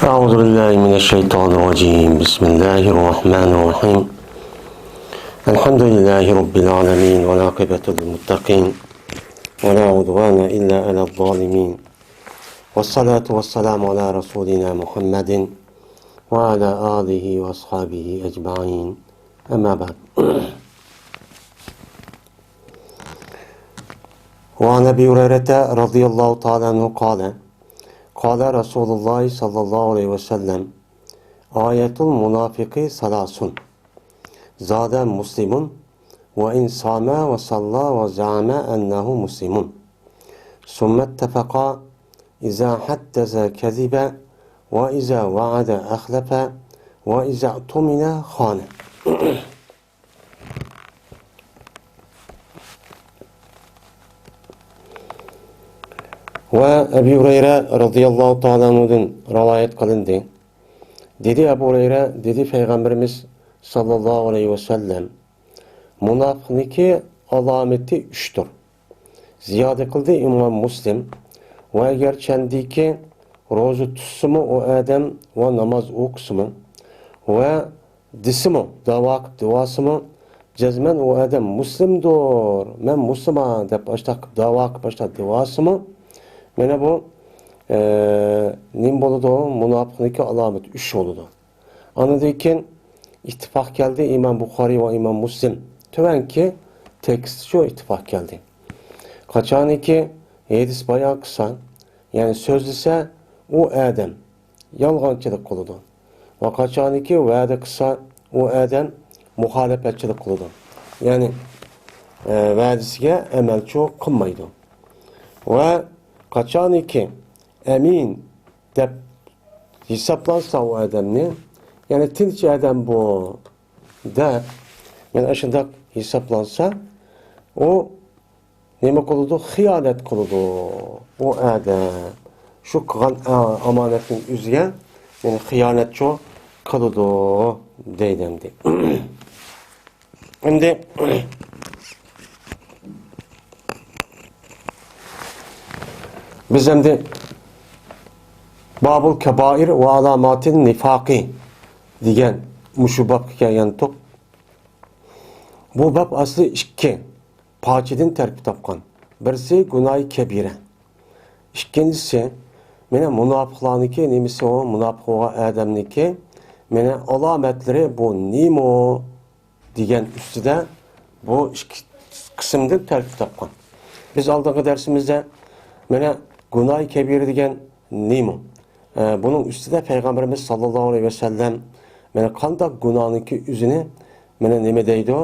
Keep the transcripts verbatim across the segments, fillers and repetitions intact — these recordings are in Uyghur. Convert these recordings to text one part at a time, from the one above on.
أعوذ بالله من الشيطان الرجيم. بسم الله الرحمن الرحيم. الحمد لله رب العالمين، والعاقبة للمتقين، ولا عدوان إلا على الظالمين، والصلاة والسلام على رسولنا محمد وعلى آله وأصحابه أجمعين. أما بعد. وعن أبي هريرة رضي الله تعالى عنه قال، قال رسول الله صلى الله عليه وسلم، آية المنافق ثلاث، زاد مسلم، وإن صام وصلى وزعم أنه مسلم، ثم اتفقا، إذا حدث كذب، وإذا وعد أخلف، وإذا اؤتمن خان. ۋە ئەبۇ ھۇرەيرە رەزىياللاھۇ تائالا ئەنھۇدىن رىۋايەت قىلىندى. دېدى ئەبۇ ھۇرەيرە، دېدى پەيغەمبىرىمىز ساللاللاھۇ ئەلەيھى ۋەسەللەم، مۇناپىقنىڭكى ئالامىتى ئۈچتۇر. زىيادە قىلدى ئىمام مۇسلىم. ۋە ئەگەر چەندىكى روزا تۇتسىمۇ ئۇ ئادەم ۋە ناماز ئوقۇسىمۇ ۋە دېسىمۇ، داۋا قىلىپ دېۋاسىمۇ، جەزمەن ئۇ ئادەم مۇسلىمدۇر، مەن مۇسۇلمان دەپ ئاشتاق داۋا قىلىپ ئاشتاق دېۋاسىمۇ، مانا بۇ، ئە، نېمە بولىدۇ؟ مۇناپىقنىڭكى ئالامىتى ئۈچ بولىدۇ. ئاندىن كېيىن ئىتتىپاق كەلدى، ئىمام بۇخارىي ۋە ئىمام مۇسلىم. تۆۋەنكى تېكىست شۇ ئىتتىپاق كەلدى. قاچانكى ھەدىس بايان قىلسا، يەنى سۆزلىسە، ئۇ ئادەم يالغانچىلىق قىلىدۇ. ۋە قاچانكى ۋەدە قىلسا، ئۇ ئادەم مۇخالىپەتچىلىك قىلىدۇ. يەنى، ئە، ۋەدىسىگە ئەمەلچۇ قىلمايدۇ. ۋە قاچانكى ئەمىن دەپ ھېسابلانسا ئۇ ئادەمنى، يەنى تىنچ ئادەم بۇ دەپ، يەنى ئاشۇنداق ھېسابلانسا، ئۇ نېمە قىلىدۇ؟ خىيانەت قىلىدۇ. ئۇ ئادەم شۇ قىلغان ئا-، ئامانەتنىڭ ئۆزىگە، يەنى خىيانەتچۇ قىلىدۇ دەيدۇ ئەمدى. ئەمدى بىز ئەمدى بابۇل كەبائىر ۋە ئالاماتىن نىفاقى دېگەن مۇشۇ بابقا كەلگەنتۇق. بۇ باب ئەسلى ئىككى پارچىدىن تەركىب تاپقان. بىرسى گۇناھى كەبىرە. ئىككىنچىسى، مانا مۇناپىقلارنىڭكى نېمىسى ئۇ؟ مۇناپىق بولغان ئادەمنىڭكى مانا ئالامەتلىرى بۇ نېمە ئۇ؟ دېگەن ئۈستىدە بۇ ئىككى قىسىمدىن تەركىب تاپقان. بىز ئالدىنقى دەرسىمىزدە مانا گۇناھى كەبىرە دېگەن نېمە؟ ئە، بۇنىڭ ئۈستىدە پەيغەمبىرىمىز ساللاللاھۇ ئەلەيھى ۋەسەللەم مانا قانداق گۇناھنىڭكى ئۆزىنى مانا نېمە دەيدۇ؟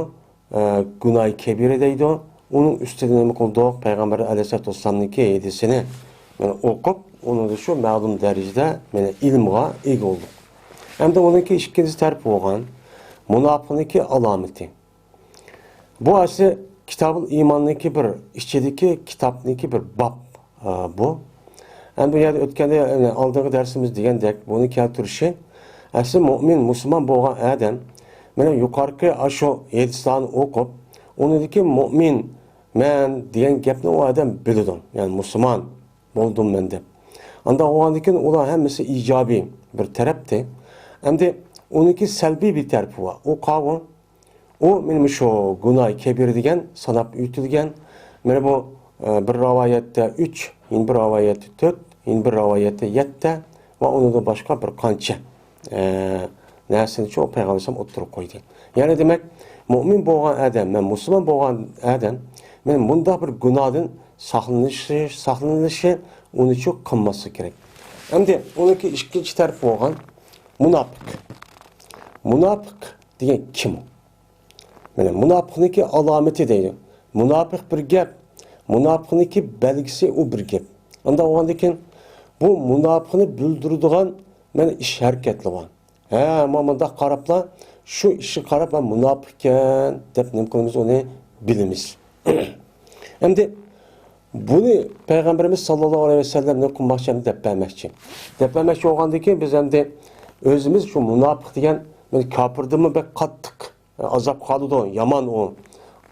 ئە، گۇناھى كەبىرە دەيدۇ. ئۇنىڭ ئۈستىدە نېمە قىلدۇق؟ پەيغەمبەر ئەلەيھىسسالاتۇ ۋەسسالامنىڭكى ھەدىسىنى مانا ئوقۇپ، ئۇنىڭدا شۇ مەلۇم دەرىجىدە مانا ئىلىمغا ئىگە بولدۇق. ئەمدى ئۇنىڭكى ئىككىنچى تەرىپى بولغان مۇناپىقنىڭكى ئالامىتى. بۇ ئەسلى كىتابۇل ئىماننىڭكى بىر ئىچىدىكى كىتابنىڭكى بىر باب، ئا، بۇ. ئەمدى بۇ يەردە ئۆتكەندە، يەنى ئالدىنقى دەرسىمىز دېگەندەك، بۇنى كەلتۈرۈشى، ئەسلى مۇئمىن، مۇسۇلمان بولغان ئادەم، مانا يۇقىرىقى ئاشۇ ھەدىسلەرنى ئوقۇپ، ئۇنىڭدىكى مۇئمىن، مەن دېگەن گەپنى ئۇ ئادەم بىلىدۇ. يەنى مۇسۇلمان بولدۇم مەن دەپ. ئانداق بولغاندىن كېيىن ئۇلار ھەممىسى ئىجابىي بىر تەرەپتى. ئەمدى ئۇنىڭكى سەلبىي بىر تەرىپى بار. ئۇ قاۋۇ؟ ئۇ مانا مۇشۇ گۇناھى كەبىرە دېگەن ساناپ ئۆتۈلگەن. مانا بۇ، ئە، بىر رىۋايەتتە ئۈچ، يەنە بىر رىۋايەتتە تۆت، يەنە بىر رىۋايەتتە يەتتە ۋە ئۇنىڭدىن باشقا بىر قانچە، ئە، نەرسىنى شۇ پەيغەمبەر ئوتتۇرىغا قويدى. يەنى دېمەك، مۇئمىن بولغان ئادەم، مەن مۇسۇلمان بولغان ئادەم، مەن مۇنداق بىر گۇناھتىن ساقلىنىشى، ساقلىنىشى، ئۇنى شۇ قىلماسلىق كېرەك. ئەمدى ئۇنىڭكى ئىككىنچى تەرىپى بولغان مۇناپىق. مۇناپىق دېگەن كىم ئۇ؟ مانا مۇناپىقنىڭكى ئالامىتى دەيدۇ. مۇناپىق بىر گەپ، مۇناپىقنىڭكى بەلگىسى ئۇ بىر گەپ. ئانداق بولغاندىن كېيىن بۇ مۇناپىقنى بىلدۈرىدىغان مانا ئىش ھەرىكەتلىرى بار. ھە، مانا مۇنداق قاراپلا، شۇ ئىشقا قاراپ، مەن مۇناپىق ئىكەن دەپ نېمە قىلىمىز، ئۇنى بىلىمىز. ئەمدى بۇنى پەيغەمبىرىمىز ساللاللاھۇ ئەلەيھى ۋەسەللەم نېمە قىلماقچى ئەمدى دەپ بەرمەكچى. دەپ بەرمەكچى بولغاندىن كېيىن بىز ئەمدى ئۆزىمىز شۇ مۇناپىق دېگەن مانا كاپىردىنمۇ بەك قاتتىق ئازاب قالىدۇ، يامان ئۇ.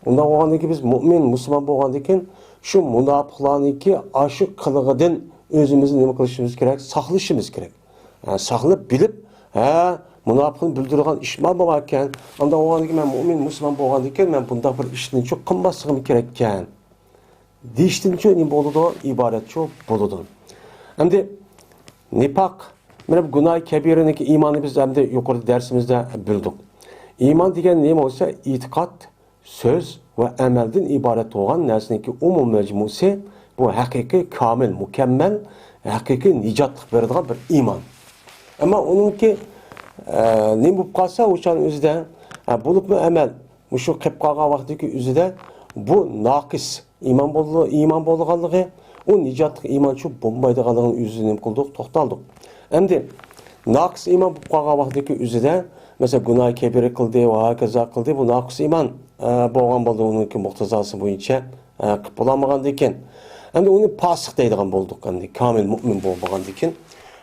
ئۇنداق بولغاندىن كېيىن بىز مۇئمىن، مۇسۇلمان بولغاندىن كېيىن شۇ مۇناپىقلارنىڭكى ئاشۇ قىلىقىدىن ئۆزىمىزنى نېمە قىلىشىمىز كېرەك؟ ساقلىشىمىز كېرەك. ھە، ساقلاپ بىلىپ، ھە، مۇناپىقنى بىلدۈرىدىغان ئىشمۇ باركەن. ئانداق بولغاندىكىن مەن مۇئمىن مۇسۇلمان بولغاندىكىن مەن بۇنداق بىر ئىشنىچۇ قىلماسلىقىم كېرەككەن دېيىشتىنچۇ نېمە بولىدۇ؟ ئىبارەتچۇ بولىدۇ. ئەمدى نىپاق، مانا بۇ گۇناھى كەبىرىنىڭكى ئىمانى بىز ئەمدى يۇقىرىدا دەرسىمىزدە بىلدۇق. ئىمان دېگەن نېمە بولسا، ئېتىقاد، سۆز ۋە ئەمەلدىن ئىبارەت بولغان نەرسىنىڭكى ئومۇمىي مەجمۇسى، بۇ ھەقىقىي كامىل، مۇكەممەل، ھەقىقىي نىجاتلىق بېرىدىغان بىر ئىمان. ئەمما ئۇنىڭكى، ئە، نېمە بولۇپ قالسا، ئۇ چاغنىڭ ئۆزىدە، ئە، بولۇپمۇ ئەمەل، مۇشۇ قېلىپ قالغان ۋاقىتتىكى ئۆزىدە بۇ ناقىس ئىمان بولدى، ئىمان بولىدىغانلىقى، ئۇ نىجاتلىق ئىمانچۇ بولمايدىغانلىقىنى ئۆزىدە نېمە قىلدۇق، توختالدۇق. ئەمدى ناقىس ئىمان بولۇپ قالغان ۋاقتىدىكى ئۆزىدە، مەسىلەن، گۇناھى كەبىرە قىلدى ۋە ھاكازا قىلدى، بۇ ناقىس ئىمان، ئە، بولغان بولدى، ئۇنىڭكى مۇقتىزاسى بويىچە، ئە، قىلىپ بولالمىغاندىكىن. ئەمدى ئۇنى پاسىق دەيدىغان بولدۇق، ئەمدى كامىل مۇئمىن بولمىغاندىكىن.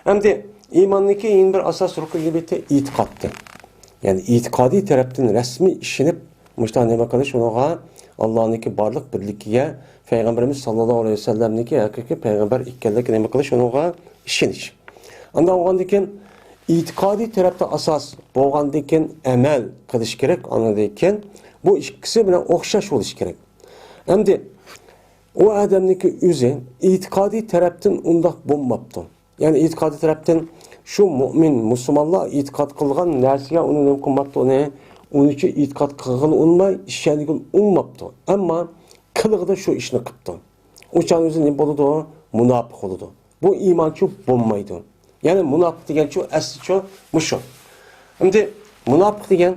ئەمدى ئىماننىڭكى يەنە بىر ئاساس رۇكنى نېمە؟ ئېتىقادتىن. يەنى ئېتىقادىي تەرەپتىن رەسمىي ئىشىنىپ، مۇشۇنداق نېمە قىلىش ئۇنىڭغا، ئاللانىڭكى بارلىق بىرلىكىگە، پەيغەمبىرىمىز ساللاللاھۇ ئەلەيھى ۋەسەللەمنىڭكى ھەقىقىي پەيغەمبەر ئىكەنلىكىگە نېمە قىلىش ئۇنىڭغا ئىشىنىش. ئانداق بولغاندىكىن ئېتىقادىي تەرەپتە ئاساس بولغاندىكىن ئەمەل قىلىش كېرەك. ئاندىن كېيىن بۇ ئىككىسى بىلەن ئوخشاش بولۇش كېرەك. ئەمدى ئۇ ئادەمنىڭكى ئۆزى ئېتىقادىي تەرەپتىن ئۇنداق بولماپتۇ. يەنى ئېتىقادىي تەرەپتىن شۇ مۇئمىن، مۇسۇلمانلار ئېتىقاد قىلغان نەرسىگە ئۇنى نېمە قىلماپتۇ، ئۇنى، ئۇنىچە ئېتىقاد قىلغىلى ئۇنىماي، ئىشەنگىلى ئۇنىماپتۇ. ئەمما قىلىقىدا شۇ ئىشنى قىپتۇ. ئۇ چاغ ئۆزى نېمە بولىدۇ؟ مۇناپىق بولىدۇ. بۇ ئىمانچۇ بولمايدۇ. يەنى مۇناپىق دېگەنچۇ ئەسلىچۇ مۇشۇ. ئەمدى مۇناپىق دېگەن،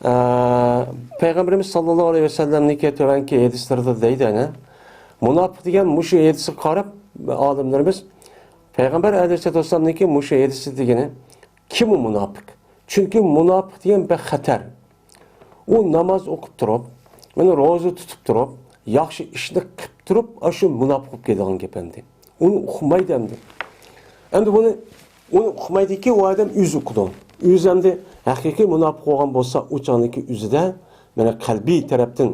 ئە، پەيغەمبىرىمىز ساللاللاھۇ ئەلەيھى ۋەسەللەمنىڭكى تۆۋەنكى ھەدىسلىرىدە دەيدۇ، يەنى مۇناپىق دېگەن مۇشۇ ھەدىسكە قاراپ ئالىملىرىمىز پەيغەمبەر ئەلەيھىسسالاتۇ ۋەسسالامنىڭكى مۇشۇ ھەدىسى دېگىنى كىم ئۇ مۇناپىق؟ چۈنكى مۇناپىق دېگەن بەك خەتەر. ئۇ ناماز ئوقۇپ تۇرۇپ، مانا روزا تۇتۇپ تۇرۇپ، ياخشى ئىشنى قىلىپ تۇرۇپ، ئاشۇ مۇناپىق بولۇپ كېتىدىغان گەپ ئەمدى. ئۇنى ئۇقمايدۇ ئەمدى. ئەمدى بۇنى، ئۇنى ئۇقمايدىكى ئۇ ئادەم ئۆزى ئۇقىدۇ. ئۆزى ئەمدى ھەقىقىي مۇناپىق بولغان بولسا، ئۇ چاغنىڭكى ئۆزىدە، مانا قەلبىي تەرەپتىن،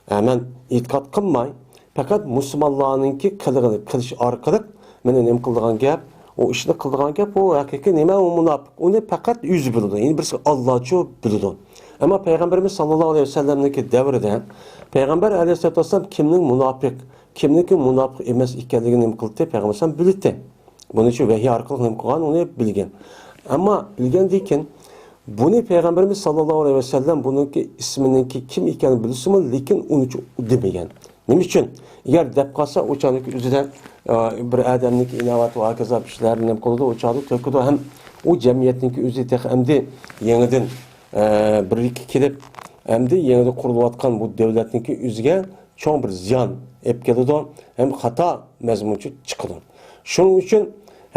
ئە، مەن ئېتىقاد قىلماي، پەقەت مۇسۇلمانلارنىڭكى قىلىقىنى قىلىش ئارقىلىق مېنى نېمە قىلىدىغان گەپ، ئۇ ئىشنى قىلىدىغان گەپ، ئۇ ھەقىقىي نېمە، ئۇ مۇناپىق. ئۇنى پەقەت ئۆزى بىلىدۇ. يەنى بىرسى ئاللاچۇ بىلىدۇ. ئەمما پەيغەمبىرىمىز ساللاللاھۇ ئەلەيھى ۋەسەللەمنىڭكى دەۋرىدە پەيغەمبەر ئەلەيھىسسالاتۇ ۋەسسالام كىمنىڭ مۇناپىق، كىمنىڭكى مۇناپىق ئەمەس ئىكەنلىكىنى نېمە قىلدى؟ پەيغەمبەر ئەلەيھىسسالام بىلدى. بۇنى شۇ ۋەھىي ئارقىلىق نېمە قىلغان؟ ئۇنى بىلگەن. ئەمما بىلگەندىن كېيىن بۇنى پەيغەمبىرىمىز ساللاللاھۇ ئەلەيھى ۋەسەللەم بۇنىڭكى ئىسمىنىڭكى كىم ئىكەنلىكىنى بىلسىمۇ، لېكىن ئۇنىچۇ دېمىگەن. نېمە ئۈچۈن؟ ئەگەر دەپ قالسا، ئۇ چاغدىكى ئۆزىدە، ئە، بىر ئادەمنىڭكى ئىناۋەت ۋە ھاكازا بىر ئىشلارنى نېمە قىلىدۇ، ئۇ چاغدا تۆكىدۇ ھەم ئۇ جەمئىيەتنىڭكى ئۆزى تېخى ئەمدى يېڭىدىن، ئە، بىرلىككە كېلىپ، ئەمدى يېڭىدىن قۇرۇلۇۋاتقان بۇ دۆلەتنىڭكى ئۆزىگە چوڭ بىر زىيان ئېلىپ كېلىدۇ ھەم خاتا مەزمۇنچۇ چىقىدۇ. شۇنىڭ ئۈچۈن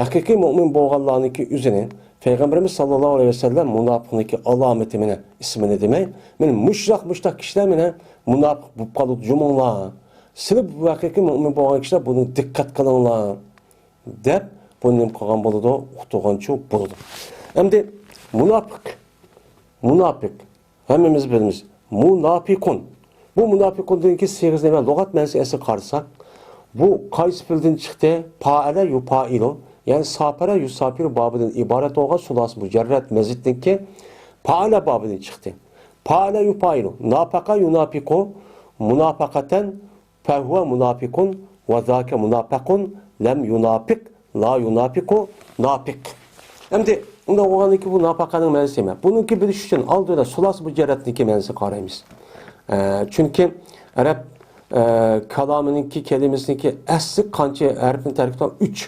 ھەقىقىي مۇئمىن بولغانلارنىڭكى ئۆزىنى پەيغەمبىرىمىز ساللاللاھۇ ئەلەيھى ۋەسەللەم مۇناپىقنىڭكى ئالامىتى مانا ئىسمىنى دېمەي، مانا مۇشۇنداق، مۇشۇنداق كىشىلەر مانا مۇناپىق بولۇپ قالىدۇ جۇمۇڭلار. سىلەر بۇ ھەقىقىي مۇئمىن بولغان كىشىلەر بۇنى دىققەت قىلىڭلار دەپ بۇنى نېمە قىلغان بولىدۇ؟ ئۇقتۇرغانچۇ بولىدۇ. ئەمدى مۇناپىق، مۇناپىق. ھەممىمىز بىلىمىز. مۇناپىقۇن. بۇ مۇناپىقۇندىكى سىيغىسى نېمە؟ لۇغەت مەنىسىگە ئەسلى قارىساق، بۇ قايسى پېئىلدىن چىقتى؟ پائەلە يۇپائىلۇ، يەنى ساپەرە يۇساپىرۇ بابىدىن ئىبارەت بولغان سۇلاسى مۇجەررەت مەزىدنىڭكى پائەلە بابىدىن چىقتى. پائەلە يۇپائىلۇ، ناپەقە يۇناپىقۇ، مۇناپەقەتەن، فەھۇۋە مۇناپىقۇن ۋە زاكە مۇناپەقۇن لەم يۇناپىق لا يۇناپىقۇ ناپىق. ئەمدى ئۇنداق بولغاندىكىن بۇ ناپەقەنىڭ مەنىسى نېمە؟ بۇنىڭكى بىلىش ئۈچۈن ئالدىدا سۇلاسە مۇجەررەتنىڭكى مەنىسىگە قارايمىز. ئە، چۈنكى ئەرەب، ئە، كالامىنىڭكى، كەلىمىسىنىڭكى ئەسلى قانچە ھەرپنى تەركىب قىلغان؟ ئۈچ.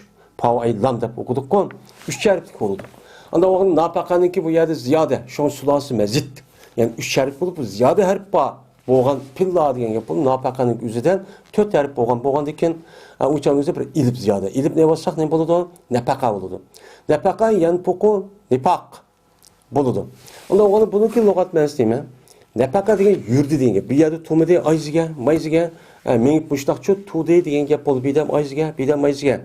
پاۋ ئەي لام دەپ ئوقۇدۇققۇ. ئۈچ ھەرپلىك بولىدۇ. ئانداق بولغاندا ناپەقەنىڭكى بۇ يەردە زىيادە، شۇڭا سۇلاسە مەزىد. يەنى ئۈچ ھەرپ بولۇپ، بۇ زىيادە ھەرپ بار. بولغان پىللا دېگەن گەپ بولىدۇ. ناپەقەنىڭ ئۆزىدە تۆت ھەرپ بولغان، بولغاندىكىن، ئە، ئۇ چاغ ئۆزى بىر ئېلىپ زىيادە. ئېلىپ نېمە بولساق نېمە بولىدۇ؟ نەپەقە بولىدۇ. نەپەقە يەنپۇقۇ نىپاق بولىدۇ. ئۇنداق بولغاندا بۇنىڭكى لۇغەت مەنىسى نېمە؟ نەپەقە دېگەن يۈردى دېگەن گەپ. بىر يەردە تۇرمىدى، ئايزىگە، مايزىگە، ئە، مېڭىپ مۇشۇنداقچۇ تۇردى دېگەن گەپ بولىدۇ. بىردەم ئايزىگە، بىردەم مايزىگە،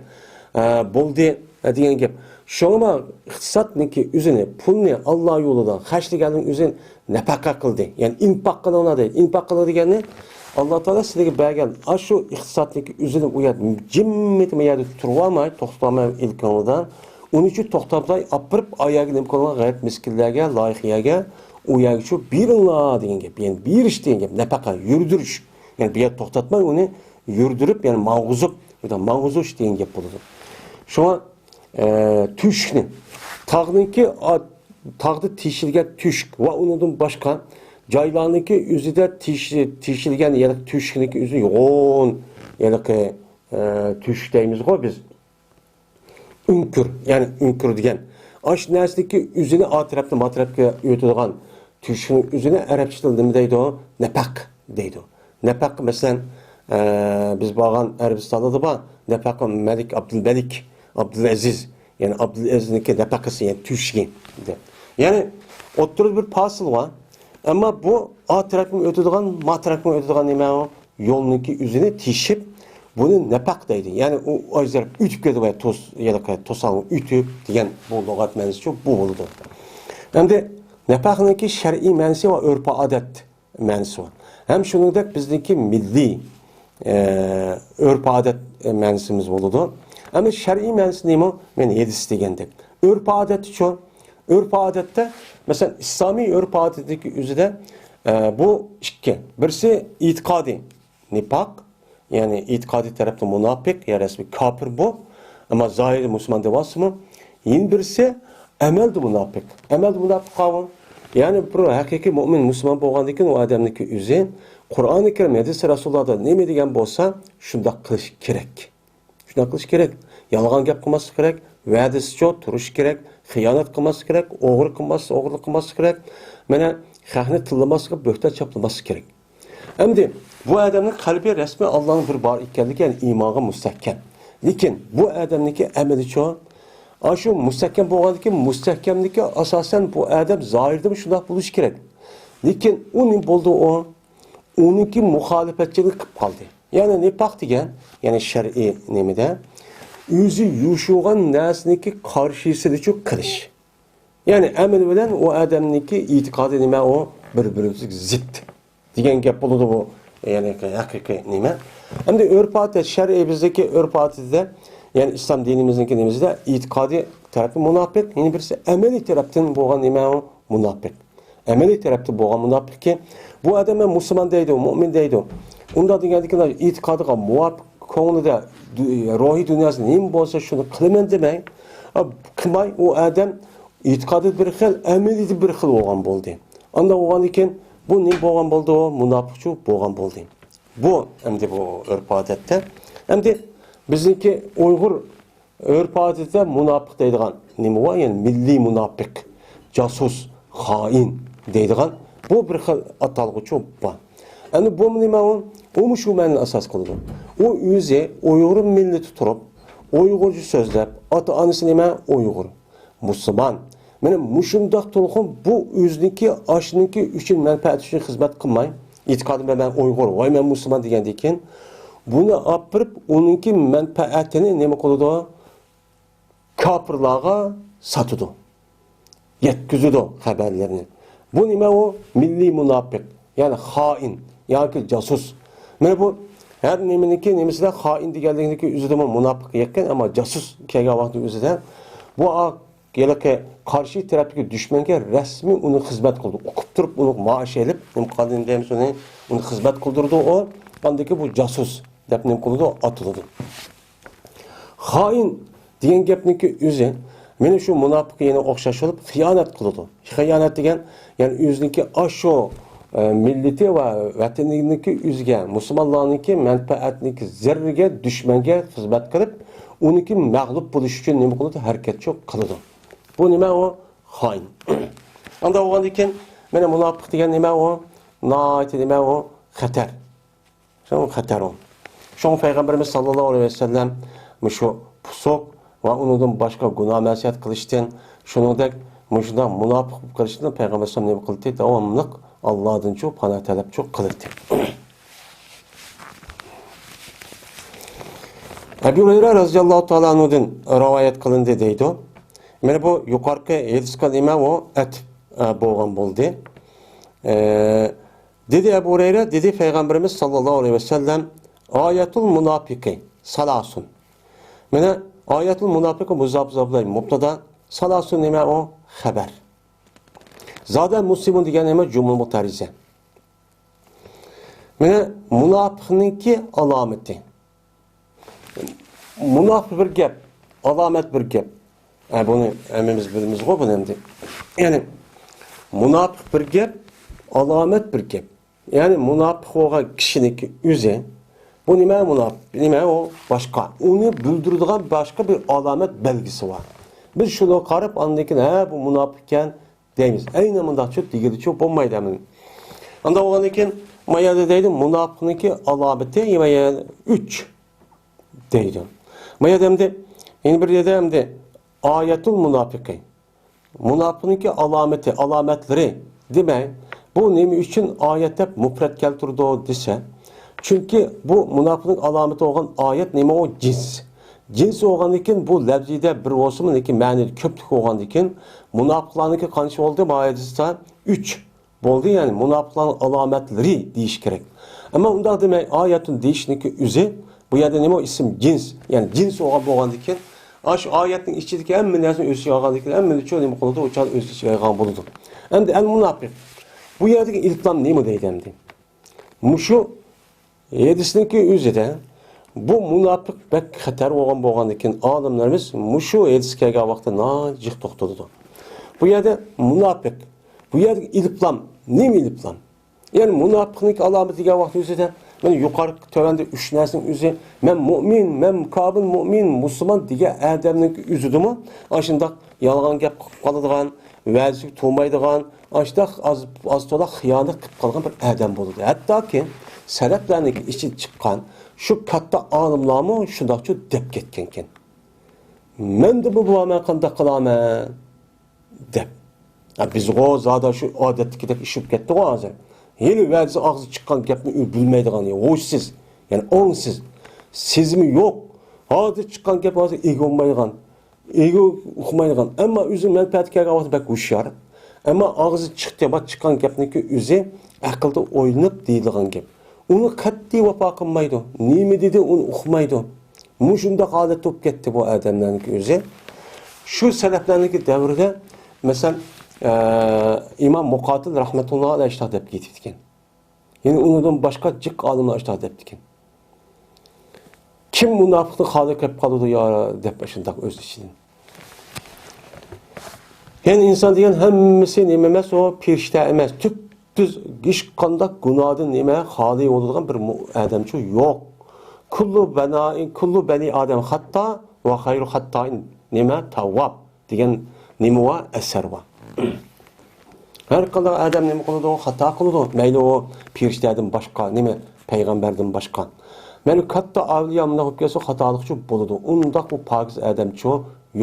ئە، بولدى، ئە، دېگەن گەپ. شۇڭا ئىقتىسادنىڭكى ئۆزىنى، پۇلنى ئاللا يولىدا خەجلىگەننىڭ ئۆزىنى نەپەقە قىلدى، يەنى ئىنپاق قىلىڭلار دەيدۇ. ئىنپاق قىلىڭ دېگەننى ئاللا تائالا سىلەرگە بەرگەن ئاشۇ ئىقتىسادنىڭكى ئۆزىنى ئۇ يەردە جىممىدە، ما يەردە تۇرۇۋالماي، توختىتىۋالماي ئىلكىڭلاردا، ئۇ ئۇنى شۇ توختاتماي ئاپىرىپ، ئا يەرگە نېمە قىلغان غەرىب مىسكىنلەرگە، لايىقلارغا، ئۇ يەرگە شۇ بېرىڭلار دېگەن گەپ. يەنى بېرىش دېگەن گەپ، نەپەقە، يۈردۈرۈش. يەنى بۇ يەردە توختاتماي ئۇنى يۈردۈرۈپ، يەنى ماڭغۇزۇپ، ماڭغۇزۇش دېگەن گەپ بولىدۇ. شۇڭا، ئە، تۆشۈكنى، تاغنىڭكى، ئا، تاغدا تېشىلگەن تۆشۈك ۋە ئۇنىڭدىن باشقا جايلارنىڭكى ئۆزىدە تېشى-، تېشىلگەن، يەنى تۆشۈكنىڭكى ئۆزى يوغان، يەنى، ئە، تۆشۈك دەيمىزغۇ بىز. ئۆڭكۈر، يەنى ئۆڭكۈر دېگەن. ئاشۇ نەرسىدىكى ئۆزىنى ئا تەرەپتىن ما تەرەپكە ئۆتىدىغان تۆشۈكنىڭ ئۆزىنى ئەرەبچە تىلدا نېمە دەيدۇ؟ نەپەق دەيدۇ. نەپەق، مەسىلەن، ئە، بىز بارغان ئەرەبىستاندا بار. نەپەق مەلىك ئابدۇلمەلىك، ئابدۇلئەزىز، يەنى ئابدۇلئەزىزنىڭكى نەپەقىسى، يەنى تۆشۈكى. يەنى ئوتتۇرىدا بىر پاسىل بار. ئەمما بۇ ئا تەرەپمۇ ئۆتىدىغان، ما تەرەپمۇ ئۆتىدىغان نېمە ئۇ؟ يولنىڭكى ئۆزىنى تېشىپ، بۇنى نەپەق دەيدۇ. يەنى ئۇ ئاجرىپ ئۆتۈپ كېتىدۇ، توس-، يەنى توسالغۇ ئۆتۈپ دېگەن بۇ لۇغەت مەنىسىچۇ بۇ بولىدۇ. ئەمدى نەپەقنىڭكى شەرئىي مەنىسى ۋە ئۆرپ-ئادەت مەنىسى بار. ھەم شۇنىڭدەك بىزنىڭكى مىللىي، ئە، ئۆرپ-ئادەت مەنىسىمىز بولىدۇ. ئەمدى شەرئىي مەنىسى نېمە؟ مەن ھەدىس دېگەندەك. ئۆرپ-ئادەتچۇ؟ ئۆرپ-ئادەتتە، مەسىلەن، ئىسلامىي ئۆرپ-ئادەتتىكى ئۆزىدە، ئە، بۇ ئىككى. بىرسى ئېتىقادىي نىپاق، يەنى ئېتىقادىي تەرەپتە مۇناپىق، يا رەسمىي كاپىر بۇ. ئەمما زاھىرىي مۇسۇلمان دەۋاتسىمۇ، يەنە بىرسى ئەمەلدە مۇناپىق. ئەمەلدە مۇناپىق قاۋۇ؟ يەنى بىر ھەقىقىي مۆمىن مۇسۇلمان بولغاندىن كېيىن ئۇ ئادەمنىڭكى ئۆزى قۇرئانى كەرىم، ھەدىسى رەسۇلۇللاھدا نېمە دېگەن بولسا، شۇنداق قىلىش كېرەك. شۇنداق قىلىش كېرەك. يالغان گەپ قىلماسلىق كېرەك. ۋەدىسىچۇ تۇرۇش كېرەك. خىيانەت قىلماسلىق كېرەك. ئوغرى قىلماس-، ئوغرىلىق قىلماسلىق كېرەك. مانا خەقنى تىللىماسلىق، بۆھتان چاپلىماسلىق كېرەك. ئەمدى بۇ ئادەمنىڭ قەلبى رەسمىي ئاللانىڭ بىر بار ئىكەنلىكى، يەنى ئىمانغا مۇستەھكەم. لېكىن بۇ ئادەمنىڭكى ئەمەلىچۇ؟ ئاشۇ مۇستەھكەم بولغاندىكىن، مۇستەھكەملىكى ئاساسەن بۇ ئادەم زاھىردىمۇ شۇنداق بولۇشى كېرەك. لېكىن ئۇ نېمە بولدى ئۇ؟ ئۇنىڭكى مۇخالىپەتچىلىك قىلىپ قالدى. يەنى نىپاق دېگەن، يەنى شەرئىي نېمىدە؟ ئۆزى يوشۇرغان نەرسىنىڭكى قارشىسىنىچۇ قىلىش. يەنى ئەمەل بىلەن ئۇ ئادەمنىڭكى ئېتىقادى نېمە ئۇ؟ بىر-بىرىگە زىت دېگەن گەپ بولىدۇ بۇ. يەنى ھەقىقىي نېمە؟ ئەمدى ئۆرپ-ئادەت، شەرئىي بىزدىكى ئۆرپ-ئادىتىدە، يەنى ئىسلام دىنىمىزنىڭكى نېمىسىدە ئېتىقادىي تەرەپتىن مۇناپىق، يەنە بىرسى ئەمەلىي تەرەپتىن بولغان نېمە ئۇ؟ مۇناپىق. ئەمەلىي تەرەپتە بولغان مۇناپىقكى، بۇ ئادەم مەن مۇسۇلمان دەيدۇ، مۇئمىن دەيدۇ. ئۇنداق دېگەندىكىن ئېتىقادىغا مۇۋاپىق، كۆڭلىدە، دۇ-، روھىي دۇنياسىدا نېمە بولسا شۇنى قىلىمەن دېمەي، ئا، قىلماي، ئۇ ئادەم ئېتىقادى بىر خىل، ئەمەلىيىتى بىر خىل بولغان بولدى. ئانداق بولغاندىكىن بۇ نېمە بولغان بولدى؟ ئۇ مۇناپىقچۇ بولغان بولدى. بۇ ئەمدى بۇ ئۆرپ-ئادەتتە. ئەمدى بىزنىڭكى ئۇيغۇر ئۆرپ-ئادىتىدە مۇناپىق دەيدىغان نېمە بار؟ يەنى مىللىي مۇناپىق، جاسۇس، خائىن دەيدىغان بۇ بىر خىل ئاتالغۇچۇ بار. ئەمدى بۇ نېمە ئۇ؟ ئۇمۇ شۇ مەنىنى ئاساس قىلىدۇ. ئۇ ئۆزى ئۇيغۇر مىللىتى تۇرۇپ، ئۇيغۇرچە سۆزلەپ، ئاتا-ئانىسى نېمە؟ ئۇيغۇر، مۇسۇلمان. مانا مۇشۇنداق تۇرغۇن بۇ ئۆزىنىڭكى، ئاشۇنىڭكى ئۈچۈن، مەنپەئەت ئۈچۈن خىزمەت قىلماي، ئېتىقادى بىلەن مەن ئۇيغۇر، ۋاي مەن مۇسۇلمان دېگەندىن كېيىن، بۇنى ئاپىرىپ، ئۇنىڭكى مەنپەئەتىنى نېمە قىلىدۇ؟ كاپىرلارغا ساتىدۇ، يەتكۈزىدۇ خەۋەرلىرىنى. بۇ نېمە ئۇ؟ مىللىي مۇناپىق، يەنى خائىن ياكى جاسۇس. مانا بۇ ھەر نېمىنىڭكى نېمىسىدە خائىن دېگەنلىكنىڭكى ئۆزىدىمۇ مۇناپىق يەككەن، ئەمما جاسۇس كەلگەن ۋاقىتنىڭ ئۆزىدە بۇ ئا-، ھېلىقى قارشى تەرەپتىكى دۈشمەنگە رەسمىي ئۇنى خىزمەت قىلىدۇ. ئۇقۇپ تۇرۇپ ئۇنى مائاش ئېلىپ، نېمە قىلغاندىن دەيمىز ئۇنى، ئۇنى خىزمەت قىلدۇرىدۇ ئۇ. ئاندىن كېيىن بۇ جاسۇس دەپ نېمە قىلىدۇ؟ ئاتىلىدۇ. خائىن دېگەن گەپنىڭكى ئۆزى مانا شۇ مۇناپىققا يەنە ئوخشاش بولۇپ، خىيانەت قىلىدۇ. خىيانەت دېگەن، يەنى ئۆزىنىڭكى ئاشۇ، ئە، مىللىتى ۋە ۋەتىنىنىڭكى ئۆزىگە، مۇسۇلمانلارنىڭكى مەنپەئەتىنىڭكى زەرىرىگە، دۈشمەنگە خىزمەت قىلىپ، ئۇنىڭكى مەغلۇپ بولۇشى ئۈچۈن نېمە قىلىدۇ؟ ھەرىكەتچۇ قىلىدۇ. بۇ نېمە ئۇ؟ خائىن. ئانداق بولغاندىن كېيىن، مانا مۇناپىق دېگەن نېمە ئۇ؟ ناھايىتى نېمە ئۇ؟ خەتەر. شۇڭا خەتەر ئۇ. شۇڭا پەيغەمبىرىمىز ساللاللاھۇ ئەلەيھى ۋەسەللەم مۇشۇ پۇسۇق ۋە ئۇنىڭدىن باشقا گۇناھ مەسىيەت قىلىشتىن، شۇنىڭدەك مۇشۇنداق مۇناپىق بولۇپ قېلىشتىن پەيغەمبەر ئەلەيھىسسالام نېمە قىلدى؟ داۋاملىق ئاللادىنچۇ پاناھ تەلەپچۇ قىلدى. ئەبۇ ھۇرەيرە رەزىياللاھۇ تائالا ئەنھۇدىن رىۋايەت قىلىندى دەيدۇ. مانا بۇ يۇقىرىقى ھەدىسكە نېمە ئۇ؟ ئەتىپ، ئە، بولغان بولدى. ئە، دېدى ئەبۇ ھۇرەيرە، دېدى پەيغەمبىرىمىز ساللاللاھۇ ئەلەيھى ۋەسەللەم، «ئايەتۇل مۇناپىقى سالاسۇن.» مانا ئايەتۇل مۇناپىق مۇزاپ مۇزاپ بىلەن مۇبتادا، سالاسۇ نېمە ئۇ؟ خەبەر. زادە مۇسلىمۇن دېگەن نېمە؟ جۇملە مۇتەررىزە. مانا مۇناپىقنىڭكى ئالامىتى. مۇناپىق بىر گەپ، ئالامەت بىر گەپ. ئە، بۇنى ھەممىمىز بىلىمىزغۇ بۇنى ئەمدى. يەنى مۇناپىق بىر گەپ، ئالامەت بىر گەپ. يەنى مۇناپىق بولغان كىشىنىڭكى ئۆزى، بۇ نېمە مۇناپىق؟ نېمە ئۇ؟ باشقا. ئۇنى بىلدۈرىدىغان باشقا بىر ئالامەت بەلگىسى بار. بىز شۇنىڭغا قاراپ، ئاندىن كېيىن، ھە، بۇ مۇناپىقكەن دەيمىز. ئەينى مۇنداقچۇ دېگىلىچۇ بولمايدۇ ئەمدى. ئانداق بولغاندىن كېيىن، ما يەردە دەيدۇ، مۇناپىقنىڭكى ئالامىتى، يەنى ئۈچ دەيدۇ. ما يەردە ئەمدى، يەنە بىر يەردە ئەمدى، ئايەتۇل مۇناپىقى. مۇناپىقنىڭكى ئالامىتى، ئالامەتلىرى دېمەي، بۇ نېمە ئۈچۈن ئايەت دەپ مۇپرەت كەلتۈرىدۇ دېسە، چۈنكى بۇ مۇناپىقنىڭ ئالامىتى بولغان ئايەت نېمە ئۇ؟ جىنس. جىنس بولغاندىن كېيىن بۇ لەپزىدە بىر بولسىمۇ، لېكىن مەنىدە كۆپلۈك بولغاندىن كېيىن مۇناپىقلارنىڭكى قانچە بولدى؟ مايەدىستا ئۈچ بولدى، يەنى مۇناپىقلارنىڭ ئالامەتلىرى دېيىش كېرەك. ئەمما ئۇنداق دېمەي، ئايەتۇن دېيىشنىڭكى ئۆزى، بۇ يەردە نېمە ئىسىم جىنس، يەنى جىنس بولغان بولغاندىكىن، ئاشۇ ئايەتنىڭ ئىچىدىكى ھەممە نەرسىنى ئۆز ئىچىگە ئالغاندىكىن، ھەممىنى چۇ نېمە قىلىدۇ، ئۇ چاغدا ئۆز ئىچىگە ئالغان بولىدۇ. ئەمدى ئەل مۇناپىق. بۇ يەردىكى ئېلىپلام نېمە دەيدۇ ئەمدى؟ مۇشۇ ھەدىسنىڭكى ئۆزىدە بۇ مۇناپىق بەك خەتەر بولغان بولغاندىكىن، ئالىملىرىمىز مۇشۇ ھەدىس كەلگەن ۋاقىتتا ناھايىتى جىق توختىلىدۇ. بۇ يەردە مۇناپىق، بۇ يەردىكى ئېلىپلام، نېمە ئېلىپلام؟ يەنى مۇناپىقنىڭكى ئالامىتى دېگەن ۋاقىتنىڭ ئۆزىدە، مانا يۇقىرىقى تۆۋەندە ئۈچ نەرسىنىڭ ئۆزى، مەن مۇئمىن، مەن كامىل مۇئمىن، مۇسۇلمان دېگەن ئادەمنىڭكى ئۆزىدىمۇ ئاشۇنداق يالغان گەپ قىلىپ قالىدىغان، ۋەدىسىگە تۇرمايدىغان، ئاشۇنداق ئاز، ئاز تولا خىيانەت قىلىپ قالغان بىر ئادەم بولىدۇ. ھەتتاكى سەلەپلەرنىڭكى ئىچىدىن چىققان شۇ كاتتا ئالىملارمۇ شۇنداقچۇ دەپ كەتكەنكەن. مەندىمۇ بار، مەن قانداق قىلارمەن؟ دەپ. ھە، بىزغۇ زادى شۇ ئادەتتىكىدەك ئىش بولۇپ كەتتىغۇ ھازىر. ھېلى ۋەدىسى ئاغزى چىققان گەپنى ئۇ بىلمەيدىغان، ھوشسىز، يەنى ئاڭسىز، سېزىمى يوق. ھازىر چىققان گەپ ھازىر ئىگە بولمايدىغان، ئىگە ئۇقمايدىغان. ئەمما ئۆزى مەنپەئەتكە كەلگەن ۋاقىتتا بەك ھوشيار. ئەمما ئاغزى چىقتى، بار چىققان گەپنىڭكى ئۆزى ئەقىلدە ئويلىنىپ دېيىلىدىغان گەپ. ئۇنى قەتئىي ۋاپا قىلمايدۇ. نېمە دېدى، ئۇنى ئۇقمايدۇ. مۇشۇنداق ھالەتتە بولۇپ كەتتى بۇ ئادەملەرنىڭكى ئۆزى. شۇ سەلەفلەرنىڭكى دەۋرىدە، مەسىلەن، ئە، ئىمام مۇقاتىل رەھمەتۇللا ئەلەيھى شۇنداق دەپ كېتىپتىكەن. يەنى ئۇنىڭدىن باشقا جىق ئالىملار شۇنداق دەپتىكەن. كىم مۇناپىقنى خالىق قىلىپ قالىدۇ يا دەپ شۇنداق ئۆز ئىچىدىن. يەنى ئىنسان دېگەن ھەممىسى نېمە ئەمەس، ئۇ پېرىشتە ئەمەس، تۈپتۈز ھېچقانداق گۇناھدىن نېمە خالىي بولىدىغان بىر مۇ-، ئادەمچۇ يوق. كۇللۇ بەنائى، كۇللۇ بەنى ئادەم خاتا ۋە خەيرۇ خاتتائىن نېمە تەۋۋاب دېگەن نېمە بار؟ ئەسەر بار. ھەر قانداق ئادەم نېمە قىلىدۇ؟ خاتا قىلىدۇ. مەيلى ئۇ پېرىشتەدىن باشقا، نېمە، پەيغەمبەردىن باشقا. مەيلى كاتتا ئەۋلىيا مۇنداق بولۇپ كەتسە، خاتالىقچۇ بولىدۇ. ئۇنداق بۇ پاكىز ئادەمچۇ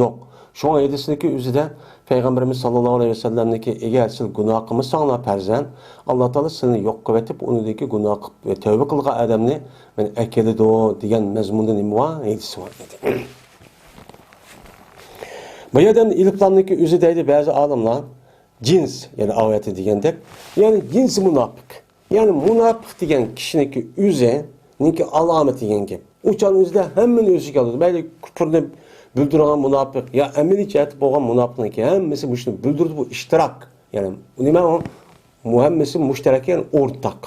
يوق. شۇڭا ھەدىسنىڭكى ئۆزىدە پەيغەمبىرىمىز ساللاللاھۇ ئەلەيھى ۋەسەللەمنىڭكى، ئەگەر سىز گۇناھ قىلمىساڭلار پەرزەن، ئاللا تائالا سىلىنى يوق قىلىۋېتىپ، ئۇنىڭدىن كېيىن گۇناھ قىلىپ، تەۋبە قىلغان ئادەمنى مەن ئەكېلىدۇ دېگەن مەزمۇندا نېمە بار؟ ھەدىسى بار ئىدى. بۇ يەردە ئېلىپلامنىڭكى ئۆزى دەيدۇ بەزى ئالىملار، جىنس، يەنى ئاۋەتى دېگەندەك، يەنى جىنسى مۇناپىق. يەنى مۇناپىق دېگەن كىشىنىڭكى ئۆزىنىڭكى ئالامىتى دېگەن گەپ. ئۇ چاغنىڭ ئۆزىدە ھەممىنى ئۆز ئىچىگە ئالىدۇ. مەيلى كۇپۇرنى بىلدۈرىدىغان مۇناپىق يا ئەمەلىي جەھەتتە بولغان مۇناپىقنىڭكى ھەممىسى مۇشۇنى بىلدۈرىدۇ، بۇ ئىشتىراك. يەنى نېمە ئۇ؟ بۇ ھەممىسى مۇشتەرەك، يەنى ئورتاق.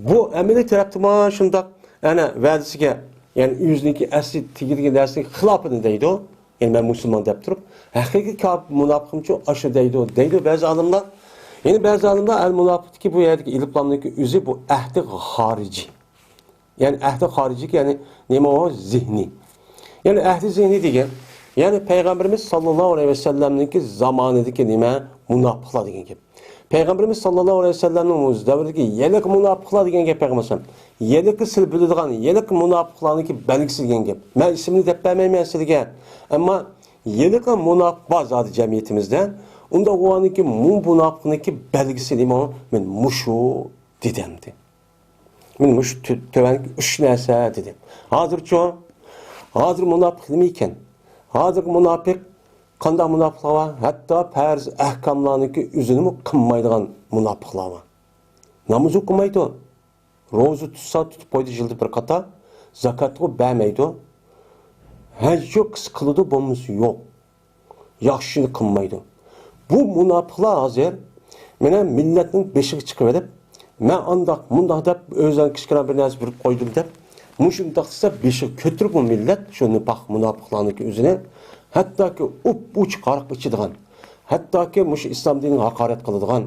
بۇ ئەمەلىي تەرەپتىمۇ شۇنداق، ئەنە ۋەدىسىگە، يەنى ئۆزىنىڭكى ئەسلى تېگىدىكى نەرسىنىڭ خىلاپىنى دەيدۇ. يەنى مەن مۇسۇلمان دەپ تۇرۇپ، ھەقىقىي كاپىر مۇناپىقمۇچۇ ئاشۇ دەيدۇ، دەيدۇ بەزى ئالىملار. يەنە بەزى ئالىملار ئەل مۇناپىقتىكى بۇ يەردىكى ئېلىپلامنىڭكى ئۆزى بۇ ئەھدى خارىجىي. يەنى ئەھدى خارىجىيكى، يەنى نېمە ئۇ؟ زېھنىي. يەنى ئەھدى زېھنىي دېگەن، يەنى پەيغەمبىرىمىز ساللاللاھۇ ئەلەيھى ۋەسەللەمنىڭكى زامانىدىكى نېمە؟ مۇناپىقلار دېگەن گەپ. پەيغەمبىرىمىز ساللاللاھۇ ئەلەيھى ۋەسەللەمنىڭ ئۆز دەۋرىدىكى ھېلىقى مۇناپىقلار دېگەن گەپ پەيغەمبەر ئەلەيھىسسالام. ھېلىقى سىز بىلىدىغان ھېلىقى مۇناپىقلارنىڭكى بەلگىسى دېگەن گەپ. مەن ئىسمىنى دەپ بەرمەيمەن سىلىگە. ئەمما ھېلىقى مۇناپىق بار زادى جەمئىيىتىمىزدە. ئۇنداق بولغاندىكىن مۇ مۇناپىقنىڭكى بەلگىسى نېمە؟ مەن مۇشۇ دېدىم دە. مەن مۇشۇ تۆ-، تۆۋەنكى ئۈچ نەرسە دېدىم. ھازىرچۇ؟ ھازىر مۇناپىق نېمە ئىكەن؟ ھازىرقى مۇناپىق قانداق مۇناپىقلار بار؟ ھەتتا پەرز ئەھكاملارنىڭكى ئۆزىنىمۇ قىلمايدىغان مۇناپىقلار بار. ناماز ئوقۇمايدۇ. روزا تۇتسا تۇتۇپ قويدى يىلدا بىر قاتا. زاكاتقۇ بەرمەيدۇ. ھەججۇ قىس قىلىدۇ، بولمىسا يوق. ياخشىنى قىلمايدۇ. بۇ مۇناپىقلار ھازىر مانا مىللەتنىڭ بېشىغا چىقىۋېلىپ، مەن ئانداق، مۇنداق دەپ ئۆزۈڭ كىچىككىنە بىر نەرسە بېرىپ قويدۇم دەپ، مۇشۇنداق دېسە بېشىغا كۆتۈرۈپ بۇ مىللەت شۇ نىپاق مۇناپىقلارنىڭكى ئۆزىنى، ھەتتاكى ئۇپ-ئوچۇق ھاراق ئىچىدىغان، ھەتتاكى مۇشۇ ئىسلام دىنىغا ھاقارەت قىلىدىغان،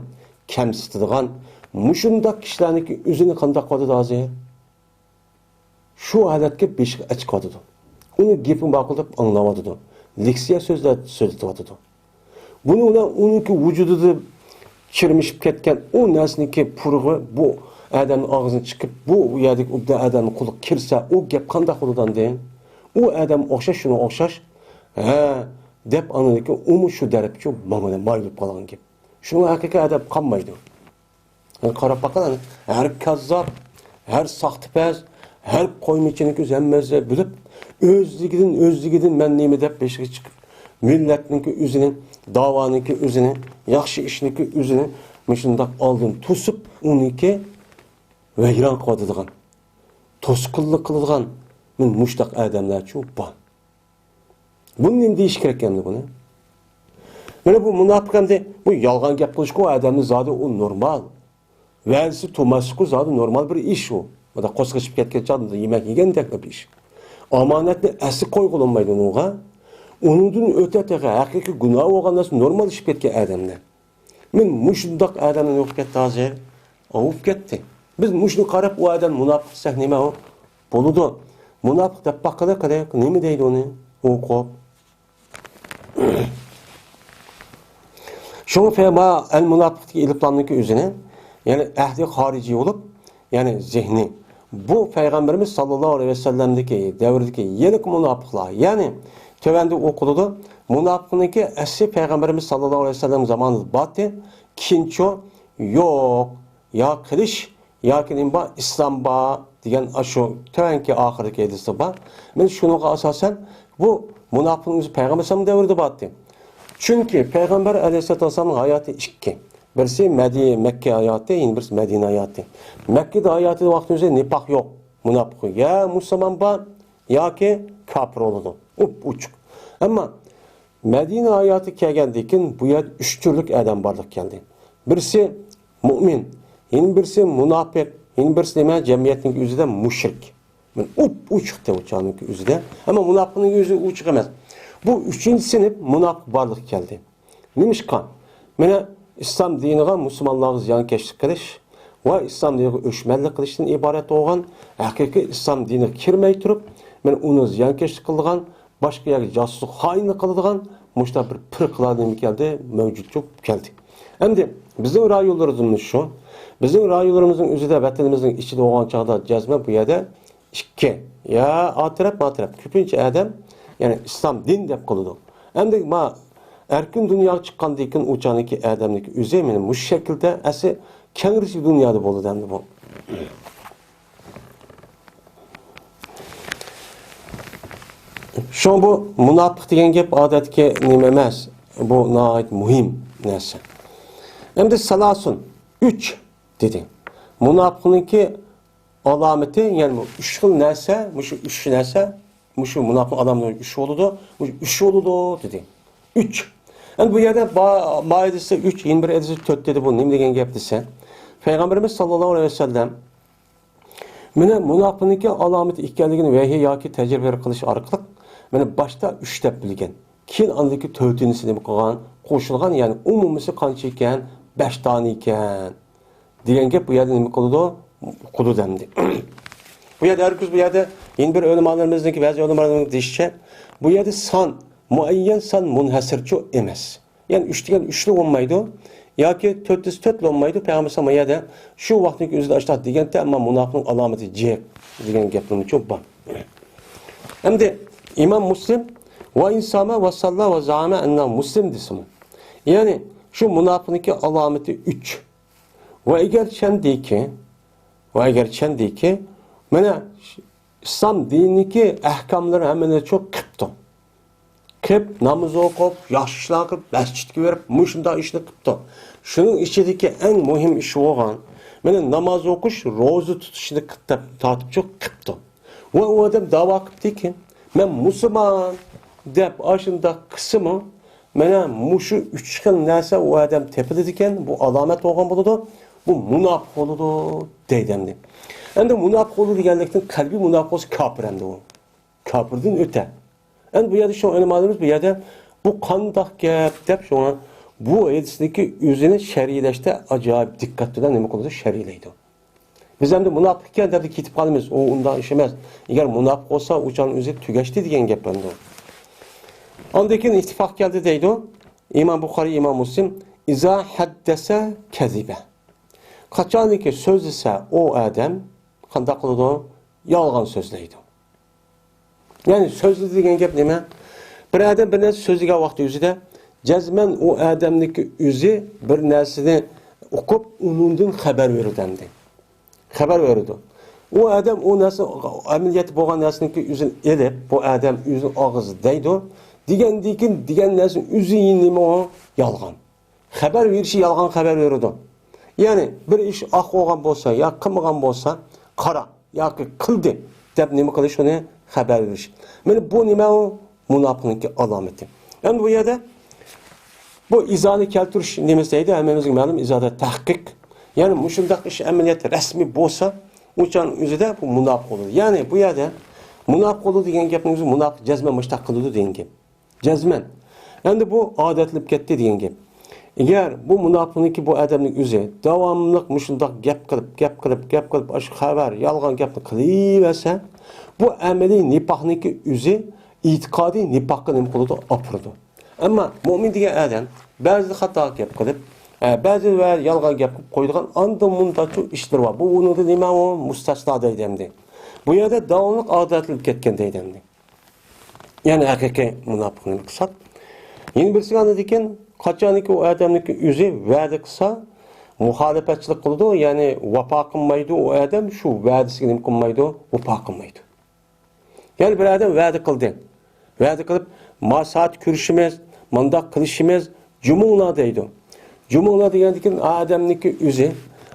كەمسىتىدىغان، مۇشۇنداق كىشىلەرنىڭكى ئۆزىنى قانداق قىلىۋاتىدۇ ھازىر؟ شۇ ھالەتكە بېشىغا ئەچىقىۋاتىدۇ. ئۇنى گېپىنى ماقۇل دەپ ئاڭلاۋاتىدۇ. لېكسىيە سۆزلەر سۆزلىتىۋاتىدۇ. بۇنىڭ بىلەن ئۇنىڭكى ۋۇجۇدىدا چىرمىشىپ كەتكەن ئۇ نەرسىنىڭكى پۇرىقى بۇ ئادەمنىڭ ئاغزىدىن چىقىپ، بۇ يەردىكى ئوبدان ئادەمنىڭ قۇلىقىغا كىرسە، ئۇ گەپ قانداق بولىدۇ ئاندىن؟ ئۇ ئادەم ئوخشاش، شۇنىڭغا ئوخشاش، ھە، دەپ ئاندىن كېيىن ئۇمۇ شۇ دەرەپكە ماڭىدۇ، مايىلىپ قالغان گەپ. شۇنىڭغا ھەقىقىي ئادەم قالمايدۇ. يەنى قاراپ باققىلا، ھەر كاززاپ، ھەر ساختىپەز، ھەر قويمىچىنىڭكى ئۆزى ھەممە نەرسە بىلىپ، ئۆزلۈكىدىن، ئۆزلۈكىدىن مەن نېمە دەپ بېشىغا چىقىپ، مىللەتنىڭكى ئۆزىنى، داۋانىڭكى ئۆزىنى، ياخشى ئىشنىڭكى ئۆزىنى مۇشۇنداق ئالدىن توسۇپ، ئۇنىڭكى ۋەيران قىلىۋاتىدىغان، توسقۇنلۇق قىلىدىغان مۇشۇنداق ئادەملەرچۇ بار. بۇنى نېمە دېيىش كېرەك ئەمدى بۇنى؟ مانا بۇ مۇناپىق ئەمدى بۇ يالغان گەپ قىلىشقۇ ئادەمنى زادى ئۇ نورمال. ۋەدىسى تۇماسلىقى زادى نورمال بىر ئىش ئۇ. مۇنداق قورسىقى ئېچىپ كەتكەن چاغدا يېمەك يېگەندەك بىر ئىش. ئامانەتنى ئەسلى قويغىلى بولمايدۇ ئۇنىڭغا. ئۇنىڭدىن ئۆتە تېخى ھەقىقىي گۇناھى بولغان نەرسە نورمال ئىشىپ كەتكەن ئادەملەر. مەن مۇشۇنداق ئادەمنى يوق كەتتى ھازىر. ئوۋۇپ كەتتى. بىز مۇشۇنى قاراپ ئۇ ئادەم مۇناپىق دېسەك نېمە ئۇ؟ بولىدۇ. مۇناپىق دەپ باققىلى قېنى، نېمە دەيدۇ ئۇنى؟ ئوقۇپ. شۇڭا فەما ئەل مۇناپىقتىكى ئېلىپلامنىڭكى ئۆزىنى، يەنى ئەھدى خارىجىي بولۇپ، يەنى زېھنى. بۇ پەيغەمبىرىمىز ساللاللاھۇ ئەلەيھى ۋەسەللەمدىكى دەۋردىكى ھېلىقى مۇناپىقلار، يەنى تۆۋەندە ئوقۇلىدۇ. مۇناپىقنىڭكى ئەسلى پەيغەمبىرىمىز ساللاللاھۇ ئەلەيھى ۋەسەللەم زامانىدا بارتى، كېيىنچۇ يوق، يا قىلىش، ياكى نېمە بار، ئىسلام بار دېگەن ئاشۇ تۆۋەنكى ئاخىرىدىكى ھەدىسى بار. مانا شۇنىڭغا ئاساسەن بۇ مۇناپىقنىڭ ئۆزى پەيغەمبەر ئەلەيھىسسالام دەۋرىدە بارتى. چۈنكى پەيغەمبەر ئەلەيھىسسالام ھاياتى ئىككى. بىرسى مەدى-، مەككە ھاياتى، يەنە بىرسى مەدىنە ھاياتى. مەككىدە ھاياتى ۋاقتىنىڭ ئۆزىدە نىپاق يوق، مۇناپىق يوق. يا مۇسۇلمان بار، ياكى كاپىر بولىدۇ. ئوپئوچۇق. ئەمما مەدىنە ھاياتى كەلگەندىن كېيىن بۇ يەردە ئۈچ تۈرلۈك ئادەم بارلىققا كەلدى. بىرسى مۇئمىن، يەنە بىرسى مۇناپىق، يەنە بىرسى نېمە، جەمئىيەتنىڭ ئۆزىدە مۇشرىك. مانا ئوپئوچۇق ئۆزىدە. ئەمما مۇناپىقنىڭ ئۆزى ئوچۇق ئەمەس. بۇ ئۈچىنچى سىنىپ مۇناپىق بارلىققا كەلدى. نېمىشقا؟ مانا ئىسلام دىنىغا، مۇسۇلمانلارغا زىيانكەشلىك قىلىش ۋە ئىسلام دىنىغا ئۆچمەنلىك قىلىشتىن ئىبارەت بولغان، ھەقىقىي ئىسلام دىنىغا كىرمەي تۇرۇپ، مانا ئۇنى زىيانكەشلىك قىلىدىغان، باشقا يەرگە جاسۇسلۇق، خائىنلىق قىلىدىغان مۇشۇنداق بىر پىرقىلار نېمە كەلدى؟ مەۋجۇت بولۇپ كەلدى. ئەمدى بىزنىڭ رايونلىرىمىزمۇ شۇ. بىزنىڭ رايونلىرىمىزنىڭ ئۆزىدە، ۋەتىنىمىزنىڭ ئىچىدە بولغان چاغدا جەزمەن بۇ يەردە ئىككى. يا ئا تەرەپ، ما تەرەپ. كۆپىنچە ئادەم، يەنى ئىسلام دىن دەپ قىلىدۇ. ئەمدى ما ئەركىن دۇنياغا چىققاندىن كېيىن ئۇ چاغدىكى ئادەمنىڭكى ئۆزى مانا مۇشۇ شەكىلدە ئەسلى كەڭرى دۇنيادا بولىدۇ ئەمدى بۇ. شۇڭا بۇ مۇناپىق دېگەن گەپ ئادەتتىكى نېمە ئەمەس. بۇ ناھايىتى مۇھىم نەرسە. ئەمدى سالاسۇن، ئۈچ دېدى. مۇناپىقنىڭكى ئالامىتى، يەنى بۇ ئۈچ خىل نەرسە، مۇشۇ ئۈچ نەرسە، مۇشۇ مۇناپىق ئالامىتى ئۈچ بولىدۇ، مۇشۇ ئۈچ بولىدۇ دېدى. ئۈچ. ئەمدى بۇ يەردە با-، بايا دېسە ئۈچ، يەنە بىر ھەدىسى تۆت دېدى، بۇ نېمە دېگەن گەپ دېسە، پەيغەمبىرىمىز ساللاللاھۇ ئەلەيھى ۋەسەللەم مانا مۇناپىقنىڭكى ئالامىتى ئىكەنلىكىنى ۋەھىي ياكى تەجرىبە قىلىش ئارقىلىق مانا باشتا ئۈچ دەپ بىلگەن. كېيىن ئاندىكى تۆتىنچىسى نېمە قىلغان؟ قوشۇلغان، يەنى ئومۇمىسى قانچە ئىكەن؟ بەش دانە ئىكەن. دېگەن گەپ بۇ يەردە نېمە قىلىدۇ؟ قىلىدۇ ئەمدى. بۇ يەردە ھەرگىز بۇ يەردە يەنە بىر ئۆلىمالىرىمىزنىڭكى، بەزى ئۆلىمالارنىڭ دېيىشىچە، بۇ يەردە سان، مۇئەييەن سان مۇنھەسىرچۇ ئەمەس. يەنى ئۈچ دېگەن ئۈچلا بولمايدۇ. ياكى تۆت دېسە تۆتلا بولمايدۇ. پەيغەمبەر ئەلەيھىسسالام يەنە شۇ ۋاقىتنىڭ ئۆزىدە ئاشۇنداق دېگەنتى، ئەمما مۇناپىقنىڭ ئالامىتى جىق دېگەن گەپنىمۇ بار. ئەمدى ئىمام مۇسلىم ۋە ئىنسامە ۋە ساللا ۋە زائىمە ئەننە مۇسلىم دېسىمۇ. يەنى شۇ مۇناپىقنىڭكى ئالامىتى ئۈچ. ۋە ئەگەر چەندىكى، ۋە ئەگەر چەندىكى، مانا ئىسلام دىنىدىكى ئەھكاملىرى ھەممىنى چوق قىپتۇ. قىپ، ناماز ئوقۇپ، ياخشى ئىشلار قىلىپ، مەسچىتكە بېرىپ، مۇشۇنداق ئىشنى قىپتۇ. شۇنىڭ ئىچىدىكى ئەڭ مۇھىم ئىشى بولغان، مانا ناماز ئوقۇش، روزا تۇتۇشنى قىپ-، تارتىپچۇ قىپتۇ. ۋە ئۇ ئادەم داۋا قىپتىكى، مەن مۇسۇلمان دەپ ئاشۇنداق قىلسىمۇ، مانا مۇشۇ ئۈچ خىل نەرسە ئۇ ئادەم تېپىلىدىكەن، بۇ ئالامەت بولغان بولىدۇ، بۇ مۇناپىق بولىدۇ دەيدۇ ئەمدى. ئەمدى مۇناپىق بولىدۇ دېگەنلىكتىن قەلبىي مۇناپىق بولسا كاپىر ئەمدى ئۇ. كاپىردىن ئۆتە. ئەمدى بۇ يەردە شۇ ئۆلىمالىرىمىز بۇ يەردە بۇ قانداق گەپ دەپ شۇڭا بۇ ھەدىسنىڭكى ئۆزىنى شەرھلەشتە ئاجايىپ دىققەت بىلەن نېمە قىلىدۇ، شەرھلەيدۇ. بىز ئەمدى مۇناپىق ئىكەن دەپ كېتىپ قالىمىز. ئۇ ئۇنداق ئىش ئەمەس. ئەگەر مۇناپىق بولسا، ئۇ چاغنىڭ ئۆزى تۈگەشتى دېگەن گەپ ئەمدى. ئاندىن كېيىن ئىتتىپاق كەلدى دەيدۇ. ئىمام بۇخارىي، ئىمام مۇسلىم، «ئىزا ھەددەسە كەزىبە.» قاچانكى سۆزلىسە، ئۇ ئادەم قانداق قىلىدۇ؟ يالغان سۆزلەيدۇ. يەنى سۆزلىدى دېگەن گەپ نېمە؟ بىر ئادەم بىر نەرسە سۆزلىگەن ۋاقتى ئۆزىدە جەزمەن ئۇ ئادەمنىڭكى ئۆزى بىر نەرسىنى ئۇقۇپ، ئۇنىڭدىن خەۋەر بېرىدۇ ئەمدى. خەۋەر بېرىدۇ. ئۇ ئادەم ئۇ نەرسە، ئەمەلىيەتتە بولغان نەرسىنىڭكى ئۆزىنى ئېلىپ، بۇ ئادەم ئۆزىنىڭ ئاغزىدا دەيدۇ. دېگەندىن كېيىن دېگەن نەرسە ئۆزى نېمە ئۇ؟ يالغان. خەۋەر بېرىشى يالغان خەۋەر بېرىدۇ. يەنى بىر ئىش ئاق بولغان بولسا يا قىلمىغان بولسا قارا ياكى قىلدى دەپ نېمە قىلىش، ئۇنى خەۋەر بېرىش. مانا بۇ نېمە ئۇ؟ مۇناپىقنىڭكى ئالامىتى. ئەمدى بۇ يەردە بۇ ئىزانى كەلتۈرۈش نېمىسى دەيدۇ؟ ھەممىمىزگە مەلۇم، ئىزادا تەھقىق. يەنى مۇشۇنداق ئىش ئەمەلىيەتتە رەسمىي بولسا، ئۇ چاغنىڭ ئۆزىدە بۇ مۇناپىق بولىدۇ. يەنى بۇ يەردە مۇناپىق بولىدۇ دېگەن گەپنىڭ ئۆزى مۇناپىق جەزمەن مۇشۇنداق قىلىدۇ دېگەن گەپ. جەزمەن. ئەمدى بۇ ئادەتلىنىپ كەتتى دېگەن گەپ. ئەگەر بۇ مۇناپىقنىڭكى بۇ ئادەمنىڭ ئۆزى داۋاملىق مۇشۇنداق گەپ قىلىپ، گەپ قىلىپ، گەپ قىلىپ، ئاشۇ خەۋەر، يالغان گەپنى قىلىۋەرسە، بۇ ئەمەلىي نىپاقنىڭكى ئۆزى ئېتىقادىي نىپاققا نېمە قىلىدۇ؟ ئاپىرىدۇ. ئەمما مۆمىن دېگەن ئادەم بەزىدە خاتا گەپ قىلىپ، ئە، بەزىدە يالغان گەپ قىلىپ قويىدىغان ئاندىن مۇنداقچۇ ئىشلىرى بار. بۇ ئۇنىڭدا نېمە ئۇ؟ مۇستەسنا دەيدۇ ئەمدى. بۇ يەردە داۋاملىق ئادەتلىنىپ كەتكەن دەيدۇ ئەمدى. يەنى ھەقىقىي مۇناپىقنى قىلساق. يەنە بىرسىگە ئاندىن كېيىن، قاچانكى ئۇ ئادەمنىڭكى ئۆزى ۋەدە قىلسا، مۇخالىپەتچىلىك قىلىدۇ، يەنى ۋاپا قىلمايدۇ، ئۇ ئادەم شۇ ۋەدىسىگە نېمە قىلمايدۇ؟ ۋاپا قىلمايدۇ. يەنى بىر ئادەم ۋەدە قىلدى. ۋەدە قىلىپ، ما سائەت كۆرۈشىمىز، مۇنداق قىلىشىمىز، جۇمۇڭلار دەيدۇ. جۇمۇڭلار دېگەندىكىن ئادەمنىڭكى ئۆزى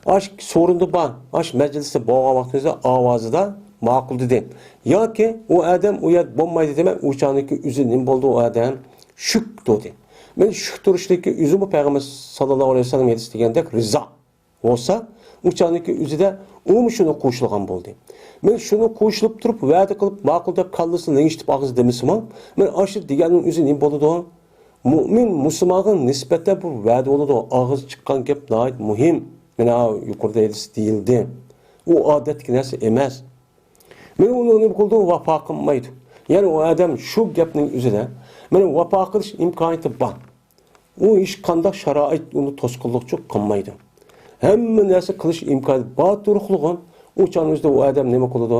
ئاش سورۇندا بار، ئاش مەجلىستە بولغان ۋاقتىمىزدا ئاۋازىدا ماقۇل دېدى. ياكى ئۇ ئادەم ئۇ يەردە بولمايدۇ دېمەي، ئۇ چاغنىڭكى ئۆزى نېمە بولدى ئۇ ئادەم؟ شۈك تۇردى. مانا شۈك تۇرۇشلۇقى ئۆزىمۇ پەيغەمبەر ساللاللاھۇ ئەلەيھى ۋەسەللەم ھەدىسى دېگەندەك رىزا. بولسا، ئۇ چاغنىڭكى ئۆزىدە ئۇمۇ شۇنى قوشۇلغان بولدى. مەن شۇنى قوشۇلۇپ تۇرۇپ، ۋەدە قىلىپ، ماقۇل دەپ كاللىسىنى لىڭشىتىپ ئاغزى دېمىسىمۇ، مەن ئاشۇ دېگەننىڭ ئۆزى نېمە بولىدۇ؟ مۇئمىن مۇسۇلمانغا نىسبەتەن بۇ ۋەدە بولىدۇ. ئاغزى چىققان گەپ ناھايىتى مۇھىم. مانا يۇقىرىدا ھەدىس دېيىلدى. ئۇ ئادەتتىكى نەرسە ئەمەس. مەن ئۇنى نېمە قىلدى؟ ۋاپا قىلمايدۇ. يەنى ئۇ ئادەم شۇ گەپنىڭ ئۆزىدە مانا ۋاپا قىلىش ئىمكانىيىتى بار. ئۇ ھېچقانداق شارائىت ئۇنى توسقۇنلۇقچۇ قىلمايدۇ. ھەممە نەرسە قىلىش ئىمكانى بار تۇرۇقلۇقى، ئۇ چاغنىڭ ئۆزىدە ئۇ ئادەم نېمە قىلىدۇ؟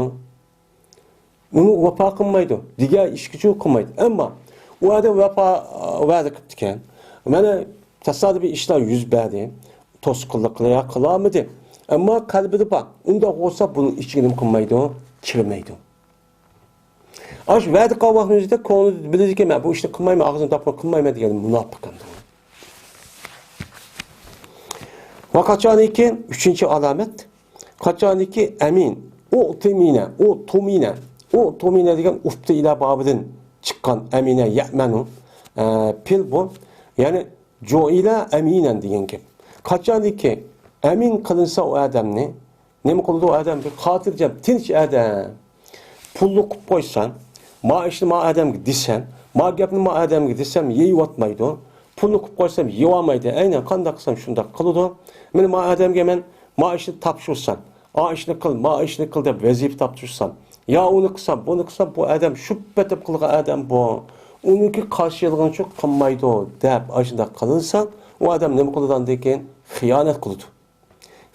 ئۇنى ۋاپا قىلمايدۇ. دېگەن ئىشكىچۇ قىلمايدۇ. ئەمما ئۇ ئادەم ۋاپا، ۋەدە قىپتىكەن. مانا تاسادىپىي ئىشلار يۈز بەردى. توسقۇنلۇق قىلىيا قىلالمىدى. ئەمما قەلبىدە بار. ئۇنداق بولسا بۇنىڭ ئىچىگە نېمە قىلمايدۇ؟ كىرمەيدۇ. ئاشۇ ۋەدە قىلغان ۋاقتىمىزدا كۆڭلىدە بىلىدىكەن، مەن بۇ ئىشنى قىلمايمەن، ئاغزىمنى تاپقان قىلمايمەن دېگەن مۇناپىق ئەمدى. ۋە قاچانكى ئۈچىنچى ئالامەت، قاچانكى ئەمىن، ئۇ تۇمىنە، ئۇ تۇمىنە، ئۇ تۇمىنە دېگەن ئۇفت ئىلە بابىدىن چىققان ئەمىنە يەمەنۇ، ئە، پېئىل بۇ. يەنى جوئىلە ئەمىنەن دېگەن گەپ. قاچانكى ئەمىن قىلىنسا ئۇ ئادەمنى، نېمە قىلىدۇ ئادەم؟ بىر خاتىرجەم، تىنچ ئادەم. پۇلنى قىلىپ قويسام، ما ئىشنى ما ئادەمگە دېسەم، ما گەپنى ما ئادەمگە دېسەم، يېيىۋاتمايدۇ. پۇلنى قىلىپ قويسام، يېيىۋالمايدۇ. ئەينەن قانداق قىلسام، شۇنداق قىلىدۇ. مانا ما ئادەمگە مەن ما ئىشنى تاپشۇرسام، ئا ئىشنى قىل، ما ئىشنى قىل دەپ ۋەزىپە تاپشۇرسام، يا ئۇنى قىلسام، بۇنى قىلسام، بۇ ئادەم شۈبھە ئېتىپ قىلغان ئادەم بۇ. ئۇنىڭكى قارشىلىقىنى شۇ قىلمايدۇ دەپ، ئاشۇنداق قىلىنسا، ئۇ ئادەم نېمە قىلىدۇ ئاندىن كېيىن؟ خىيانەت قىلىدۇ.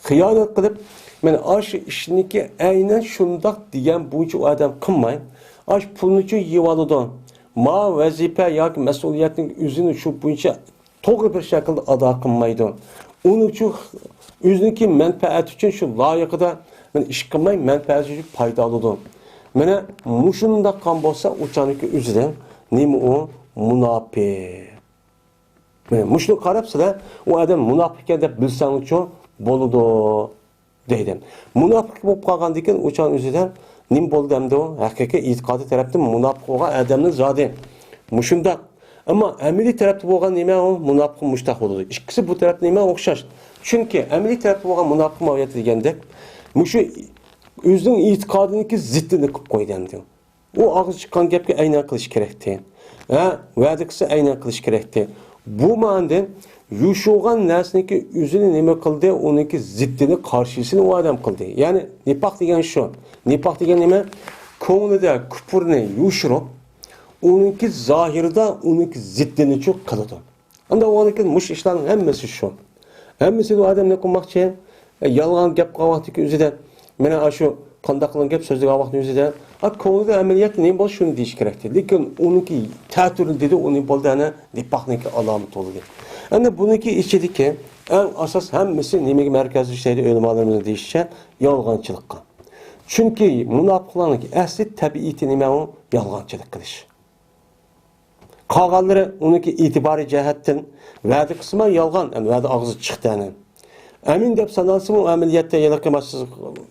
خىيانەت قىلىپ، مەن ئاشۇ ئىشنىكى ئەينەن شۇنداق دېگەن بويىچە ئۇ ئادەم قىلماي، ئاشۇ پۇلنىچۇ يېيىۋالىدۇ. ما ۋەزىپە ياكى مەسئۇلىيەتنىڭ ئۆزىنى شۇ بويىچە توغرا بىر شەكىلدە ئادا قىلمايدۇ. ئۇنىڭچۇ ئۆزىنىڭكى مەنپەئەتى ئۈچۈن شۇ لايىقىدا مەن ئىش قىلماي، مەنپەئەتى ئۈچۈن پايدا ئالىدۇ. مانا مۇشۇنداق قىلغان بولسا، ئۇ چاغنىڭكى ئۆزىدە نېمە ئۇ؟ مۇناپىق. مانا مۇشۇنى قاراپ سىلەر ئۇ ئادەم مۇناپىق ئىكەن دەپ بىلسەڭلارچۇ بولىدۇ دەيدۇ. مۇناپىق بولۇپ قالغاندىن كېيىن ئۇ چاغنىڭ ئۆزىدە نېمە بولدى ئەمدى ئۇ؟ ھەقىقىي ئېتىقادىي تەرەپتىن مۇناپىق بولغان ئادەمنىڭ زادى مۇشۇنداق. ئەمما ئەمەلىي تەرەپتە بولغان نېمە ئۇ؟ مۇناپىق مۇشتاق بولىدۇ. ئىككىسى بۇ تەرەپتە نېمە ئوخشاش. چۈنكى ئەمەلىي تەرەپتە بولغان مۇناپىق ماۋىيەتتە دېگەندەك، مۇشۇ ئۆزىنىڭ ئېتىقادىنىڭكى زىتىنى قىلىپ قويدى ئەمدى. ئۇ ئاغزى چىققان گەپكە ئەينەن قىلىش كېرەكتى. ھە، ۋەدە قىلسا ئەينەن قىلىش كېرەكتى. بۇ مەنىدە يوشۇرغان نەرسىنىڭكى ئۆزىنى نېمە قىلدى؟ ئۇنىڭكى زىتىنى، قارشىسىنى ئۇ ئادەم قىلدى. يەنى نىپاق دېگەن شۇ. نىپاق دېگەن نېمە؟ كۆڭلىدە كۇپۇرنى يوشۇرۇپ، ئۇنىڭكى زاھىرىدا ئۇنىڭكى زىتىنىچۇ قىلىدۇ. ئانداق بولغاندىن كېيىن مۇشۇ ئىشلارنىڭ ھەممىسى شۇ. ھەممىسىنى ئۇ ئادەم نېمە قىلماقچى؟ ئە، يالغان گەپ قىلغان ۋاقتىدىكى ئۆزىدە، مانا ئاشۇ قانداق قىلغان گەپ سۆزلىگەن ۋاقتىنىڭ ئۆزىدە، ئا، كۆڭلىدە ئەمەلىيەتتە نېمە بولسا شۇنى دېيىش كېرەكتى. لېكىن ئۇنىڭكى تەتۈرىنى دېدى، ئۇنى بولدى، ئەنە نىپاقنىڭكى ئالامىتى بولدى. ئەنە بۇنىڭكى ئىچىدىكى ئەڭ ئاساس ھەممىسى نېمىگە مەركەزلىشىدۇ دەيدۇ ئۆلىمالىرىمىزنىڭ دېيىشىچە، يالغانچىلىققا. چۈنكى مۇناپىقلارنىڭكى ئەسلى تەبىئىتى نېمە ئۇ؟ يالغانچىلىق قىلىش. قالغانلىرى ئۇنىڭكى ئېتىبارىي جەھەتتىن ۋەدە قىلسىمۇ يالغان، يەنى ۋەدە ئاغزىدا چىقتى يەنى. ئەمىن دەپ سانالسىمۇ ئەمەلىيەتتە ھېلىقى مانا سىز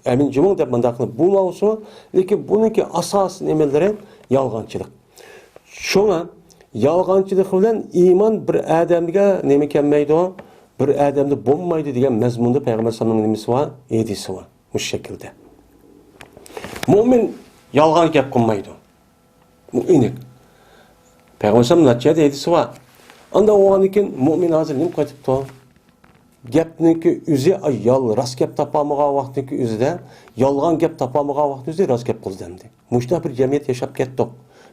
ئەمىن جۇمۇڭ دەپ مۇنداق قىلىپ بولماۋسىمۇ، لېكىن بۇنىڭكى ئاساسىي نېمىلىرى يالغانچىلىق. شۇڭا يالغانچىلىق بىلەن ئىمان بىر ئادەمگە نېمە كەلمەيدۇ، بىر ئادەمدە بولمايدۇ دېگەن مەزمۇندا پەيغەمبەر ئەلەيھىسسالامنىڭ نېمىسى بار، ھەدىسى بار. مۇشۇ شەكىلدە. مۇئمىن يالغان گەپ قىلمايدۇ. بۇ ئېنىق. پەيغەمبەر ئەلەيھىسسالام نەچچە ھەدىسى بار. ئانداق بولغاندىن كېيىن مۇئمىن ھازىر نېمە قىلىۋېتىپتۇ؟ گەپنىڭكى ئۆزى، ئاي، يال-، راست گەپ تاپالمىغان ۋاقىتنىڭكى ئۆزىدە، يالغان گەپ تاپالمىغان ۋاقىتنىڭ ئۆزىدە راست گەپ قىلدى ئەمدى. مۇشۇنداق بىر جەمئىيەت ياشاپ كەتتۇق.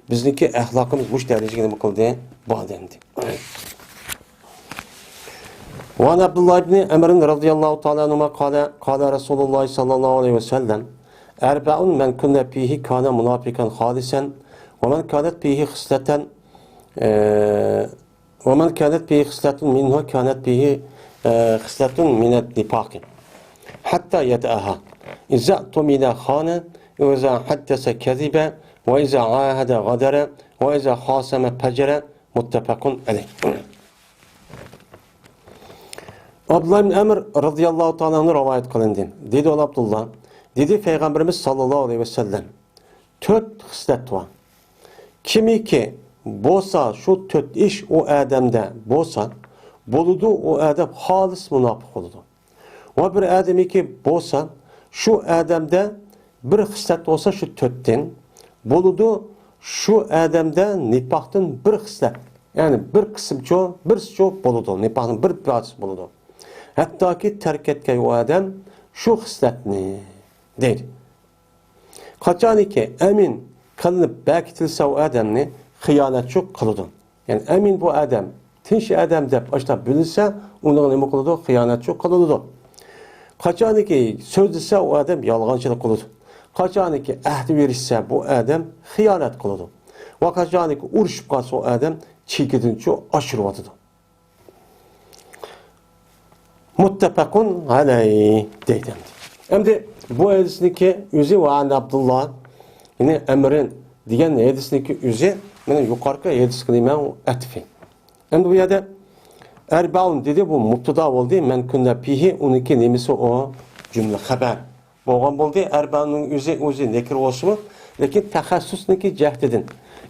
بىزنىڭكى ئەخلاقىمىز مۇشۇ دەرىجىگە نېمە قىلدى؟ باردى ئەمدى. وعن عبد الله بن عمرو رضي الله تعالى عنهما قال، قال رسول الله صلى الله عليه وسلم، أربع من كن فيه كان منافقا خالصا، ومن كانت فيه خصلة، آه، ومن كانت فيه خصلة منه كانت فيه، آه، خصلة من النفاق حتى يدعها. إذا اؤتمن خان، وإذا حدث كذب، وإذا عاهد غدر، وإذا خاصم فجر، مۇتتەپەقۇن ئەلەيھ. ئابدۇللا ئىبن ئەمر رەزىياللاھۇ تائالا ئەنھۇ رىۋايەت قىلىندى. دېدى ئۇ ئابدۇللا، دېدى پەيغەمبىرىمىز ساللاللاھۇ ئەلەيھى ۋەسەللەم، تۆت خىسلەت بار. كىمكى بولسا شۇ تۆت ئىش ئۇ ئادەمدە بولسا، بولىدۇ، ئۇ ئادەم خالىس مۇناپىق بولىدۇ. ۋە بىر ئادەمكى بولسا، شۇ ئادەمدە بىر خىسلەت بولسا شۇ تۆتتىن، بولىدۇ، شۇ ئادەمدە نىپاقتىن بىر خىسلەت، يەنى بىر قىسىمچۇ، بىرسىچۇ بولىدۇ، نىپاقنىڭ بىر پارچىسى بولىدۇ. ھەتتاكى تەرك ئەتكەي ئۇ ئادەم شۇ خىسلەتنى، دەيدۇ. قاچانكى ئەمىن قىلىنىپ بەكىتىلسە ئۇ ئادەمنى خىيانەتچۇ قىلىدۇ. يەنى ئەمىن بۇ ئادەم، تىنچ ئادەم دەپ ئاشۇنداق بىلىنسە، ئۇنىڭغا نېمە قىلىدۇ؟ خىيانەتچۇ قىلىدۇ. قاچانكى سۆزلىسە ئۇ ئادەم يالغانچىلىق قىلىدۇ. قاچانكى ئەھدى بېرىشسە بۇ ئادەم خىيانەت قىلىدۇ. ۋە قاچانكى ئۇرۇشۇپ قالسا ئۇ ئادەم چېكىدىنچۇ ئاشۇرۇۋاتىدۇ. مۇتتەپەقۇن ئەلەيھ دەيدۇ. ئەمدى بۇ ھەدىسنىڭكى ئۆزى ۋە ئەن ئابدۇللا، يەنى ئەمرىن دېگەن ھەدىسنىڭكى ئۆزى مانا يۇقىرىقى ھەدىسكە نېمە ئەتىپى. ئەمدى بۇ يەردە ئەربەئۇن دېدى، بۇ مۇبتىدا بولدى. مەن كۇنە فىھى، ئۇنىڭكى نېمىسى ئۇ؟ جۈملە خەبەر بولغان بولدى. ئەربەئۇننىڭ ئۆزى، ئۆزى نەكىر بولسىمۇ، لېكىن تەخەسسۇسنىڭكى جەھىتىدىن،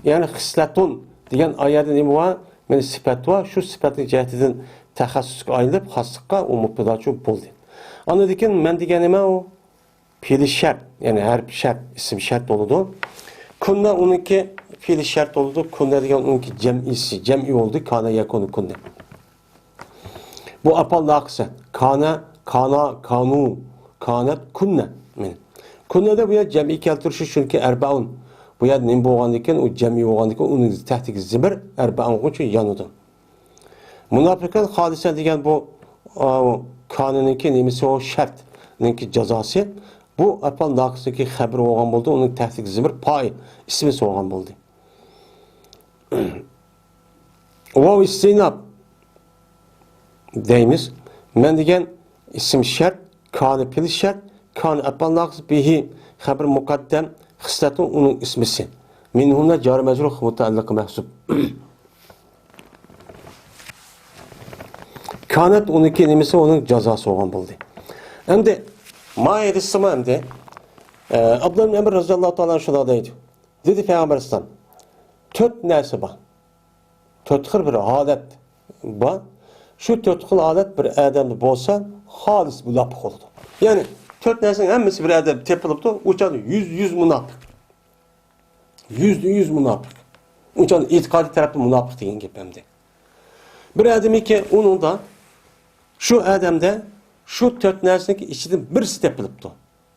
يەنى خىسلەتۇن دېگەن ئايەتتە نېمە بار؟ مانا سۈپەت بار. شۇ سۈپەتنىڭ جەھىتىدىن تەخەسسۇسقا ئايلىنىپ، خاسلىققا ئۇ مۇبتىداچۇ بولدى. ئاندىن كېيىن مەن دېگەن نېمە ئۇ؟ پېئىلى شەرت، يەنى ھەرپ شەرت، ئىسىم شەرت بولىدۇ. كۇننە ئۇنىڭكى پېئىلى شەرت بولىدۇ. كۇننە دېگەن ئۇنىڭكى جەمئىسى، جەمئىي بولدى. كانە يەكۇنۇ كۇننە. بۇ ئەپئال ناقىسە. كانە، كانا، كانۇ، كانەت، كۇننە. مانا. كۇننەدە بۇ يەر جەمئىي كەلتۈرۈشى، چۈنكى ئەربەئۇن. بۇ يەر نېمە بولغاندىكىن، ئۇ جەمئىي بولغاندىكىن، ئۇنىڭ تەھتىدىكى زىمىر ئەربەئۇنغىچە يانىدۇ. مۇناپىقان خالىسەن دېگەن بۇ، ئا، كانىنىڭكى نېمىسى ئۇ؟ شەرتنىڭكى جازاسى. بۇ ئەپئال ناقىسنىڭكى خەبىرى بولغان بولدى، ئۇنىڭ تەھتىدىكى زىمىر پائىل ئىسمىسى بولغان بولدى. ۋاۋ ئىستىئناپ دەيمىز. مەن دېگەن ئىسىم شەرت، كانە پېئىل شەرت، كانە ئەپئال ناقىس، بىھى خەبەر مۇقەددەم، خىسلەتۇن ئۇنىڭ ئىسمىسى. مىنھۇندا جارى مەجرۇر مۇتەئەللىقى مەھزۇپ. كانەت ئۇنىڭكى نېمىسى، ئۇنىڭ جازاسى بولغان بولدى. ئەمدى ما ھەدىسىمۇ ئەمدى ئابدۇللا ئىبن ئەمر رەزىياللاھۇ تائالا شۇنداق دەيدۇ. دېدى پەيغەمبەر ئەلەيھىسسالام، تۆت نەرسە بار. تۆت خىل بىر ھالەت بار. شۇ تۆت خىل ھالەت بىر ئادەمدە بولسا، خالىس مۇناپىق بولىدۇ. يەنى تۆت نەرسىنىڭ ھەممىسى بىر ئادەمدە تېپىلىپتۇ، ئۇ چاغدا يۈز، يۈز مۇناپىق. يۈزدە يۈز مۇناپىق. ئۇ چاغدا ئېتىقادىي تەرەپتە مۇناپىق دېگەن گەپ ئەمدى. بىر ئادەمكى ئۇنىڭدا، شۇ ئادەمدە شۇ تۆت نەرسىنىڭ ئىچىدىن بىرسى تېپىلىپتۇ.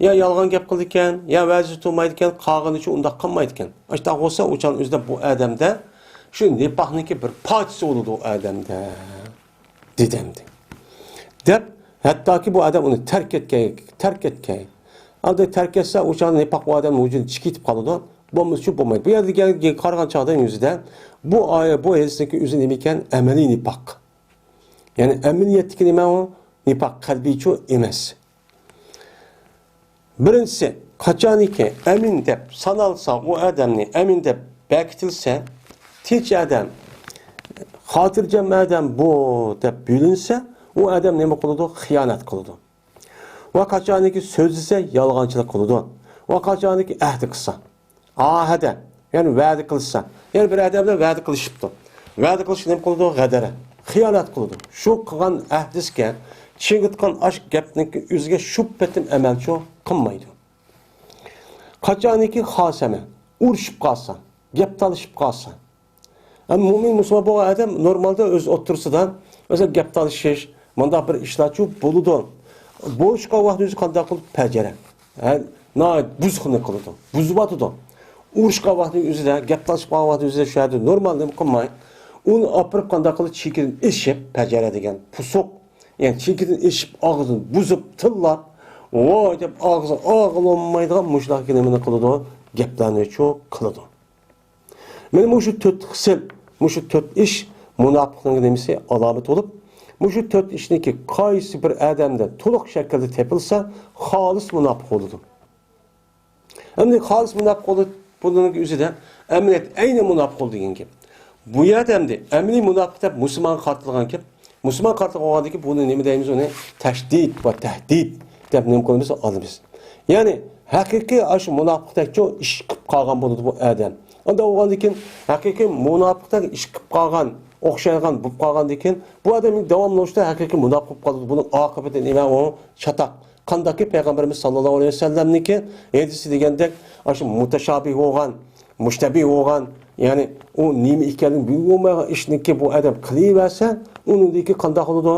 يا يالغان گەپ قىلىدىكەن، يا ۋەزىسى تۇرمايدىكەن، قالغىنىچە ئۇنداق قىلمايدىكەن. ئاشۇنداق بولسا، ئۇ چاغنىڭ ئۆزىدە بۇ ئادەمدە شۇ نىپاقنىڭكى بىر پارچىسى بولىدۇ ئۇ ئادەمدە، دېدى ئەمدى. دەپ، ھەتتاكى بۇ ئادەم ئۇنى تەرك ئەتكەي، تەرك ئەتكەي. ئاندىن تەرك ئەتسە، ئۇ چاغدا نىپاق بۇ ئادەمنىڭ ۋۇجۇدىدىن چىقىپ كېتىپ قالىدۇ. بولمىسىچۇ بولمايدۇ. بۇ يەردە گەل-، قارىغان چاغدا يۈزىدە بۇ ئايە-، بۇ ھەدىسنىڭكى ئۆزى نېمە ئىكەن؟ ئەمەلىي نىپاق. يەنى ئەمەلىيەتتىكى نېمە ئۇ؟ نىپاق قەلبىيچۇ ئەمەس. بىرىنچىسى، قاچانكى ئەمىن دەپ سانالسا، ئۇ ئادەمنى ئەمىن دەپ بەكىتىلسە، تىنچ ئادەم، خاتىرجەم ئادەم بۇ دەپ بىلىنسە، ئۇ ئادەم نېمە قىلىدۇ؟ خىيانەت قىلىدۇ. ۋە قاچانكى سۆزلىسە، يالغانچىلىق قىلىدۇ. ۋە قاچانكى ئەھدى قىلسا، ئاھەدە، يەنى ۋەدە قىلسا، يەنى بىر ئادەم بىلەن ۋەدە قىلىشىپتۇ. ۋەدە قىلىشقا نېمە قىلىدۇ؟ غەدەرە، خىيانەت قىلىدۇ. شۇ قىلغان ئەھدىسىگە، چىڭىتقان ئاش گەپنىڭكى ئۆزىگە شۇ پېتىم ئەمەلچۇ قىلمايدۇ. قاچانكى خاسەمە، ئۇرۇشۇپ قالسا، گەپ تالىشىپ قالسا، ئەمما مۇئمىن مۇسۇلمان بولغان ئادەم نورمالدا ئۆز ئوتتۇرىسىدا، مەسىلەن، گەپ تالىشىش، مۇنداق بىر ئىشلارچۇ بولىدۇ. بولۇشقان ۋاقتى ئۆزى قانداق قىلىپ پەجەرە. ھە، ناھايىتى بۇزۇقنى قىلىدۇ. بۇزۇۋاتىدۇ. ئۇرۇشقان ۋاقتى ئۆزىدە، گەپ تالىشىپ قالغان ۋاقتى ئۆزىدە شۇ يەردە نورمال نېمە قىلماي، ئۇنى ئاپىرىپ قانداق قىلىپ چېكىدىن ئېشىپ، پەجەرە دېگەن پۇسۇق. يەنى چېكىدىن ئېشىپ، ئاغزىنى بۇزۇپ، تىللاپ، ۋاي دەپ ئاغزى ئاغلانمايدىغان مۇشۇنداق نېمىنى قىلىدۇ، گەپلەرنىچۇ قىلىدۇ. مانا مۇشۇ تۆت خىسىل، مۇشۇ تۆت ئىش مۇناپىقنىڭ نېمىسى، ئالامىتى بولۇپ، مۇشۇ تۆت ئىشنىڭكى قايسى بىر ئادەمدە تولۇق شەكىلدە تېپىلسا، خالىس مۇناپىق بولىدۇ. ئەمدى خالىس مۇناپىق بولۇپ، بۇنىڭ ئۆزىدە ئەمەلىيەت ئەينى مۇناپىق بولىدۇ دېگەن گەپ. بۇ يەردە ئەمدى ئەمەلىي مۇناپىق دەپ مۇسۇلمانغا قارىتىلغان گەپ. مۇسۇلمان قارىتىلغان گەپ، بۇنى نېمە دەيمىز ئۇنى؟ تەشدىد ۋە تەھدىد دەپ نېمە قىلىمىز؟ ئالىمىز. يەنى ھەقىقىي ئاشۇ مۇناپىقتەكچۇ ئىش قىلىپ قالغان بولىدۇ بۇ ئادەم. ئانداق بولغاندىن كېيىن، ھەقىقىي مۇناپىقتەك ئىش قىلىپ قالغان، ئوخشايدىغان بولۇپ قالغاندىن كېيىن، بۇ ئادەم داۋاملىق ھەقىقىي مۇناپىق بولۇپ قالىدۇ. بۇنىڭ ئاقىۋىتى نېمە؟ ئۇ چاتاق. قانداقكى پەيغەمبىرىمىز ساللاللاھۇ ئەلەيھى ۋەسەللەمنىڭكى ھەدىسى دېگەندەك، ئاشۇ مۇتەشابىھ بولغان، مۇشتەبىھ بولغان، يەنى ئۇ نېمە ئىكەنلىكىنى بىلگۈم بولمايدىغان ئىشنىكى بۇ ئادەم قىلىۋەرسە، ئۇنىڭدىن كېيىن قانداق بولىدۇ؟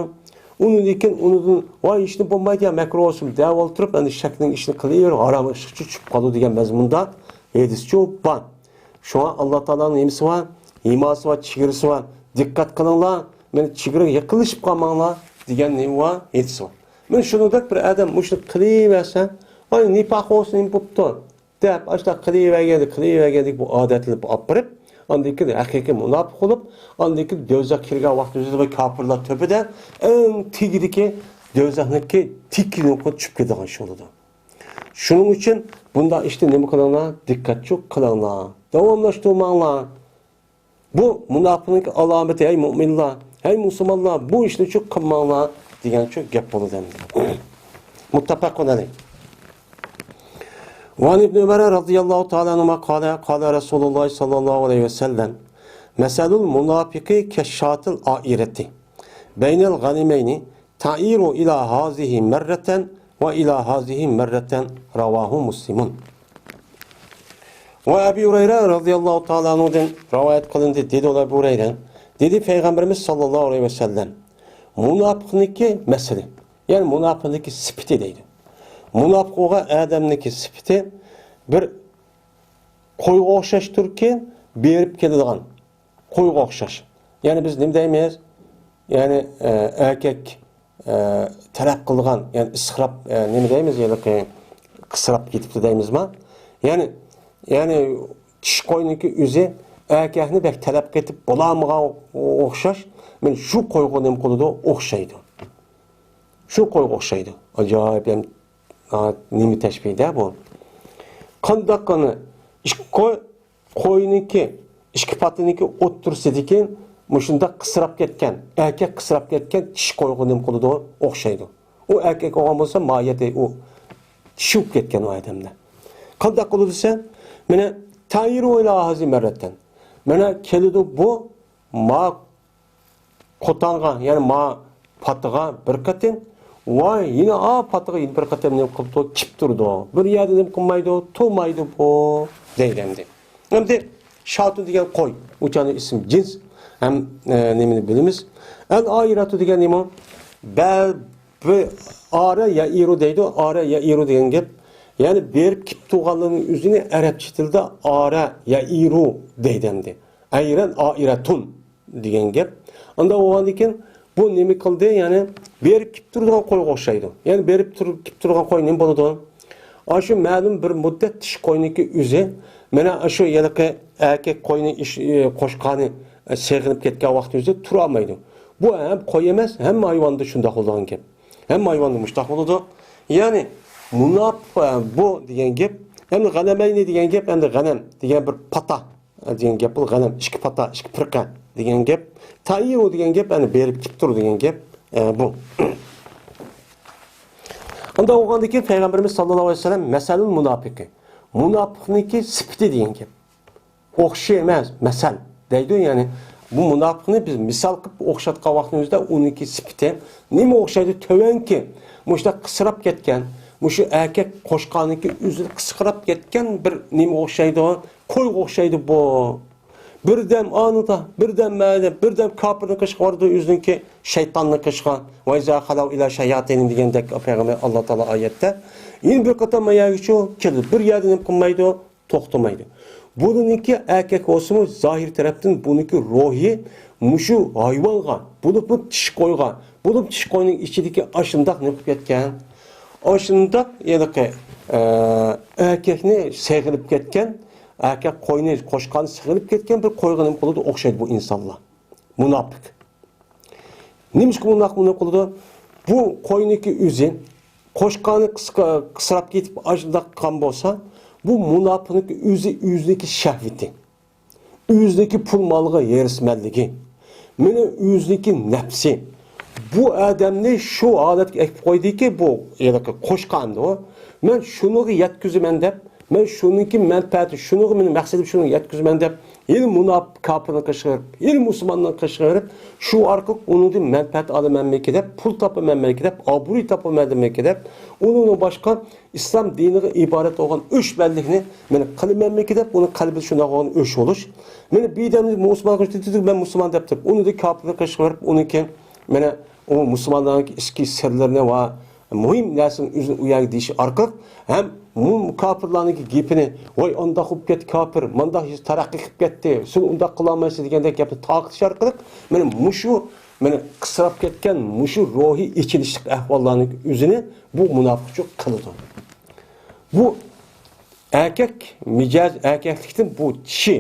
ئۇنىڭدىن كېيىن ئۇنىڭدىن، ۋاي، ئىشنى بولمايدۇ يا، مەكرۇھ بولسۇن دەپ ئولتۇرۇپ، ئەمدى شەكنىڭ ئىشىنى قىلىۋېرىپ، ھارام ئىشقا چۈشۈپ قالىدۇ دېگەن مەزمۇندا ھەدىسچۇ بار. شۇڭا ئاللا تائالانىڭ نېمىسى بار؟ ھىماسى بار، چېگرىسى بار. دىققەت قىلىڭلار، مېنى چېگرىگە يېقىنلىشىپ قالماڭلار دېگەن نېمە بار؟ ھەدىسى بار. مانا شۇنىڭدەك بىر ئادەم مۇشۇنى قىلىۋەرسە، ئاي، نىپاق بولسا نېمە بوپتۇ دەپ، ئاشۇنداق قىلىۋەرگەندەك، قىلىۋەرگەندەك بۇ ئادەتلىنىپ ئاپىرىپ، ئاندىن كېيىن ھەقىقىي مۇناپىق بولۇپ، ئاندىن كېيىن دوزاخقا كىرگەن ۋاقتىمىزدا بۇ كاپىرلار تۆپىدە ئەڭ تېگىدىكى دوزاخنىڭكى تېكىنىغا چۈشۈپ كېتىدىغان ئىش بولىدۇ. شۇنىڭ ئۈچۈن بۇنداق ئىشنى نېمە قىلىڭلار؟ دىققەتچۇ قىلىڭلار. داۋاملاشتۇرماڭلار. بۇ مۇناپىقنىڭكى ئالامىتى، ھەي مۇئمىنلار، ھەي مۇسۇلمانلار، بۇ ئىشنى چۇ قىلماڭلار دېگەن چۇ گەپ بولىدۇ ئەمدى. مۇتتەپەقۇن ئەلەيھ. وعن ابن عمر رضي الله تعالى عنهما قال، قال رسول الله صلى الله عليه وسلم، مثل المنافق كالشاة العائرة بين الغنمين تعير إلى هذه مرة وإلى هذه مرة. رواه مسلم. ۋە ئەبى ھۇرەيرە رەزىياللاھۇ تائالا ئەنھۇدىن رىۋايەت قىلىندى، دېدى ئۇلار، ئەبۇ ھۇرەيرە، دېدى پەيغەمبىرىمىز ساللاللاھۇ ئەلەيھى ۋەسەللەم، مۇناپىقنىڭكى مەسىلى، يەنى مۇناپىقنىڭكى سۈپىتى دەيدۇ. مۇناپىق بولغان ئادەمنىڭكى سۈپىتى بىر قويغا ئوخشاشتۇركى، بېرىپ كېلىدىغان، قويغا ئوخشاش. يەنى بىز نېمە دەيمىز؟ يەنى، ئە، ئەركەك، ئە، تەلەپ قىلىدىغان، يەنى ئىسراپ، ئە، نېمە دەيمىز؟ ھېلىقى ئىسراپ كېتىپتۇ دەيمىزما؟ يەنى، يەنى چىشى قوينىڭكى ئۆزى ئەركەكنى بەك تەلەپ قىلىپ بولالمىغان ئوخشاش. مانا شۇ قويغا نېمە قىلىدۇ؟ ئوخشايدۇ. شۇ قويغا ئوخشايدۇ. ئاجايىپ، يەنى نېمە تەشبىھدە بۇ؟ قانداق قىلىدۇ؟ ئىككى قوي، قوينىڭكى ئىككى پاتىنىڭكى ئوتتۇرىسىدىكى مۇشۇنداق قىسراپ كەتكەن، ئەركەك قىسراپ كەتكەن چىشى قويغا نېمە قىلىدۇ؟ ئوخشايدۇ. ئۇ ئەركەك بولغان بولسا، ماھىيەتى ئۇ چىشىپ كەتكەن ئۇ ئادەمدە. قانداق قىلىدۇ دېسە، مانا، تەيرۇ ئىلى ھازى مەررەتەن. مانا كېلىدۇ بۇ ما قوتانغا، يەنى ما پاتىغا بىر قېتىم، ۋاي، يەنە ئا پاتىغا يەنە بىر قېتىم نېمە قىلىپ تۇر-، كېلىپ تۇرىدۇ. بىر يەردە نېمە قىلمايدۇ، تۇرمايدۇ بۇ، دەيدۇ ئەمدى. ئەمدى شاتۇن دېگەن قوي، ئۇ چاغدا ئىسىم جىنس ھەم، ئە، نېمىنى بىلىمىز. ئەل ئائىراتۇ دېگەن نېمە؟ بەل، بۇ ئارە يائىرۇ دەيدۇ، ئارە يائىرۇ دېگەن گەپ. يەنى بېرىپ كېلىپ تۇرغانلىرىنىڭ ئۆزىنى ئەرەبچە تىلدا ئارە يائىرۇ دەيدۇ ئەمدى. ئەيرەن ئائىرەتۇن دېگەن گەپ. ئاندا بولغاندىن كېيىن بۇ نېمە قىلدى؟ يەنى بېرىپ كېلىپ تۇرىدىغان قويغا ئوخشايدۇ. يەنى بېرىپ تۇرۇپ كېلىپ تۇرىدىغان قوي نېمە بولىدۇ؟ ئاشۇ مەلۇم بىر مۇددەت چىشى قوينىڭكى ئۆزى، مانا ئاشۇ ھېلىقى ئەركەك قوينى ئىش-، ئى، قوشقانى، ئە، سېغىنىپ كەتكەن ۋاقتى ئۆزى تۇرالمايدۇ. بۇ ھەم قوي ئەمەس، ھەممە ھايۋاندا شۇنداق بولىدىغان گەپ. ھەممە ھايۋاندا مۇشۇنداق بولىدۇ. يەنى مۇناپىق، ئە، بۇ دېگەن گەپ، ئەمدى غەنەمەينى دېگەن گەپ، ئەمدى غەنەم دېگەن بىر پاتا. دېگەن گەپ بۇ، غەنەم، ئىككى پاتا، ئىككى پىرقە دېگەن گەپ. تەيرۇ دېگەن گەپ، يەنى بېرىپ كېلىپ تۇر دېگەن گەپ، ئە، بۇ. ئاندا بولغاندىن كېيىن پەيغەمبىرىمىز ساللاللاھۇ ئەلەيھى ۋەسەللەم مەسەلۇل مۇناپىقى، مۇناپىقنىڭكى سۈپىتى دېگەن گەپ. ئوخشىماس، مەسەل دەيدۇ، يەنى بۇ مۇناپىقنى بىز مىسال قىلىپ ئوخشاتقان ۋاقتىمىزدا ئۇنىڭكى سۈپىتى نېمە ئوخشايدۇ؟ تۆۋەنكى، مۇشۇنداق قىسراپ كەتكەن، مۇشۇ ئەركەك قوشقاننىڭكى ئۆزى قىسراپ كەتكەن بىر نېمە ئوخشايدۇ؟ قويغا ئوخشايدۇ بۇ. بىردەم ئانىدا، بىردەم مەدە، بىردەم كاپىرنىڭ قېشىغا بارىدۇ، ئۆزىنىڭكى شەيتاننىڭ قېشىغا. ۋەيزا خەلەۋ ئىلە شەياتىنىم دېگەندەك پەيغەمبەر، ئاللا تائالا ئايەتتە. يەنە بىر قېتىم ماياگىچۇ كېلىدۇ، بىر يەردە نېمە قىلمايدۇ، توختىمايدۇ. بۇنىڭكى ئەركەك بولسىمۇ، زاھىر تەرەپتىن بۇنىڭكى روھى مۇشۇ ھايۋانغا، بولۇپمۇ چىشى قويغا، بولۇپمۇ چىشى قوينىڭ ئىچىدىكى ئاشۇنداق نېمە قىلىپ كەتكەن؟ ئاشۇنداق ھېلىقى، ئە، ئەركەكنى سېغىنىپ كەتكەن، ئەركەك قوينى، قوشقاننى سېغىنىپ كەتكەن بىر قويغا نېمە قىلىدۇ؟ ئوخشايدۇ بۇ ئىنسانلار. مۇناپىق. نېمىشقا بۇنداق، بۇنداق قىلىدۇ؟ بۇ قوينىڭكى ئۆزى، قوشقانى قىسقا-، قىسراپ كېتىپ، ئاشۇنداق قىلغان بولسا، بۇ مۇناپىقنىڭكى ئۆزى، ئۆزىنىڭكى شەھۋىتى، ئۆزىنىڭكى پۇل مالغا ھېرىسمەنلىكى، مېنىڭ ئۆزىنىڭكى نەپسى. بۇ ئادەمنى شۇ ھالەتكە ئەكىپ قويدىكى، بۇ ھېلىقى قوشقاندۇ. مەن شۇنىڭغا يەتكۈزىمەن دەپ، مەن شۇنىڭكى مەنپەئەتى، شۇنىڭغا مېنىڭ مەقسىتىم شۇنىڭغا يەتكۈزىمەن دەپ، ھېلى مۇناپىق كاپىرنى قىچقىرىپ، ھېلى مۇسۇلماننى قىچقىرىپ، شۇ ئارقىلىق ئۇنىڭدىن مەنپەئەت ئالىمەنمىكى دەپ، پۇل تاپىمەنمىكى دەپ، ئابرۇي تاپىمەنمىكى دەپ، ئۇنىڭدىن باشقا ئىسلام دىنىغا ئىبارەت بولغان ئۆچ بەللىكنى مېنى قىلىمەنمىكى دەپ، ئۇنىڭ قەلبىدە شۇنداق بولغان ئۆچ بولۇش. مېنى بىردەمدە مۇسۇلمان قىلىپ، مەن مۇسۇلمان دەپ تۇرۇپ، ئۇنىڭدىن كاپىرنى قىچقىرىپ، ئۇنىڭكى مانا ئۇ مۇسۇلمانلارنىڭ ئىچكى سىرلىرىنى ۋە مۇھىم نەرسىنى ئۆزىنى ئۇ يەرگە دېيىش ئارقىلىق ھەم مۇ-، كاپىرلارنىڭكى گېپىنى، ۋاي، ئانداق بولۇپ كەتتى كاپىر، مانداق تەرەققىي قىلىپ كەتتى، سەن ئۇنداق قىلالمايسەن دېگەندەك گەپنى تارقىتىش ئارقىلىق مانا مۇشۇ، مانا قىسراپ كەتكەن مۇشۇ روھىي ئېچىنىشلىق ئەھۋاللارنىڭ ئۆزىنى بۇ مۇناپىقچۇ قىلىدۇ. بۇ ئەركەك مىجەز، ئەركەكلىكتىن بۇ چىشى،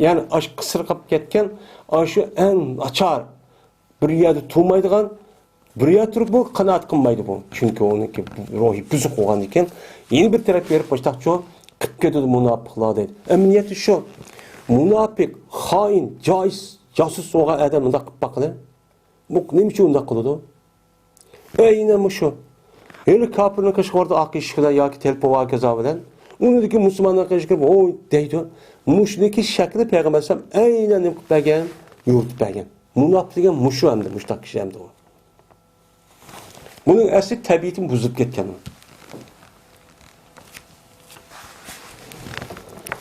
يەنى ئاشۇ قىسراپ كەتكەن، ئاشۇ ئەڭ ناچار، بىر يەردە تۇرمايدىغان، بىر يەردە تۇرۇپ بۇ قانائەت قىلمايدۇ بۇ. چۈنكى ئۇنىڭكى روھى بۇزۇق بولغاندىكىن، يەنە بىر تەرەپ بېرىپ باشلاقچۇ قىپ كېتىدۇ مۇناپىقلار دەيدۇ. ئەمەلىيەتتە شۇ. مۇناپىق، خائىن، جايىس، جاسۇس بولغان ئادەم مۇنداق قىپ باققىلى. بۇ نېمە ئۈچۈن ئۇنداق قىلىدۇ؟ ئەينەن مۇشۇ. ھېلى كاپىرنىڭ قېشىغا بارىدۇ، ئاق ئىشىك بىلەن ياكى تېلېفون ۋە ھاكازا بىلەن. ئۇنىڭدىكى مۇسۇلماننىڭ قېشىغا كىرىپ، ھوي دەيدۇ. مۇشۇنىڭكى شەكلى پەيغەمبەر ئەلەيھىسسالام ئەينەن نېمە قىلىپ بەرگەن؟ يورۇتۇپ بەرگەن. مۇناپىق دېگەن مۇشۇ ئەمدى، مۇشۇنداق كىشى ئەمدى ئۇ. بۇنىڭ ئەسلى تەبىئىتىمۇ بۇزۇلۇپ كەتكەن.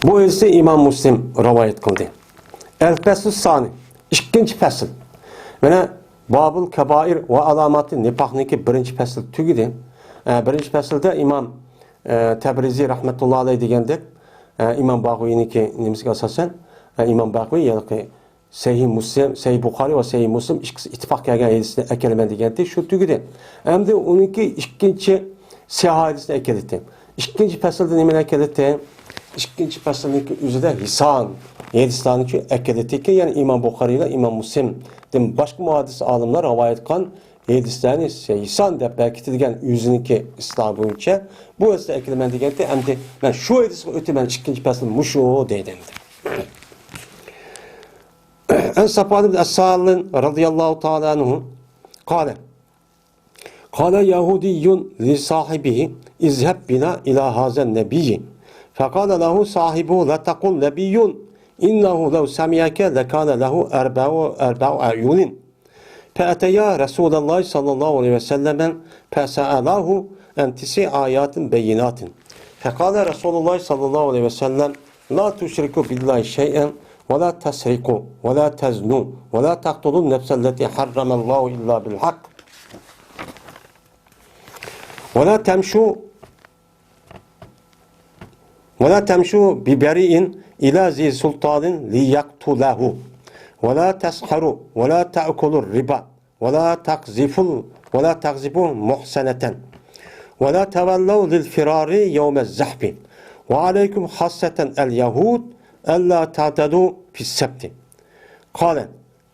بۇ ھەدىسنى ئىمام مۇسلىم رىۋايەت قىلدى. ئەل پەسلۇ سانى، ئىككىنچى پەسىل. مانا، بابۇل كابائىر ۋە ئالاماتى نىپاقنىڭكى بىرىنچى پەسىل تۈگىدى. ئە، بىرىنچى پەسىلدە ئىمام، ئە، تەبرىزى رەھمەتۇللا ئەلەيھ دېگەندەك، ئە، ئىمام باغۋىنىڭكى نېمىسىگە ئاساسەن، ئە، ئىمام باغۋى ھېلىقى سەھىھ مۇسلىم، سەھىھ بۇخارىي ۋە سەھىھ مۇسلىم ئىككىسى ئىتتىپاق كەلگەن ھەدىسنى ئەكېلىمەن دېگەنتى، شۇ تۈگىدى. ئەمدى ئۇنىڭكى ئىككىنچى سەھىھ ھەدىسنى ئەكېلىتتى. ئىككىنچى پەسىلدە نېمىنى ئەكېلىتتى؟ ئىككىنچى پەسىلنىڭكى ئۆزىدە ھىسان ھەدىسلەرنى شۇ ئەكېلىتتىكى، يەنى ئىمام بۇخارىيلا ئىمام مۇسلىمدىن باشقا مۇھەددىس ئالىملار رىۋايەت قىلغان ھەدىسلەرنى ھىسان دەپ بەركىتىدىگەن ئۆزىنىڭكى ئىستىلاھى بويىچە بۇ ھەدىسنى ئەكېلىمەن دېگەنتى، ئەمدى مەن شۇ ھەدىسكە ئۆتىمەن، ئىككىنچى پەسىل مۇشۇ دەيدۇ ئەمدى. عن صفوان بن أسال رضي الله تعالى عنه قال، قال يهودي لصاحبه، اذهب بنا إلى هذا النبي، فقال له صاحبه: لا تقل نبي، إنه لو سمعك لكان له أربع، أربع أعين. فأتيا رسول الله صلى الله عليه وسلم فسألاه عن تسع آيات بينات. فقال رسول الله صلى الله عليه وسلم: لا تشركوا بالله شيئا، ولا تسرقوا، ولا تزنوا، ولا تقتلوا النفس التي حرم الله إلا بالحق، ولا تمشوا ولا تمشوا ببريء إلى ذي سلطان ليقتله، ولا تسحروا، ولا تأكلوا الربا، ولا تقذفوا، ولا تقذفوا محصنة، ولا تولوا للفرار يوم الزحف، وعليكم خاصة اليهود ألا تعتدوا في السبت. قال: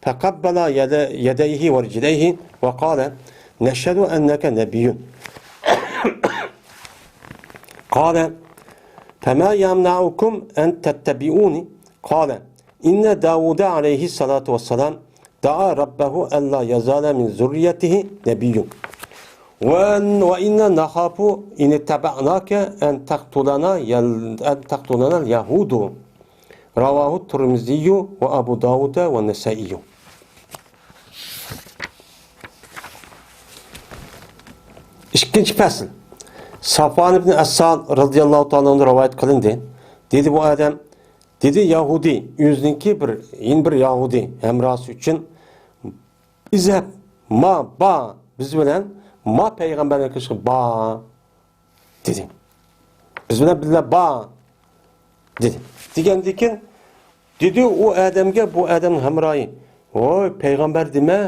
فقبل يد-، يديه ورجليه وقال: نشهد أنك نبي. قال: فما يمنعكم أن تتبعوني؟ قال: إن داود عليه الصلاة والسلام دعا ربه ألا يزال من ذريته نبي، وأن، وإنا نخاف إن اتبعناك أن تقتلنا يل-، أن تقتلنا اليهود. رواه الترمذي وأبو داود والنسائي. ئىككىنچى پەسىل. سافۋان ئىبن ئەسسال رەزىياللاھۇ تائالا ئەنھۇدىن رىۋايەت قىلىندى. دېدى بۇ ئادەم، دېدى يەھۇدىي، ئۆزىنىڭكى بىر، يەنە بىر يەھۇدىي ھەمراھى ئۈچۈن، اذهب، ما، بار، بىز بىلەن، ما پەيغەمبەرنىڭ قېشىغا بار، دېدى. بىز بىلەن بىللە بار، دېدى. دېگەندىكىن، دېدى ئۇ ئادەمگە، بۇ ئادەمنىڭ ھەمراھى، ۋوي، پەيغەمبەر دېمە،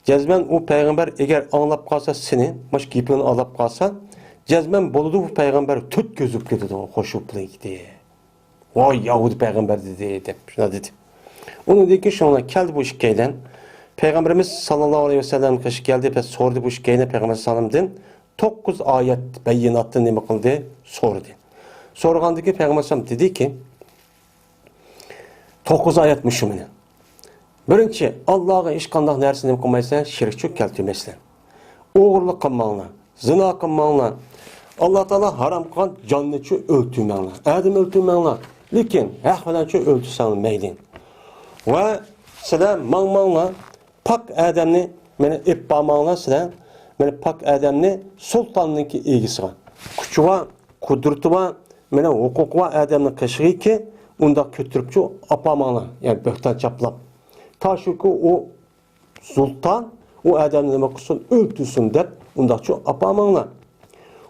جەزمەن ئۇ پەيغەمبەر ئەگەر ئاڭلاپ قالسا سېنى، مۇشۇ گېپىڭنى ئاڭلاپ قالسا، جەزمەن بولىدۇ، بۇ پەيغەمبەر تۆت كۆز بولۇپ كېتىدۇ، خوش بولۇپ كېتىدۇ. ۋاي، يەھۇدىي پەيغەمبەر دېدى، دەپ شۇنداق دېدى. ئۇنىڭدىن كېيىن شۇنىڭ بىلەن كەلدى بۇ ئىككىيلەن. پەيغەمبىرىمىز ساللاللاھۇ ئەلەيھى ۋەسەللەم قېشىغا كەلدى، بەس سورىدى بۇ ئىككىيلەن پەيغەمبەر ساللاللاھۇ ئەلەيھى ۋەسەللەمدىن توققۇز ئايەت بەييىناتتا نېمە قىلدى؟ سورىدى. سورىغاندىن كېيىن پەيغەمبەر ئەلەيھىسسالام دېدىكى، توققۇز ئايەت مۇشۇ مېنى. بىرىنچى، ئاللاغا ھېچقانداق نەرسە نېمە قىلمايسەن، شېرىكچۇ كەلتۈرمەيسەن. ئوغرىلىق قىلماڭلار، زىنا قىلماڭلار. ئاللا تائالا ھارام قىلغان جاننىچۇ ئۆلتۈرمەڭلار، ئادەم ئۆلتۈرمەڭلار. لېكىن ھەق بىلەنچۇ ئۆلتۈرسەڭلار مەيلى. ۋە سىلەر ماڭماڭلار، پاك ئادەمنى مانا ئېلىپ بارماڭلار سىلەر. مانا پاك ئادەمنى سۇلتاننىڭكى ئىگىسىغا، كۈچى بار، قۇدرىتى بار، مانا ھوقۇقى بار ئادەمنىڭ قېشىغىكى ئۇنداق كۆتۈرۈپچۇ ئاپارماڭلار. يەنى بۆھتان چاپلاپ. تا شۇكى ئۇ سۇلتان ئۇ ئادەمنى نېمە قىلسۇن، ئۆلتۈرسۇن دەپ ئۇنداقچۇ ئاپارماڭلار.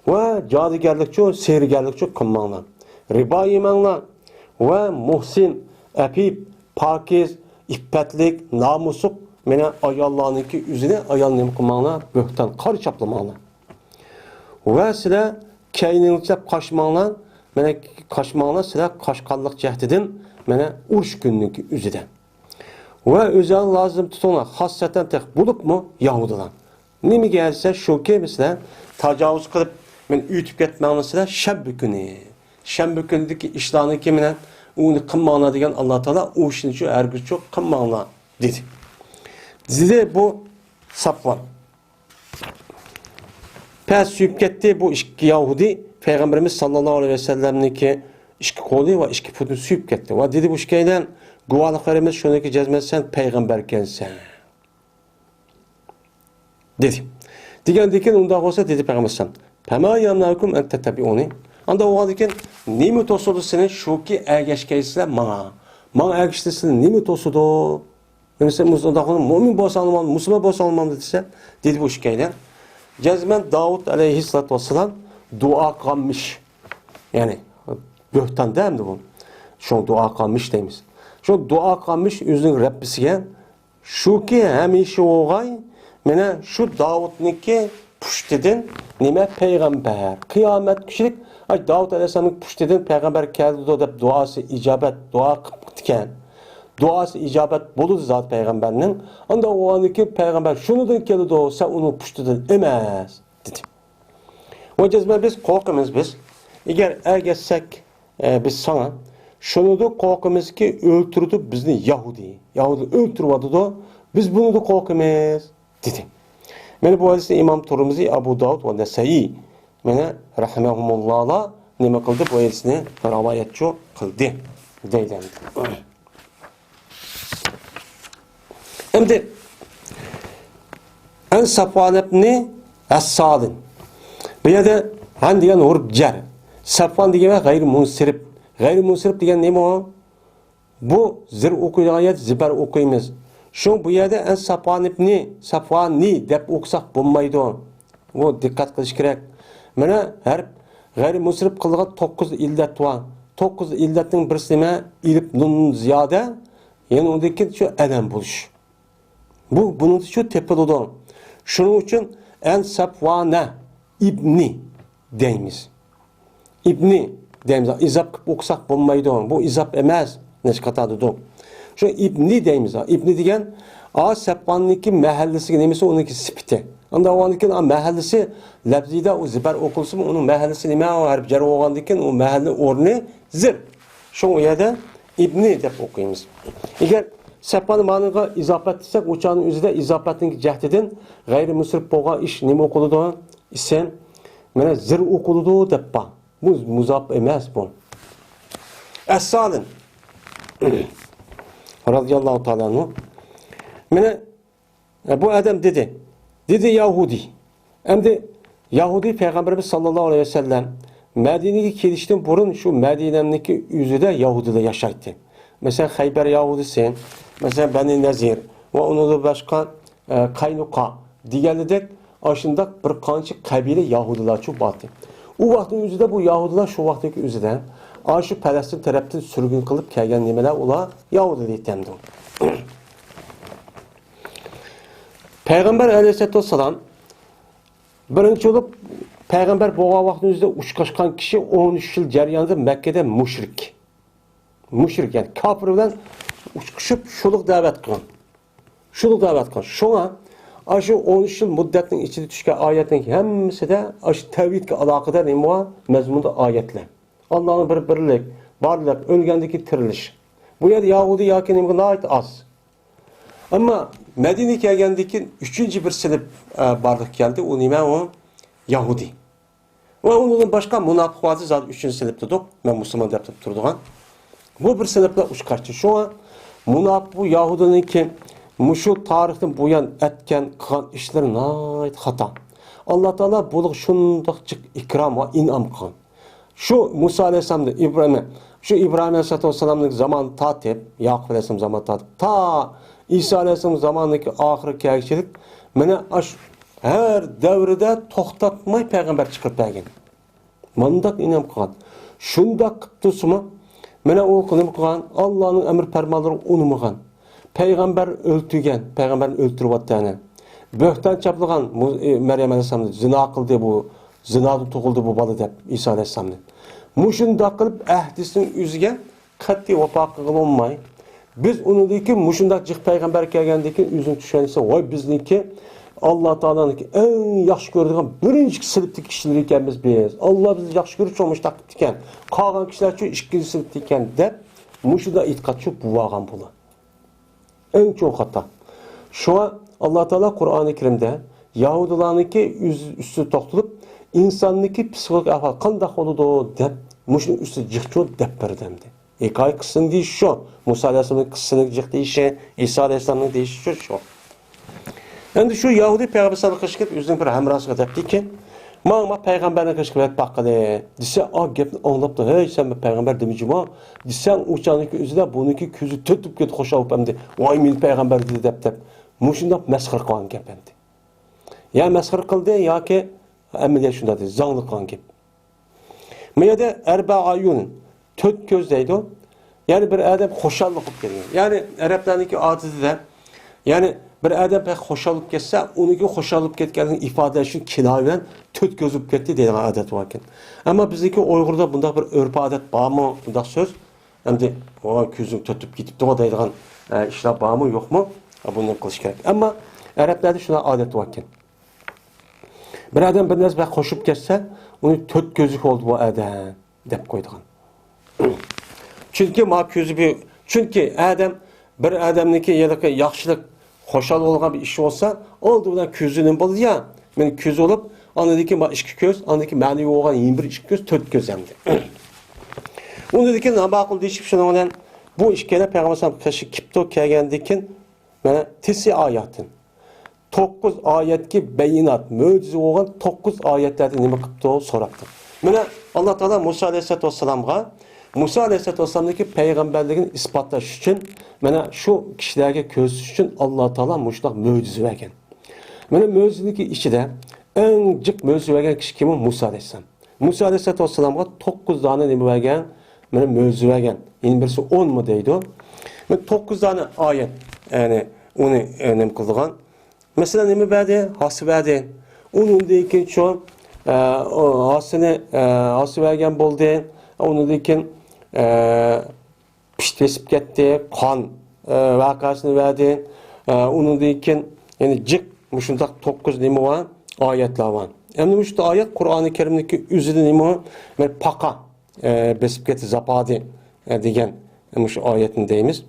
ۋە جادۇگەرلىكچۇ، سېھىرگەرلىكچۇ قىلماڭلار. رىبا يېمەڭلار. ۋە مۇھسىن، ئەپىپ، پاكىز، ئىپپەتلىك، نامۇسلۇق، مانا ئاياللارنىڭكى ئۆزىنى ئايال نېمە قىلماڭلار، بۆھتان، قارا چاپلىماڭلار. ۋە سىلەر كەينىڭلارچە قاچماڭلار، مانا قاچماڭلار سىلەر قاچقانلىق جەھىتىدىن، مانا ئۇرۇش كۈنىنىڭكى ئۆزىدە. ۋە ئۆزۈڭلار لازىم تۇتۇڭلار، خاسسەتەن تېخى بولۇپمۇ يەھۇدىيلار. نېمىگە دېسە، شۇكى، مەسىلەن، تاجاۋۇز قىلىپ، مەن ئۆتۈپ كەتمەڭلار سىلەر شەنبە كۈنى. شەنبە كۈنىدىكى ئىشلارنىڭكى مەن ئۇنى قىلماڭلار دېگەن ئاللا تائالا، ئۇ ئىشنىچۇ ھەرگىزچۇ قىلماڭلار دېدى. دېدى بۇ سافۋان. پەس سۆيۈپ كەتتى بۇ ئىككى يەھۇدىي پەيغەمبىرىمىز ساللاللاھۇ ئەلەيھى ۋەسەللەمنىڭكى ئىككى قولى ۋە ئىككى پۇتىنى سۆيۈپ كەتتى. ۋە دېدى بۇ ئىككىيلەن، گۇۋاھلىق بېرىمىز شۇنىڭكى جەزمەن سەن پەيغەمبەركەنسەن. دېدى. دېگەندىن كېيىن ئۇنداق بولسا دېدى پەيغەمبەر ئەلەيھىسسالام، فما يمنعكم أن تتبعوني. ئانداق بولغاندىن كېيىن نېمە توسىدۇ سېنى شۇكى ئەگەشكەيسىلەر ماڭا؟ ماڭا ئەگىشىسىلەر نېمە توسىدۇ؟ دېمىسە، مۇنداق مۇئمىن بولساڭلار، مۇسۇلمان بولساڭلار دېسە، دېدى بۇ ئىككىيلەن. جەزمەن داۋۇت ئەلەيھىسسالاتۇ ۋەسسالام دۇئا قىلغانمىش. يەنى بۆھتاندا ئەمدى بۇ. شۇ دۇئا قىلغانمىش دەيمىز. شۇ دۇئا قىلغانمىش ئۆزىنىڭ رەببىسىگە، شۇكى ھەمىشە بولغاي، مانا شۇ داۋۇتنىڭكى پۇشتىدىن نېمە پەيغەمبەر، قىيامەتكىچىلىك، ئاي، داۋۇت ئەلەيھىسسالامنىڭ پۇشتىدىن پەيغەمبەر كەلدى دەپ دۇئاسى ئىجابەت، دۇئا قىلىپتىكەن. دۇئاسى ئىجابەت بولىدۇ زادى پەيغەمبەرنىڭ. ئانداق بولغاندىن كېيىن پەيغەمبەر شۇنىڭدىن كېلىدۇ، سەن ئۇنىڭ پۇشتىدىن ئەمەس، دېدى. ۋە جەزمەن بىز قورقىمىز بىز. ئەگەر ئەگەشسەك، ئە، بىز ساڭا، شۇنىڭدىن قورقىمىزكى، ئۆلتۈرىدۇ بىزنى يەھۇدىي. يەھۇدىي ئۆلتۈرۈۋاتىدۇ، بىز بۇنىڭدىن قورقىمىز، دېدى. مانا بۇ ھەدىسنى ئىمام تۇرمۇزى، ئەبۇ داۋۇد ۋە نەسەئىي، مانا، رەھىمەھۇمۇللاھلار نېمە قىلدى؟ بۇ ھەدىسنى رىۋايەتچۇ قىلدى دەيدۇ ئەمدى. ئەمدى ئەن سەفۋان ئىبنى ئەسسالىن. بۇ يەردە ئەن دېگەن ھۇرۇپ جەر. سەفۋان دېگەن غەيرىي مۇنسىرىپ. غەيرىي مۇنسىرىپ دېگەن نېمە ئۇ؟ بۇ زىر ئوقۇيدىغان يەردە زىبەر ئوقۇيمىز. شۇڭا بۇ يەردە ئەن سەفۋان ئىبنى، سەفۋانى دەپ ئوقۇساق بولمايدۇ. بۇ دىققەت قىلىش كېرەك. مانا ھەرپ غەيرىي مۇنسىرىپ قىلىدىغان توققۇز ئىللەت بار. توققۇز ئىللەتنىڭ بىرسى نېمە؟ ئېلىپ نۇن زىيادە، يەنە ئۇندىن كېيىن شۇ ئەلەم بولۇش. بۇ، بۇنىڭدا شۇ تېپىلىدۇ. شۇنىڭ ئۈچۈن ئەن سەفۋانە ئىبنى دەيمىز. ئىبنى دەيمىز. ئىزاپ قىلىپ ئوقۇساق بولمايدۇ. بۇ ئىزاپ ئەمەس. نەچچە قاتار دېدۇق. شۇ ئىبنى دەيمىز. ئىبنى دېگەن، ئا، سەپۋاننىڭكى مەھەللىسىگە نېمىسى، ئۇنىڭكى سۈپىتى. ئاندىن ئۇنىڭكى، ئا، مەھەللىسى لەپزىدە ئۇ زىبەر ئوقۇلسىمۇ، ئۇنىڭ مەھەللىسى نېمە؟ ئۇ ھەرپ جەر بولغاندىن كېيىن ئۇ مەھەللە ئورنى زىر. شۇڭا ئۇ يەردە ئىبنى دەپ ئوقۇيمىز. ئەگەر سەپۋان مانىغا ئىزاپەت دېسەك، ئۇ چاغنىڭ ئۆزىدە ئىزاپەتنىڭ جەھتىدىن غەيرىي مۇنسىرىپ بولغان ئىش نېمە ئوقۇلىدۇ؟ ئىسىم. مانا زىر ئوقۇلىدۇ دەپ بار. بۇ مۇزاپ ئەمەس بۇ. ئەسسالىن رازىياللاھۇ تائالا ئەنھۇ. مانا، ئە، بۇ ئادەم دېدى. دېدى يەھۇدىي. ئەمدى يەھۇدىي پەيغەمبىرىمىز ساللاللاھۇ ئەلەيھى ۋەسەللەم مەدىنىگە كېلىشتىن بۇرۇن شۇ مەدىنەنىڭكى ئۆزىدە يەھۇدىيلار ياشايتتى. مەسىلەن، خەيبەر يەھۇدىيسى، مەسىلەن، بەنى نەزىر ۋە ئۇنىڭدىن باشقا، ئە، قەينۇقا دېگەنلىدەك ئاشۇنداق بىر قانچە قەبىلە يەھۇدىيلارچۇ بارتى. ئۇ ۋاقىتنىڭ ئۆزىدە بۇ يەھۇدىيلار شۇ ۋاقىتنىڭكى ئۆزىدە ئاشۇ پەلەستىن تەرەپتىن سۈرگۈن قىلىپ كەلگەن نېمىلەر ئۇلار يەھۇدىيلار ئېيتەمدۇ. پەيغەمبەر ئەلەيھىسسالاتۇ ۋەسسالام بىرىنچى بولۇپ پەيغەمبەر بولغان ۋاقىتنىڭ ئۆزىدە ئۇچراشقان كىشى ئون ئۈچ يىل جەريانىدا مەككىدە مۇشرىك. مۇشرىك، يەنى كاپىر بىلەن ئۇچرىشىپ شۇلۇق دەۋەت قىلغان. شۇلۇق دەۋەت قىلغان. شۇڭا ئاشۇ ئون ئۈچ يىل مۇددەتنىڭ ئىچىدە چۈشكەن ئايەتنىڭ ھەممىسىدە ئاشۇ تەۋھىدكە ئالاقىدار نېمە بار؟ مەزمۇندا ئايەتلەر. ئاللانىڭ بىر بىرلىك، بارلىق، ئۆلگەندىن كېيىن تىرىلىش. بۇ يەردە يەھۇدىي ياكى نېمىگە ناھايىتى ئاز. ئەمما مەدىنىگە كەلگەندىن كېيىن ئۈچىنچى بىر سىنىپ، ئە، بارلىققا كەلدى. ئۇ نېمە ئۇ؟ يەھۇدىي. ۋە ئۇنىڭدىن باشقا مۇناپىق بارتى زادى ئۈچىنچى سىنىپ دېدۇق. مەن مۇسۇلمان دەپ تۇرىدىغان. بۇ بىر سىنىپلا ئۇچقاچتى. شۇڭا مۇناپىق بۇ يەھۇدىينىڭكى مۇشۇ تارىختىن بۇيان ئەتكەن، قىلغان ئىشلىرى ناھايىتى خاتا. ئاللا تائالا بۇلارغا شۇنداق جىق ئىكرام ۋە ئىنئام قىلغان. شۇ مۇسا ئەلەيھىسسالامدىن ئىبراھىم، شۇ ئىبراھىم ئەلەيھىسسالاتۇ ۋەسسالامنىڭ زامانى تارتىپ، ياقۇپ ئەلەيھىسسالام زامانى تارتىپ، تا ئىسا ئەلەيھىسسالام زامانىدىكى ئاخىرى كەلگۈچىلىك، مانا ئاشۇ ھەر دەۋردە توختاتماي پەيغەمبەر چىقىرىپ بەرگەن. مانداق ئىنئام قىلغان. شۇنداق قىلىپ تۇرسىمۇ، مانا ئۇ نېمە قىلغان؟ ئاللانىڭ ئەمر پەرمانلىرىنى ئۇنىمىغان. پەيغەمبەر ئۆلتۈرگەن، پەيغەمبەرنى ئۆلتۈرۈۋەتتى يەنە. بۆھتان چاپلىغان، مۇ-، ئى، مەريەم ئەلەيھىسسالامنى زىنا قىلدى بۇ، زىنادىن تۇغۇلدى بۇ بالا دەپ ئىسا ئەلەيھىسسالامنى. مۇشۇنداق قىلىپ ئەھدىسىنىڭ ئۆزىگە قەتئىي ۋاپا قىلغىلى بولماي، بىز ئۇنىڭدىن كېيىن مۇشۇنداق جىق پەيغەمبەر كەلگەندىن كېيىن ئۆزىنى چۈشەنسە، ۋاي بىزنىڭكى ئاللا تائالانىڭكى ئەڭ ياخشى كۆرىدىغان بىرىنچى سىنىپتىكى كىشىلىرى ئىكەنمىز بىز. ئاللا بىزنى ياخشى كۆرۈپ شۇڭا مۇشۇنداق قىپتىكەن. قالغان كىشىلەرچۇ ئىككىنچى سىنىپتىكەن دەپ مۇشۇنداق ئېتىقادچۇ بولۇۋالغان بۇلار. ئەڭ چوڭ خاتا. شۇڭا ئاللا تائالا قۇرئانى كەرىمدە يەھۇدىيلارنىڭكى ئۆز-، ئۈستىدە توختىلىپ، ئىنساننىڭكى پسىخولوگىك ئەھۋالى قانداق بولىدۇ دەپ، مۇشۇنىڭ ئۈستىدە جىقچۇ دەپ بەردى ئەمدى. ھېكايە قىسسىنى دېيىش شۇ. مۇسا ئەلەيھىسسالامنىڭ قىسسىنى جىق دېيىشى، ئىسا ئەلەيھىسسالامنىڭ دېيىشى شۇ، شۇ. ئەمدى شۇ يەھۇدىي پەيغەمبەر ساللاللاھۇ ئەلەيھى ۋەسەللەمنىڭ قېشىغا كېلىپ ئۆزىنىڭ بىر ھەمراھىغا دەپتىكى، ماڭا، ماڭا پەيغەمبەرنىڭ قېشىغا بېرىپ باققىلى دېسە، ئا گەپنى ئاڭلاپتۇ، ھەي، سەن بىر پەيغەمبەر دېمىچىما دېسەڭ، ئۇ چاغنىڭكى ئۆزىدە بۇنىڭكى كۆزى تۆتۈپ كېتىپ خۇشال بولۇپ ئەمدى، ۋاي، مېنى پەيغەمبەر دېدى دەپ، دەپ، مۇشۇنداق مەسخىرە قىلغان گەپ ئەمدى. يا مەسخىرە قىلدى ياكى ئەمەلىيەت شۇنداق دېدى، زاڭلىق قىلغان گەپ. بۇ يەردە ئەربە ئايۇن، تۆت كۆز دەيدۇ. يەنى بىر ئادەم خۇشاللىق بولۇپ كەتكەن. يەنى ئەرەبلەرنىڭكى ئادىتىدە، يەنى بىر ئادەم بەك خۇشال بولۇپ كەتسە، ئۇنىڭكى خۇشال بولۇپ كەتكەنلىكىنى ئىپادىلەش ئۈچۈن كىنايە بىلەن تۆت كۆز بولۇپ كەتتى دەيدىغان ئادەت باركەن. ئەمما بىزنىڭكى ئۇيغۇردا بۇنداق بىر ئۆرپ-ئادەت بارمۇ؟ بۇنداق سۆز. ئەمدى، ۋاي، كۆزۈڭ تۆتۈپ كېتىپتىغۇ دەيدىغان، ئە، ئىشلار بارمۇ، يوقمۇ؟ ئە، بۇنى قىلىش كېرەك. ئەمما ئەرەبلەردە شۇنداق ئادەت باركەن. بىر ئادەم بىر نەرسە بەك خۇشال بولۇپ كەتسە، ئۇنى تۆت كۆزلۈك بولدى بۇ ئادەم دەپ قويىدىغان. چۈنكى ما كۆزى بى-، چۈنكى ئادەم، بىر ئادەمنىڭكى ياخشىلىق، خۇشال بولغان بىر ئىش بولسا، ئالدى بىلەن كۆزى نېمە بولىدۇ يا؟ يەنى كۆز بولۇپ، ئاندىن كېيىن بار ئىككى كۆز، ئاندىن كېيىن مەنىۋى بولغان يەنە بىر ئىككى كۆز، تۆت كۆز ئەمدى. ئۇنىڭدىن كېيىن ناماقۇل دېيىشىپ، شۇنىڭ بىلەن بۇ ئىككىلەن پەيغەمبەر ئەلەيھىسسالام قېشىغا كېلىپتۇ، كەلگەندىن كېيىن، مانا، تىسئى ئاياتىن، توققۇز ئايەتكە بەيىنات، مۆجىزە بولغان توققۇز ئايەتلەردە نېمە قىپتۇ سوراپتۇ. مانا، ئاللا تائالا مۇسا ئەلەيھىسسالاتۇ ۋەسسالامغا، مۇسا ئەلەيھىسسالاتۇ ۋەسسالامنىڭكى پەيغەمبەرلىكىنى ئىسپاتلاش ئۈچۈن، مانا، شۇ كىشىلەرگە كۆرسىتىش ئۈچۈن ئاللا تائالا مۇشۇنداق مۆجىزە بەرگەن. مانا، مۆجىزىنىڭكى ئىچىدە ئەڭ جىق مۆجىزە بەرگەن كىشى كىم؟ مۇسا ئەلەيھىسسالام. مۇسا ئەلەيھىسسالاتۇ ۋەسسالامغا توققۇز دانە نېمە بەرگەن؟ مانا، مۆجىزە بەرگەن. يەنە بىرسى ئونمۇ دەيدۇ. مانا، توققۇز دانە ئايەت، يەنى ئۇنى، ئە، نېمە قىلىدىغان؟ مەسىلەن، نېمە بەردى؟ ھاسا بەردى. ئۇنىڭدىن كېيىن شۇ، ئە، ئۇ ھاسىنى، ئە، ھاسا بەرگەن بولدى. ئۇنىڭدىن كېيىن، ئە، پىشت بېسىپ كەتتى، قان، ئە، ۋەقەسىنى بەردى. ئە، ئۇنىڭدىن كېيىن يەنە جىق مۇشۇنداق توققۇز نېمە بار؟ ئايەتلەر بار. ئەمدى مۇشۇ ئايەت قۇرئانى كەرىمدىكى ئۆزىدە نېمە؟ مانا پاقا، ئە، بېسىپ كەتتى، زاپادى، ئە، دېگەن مۇشۇ ئايەتنى دەيمىز.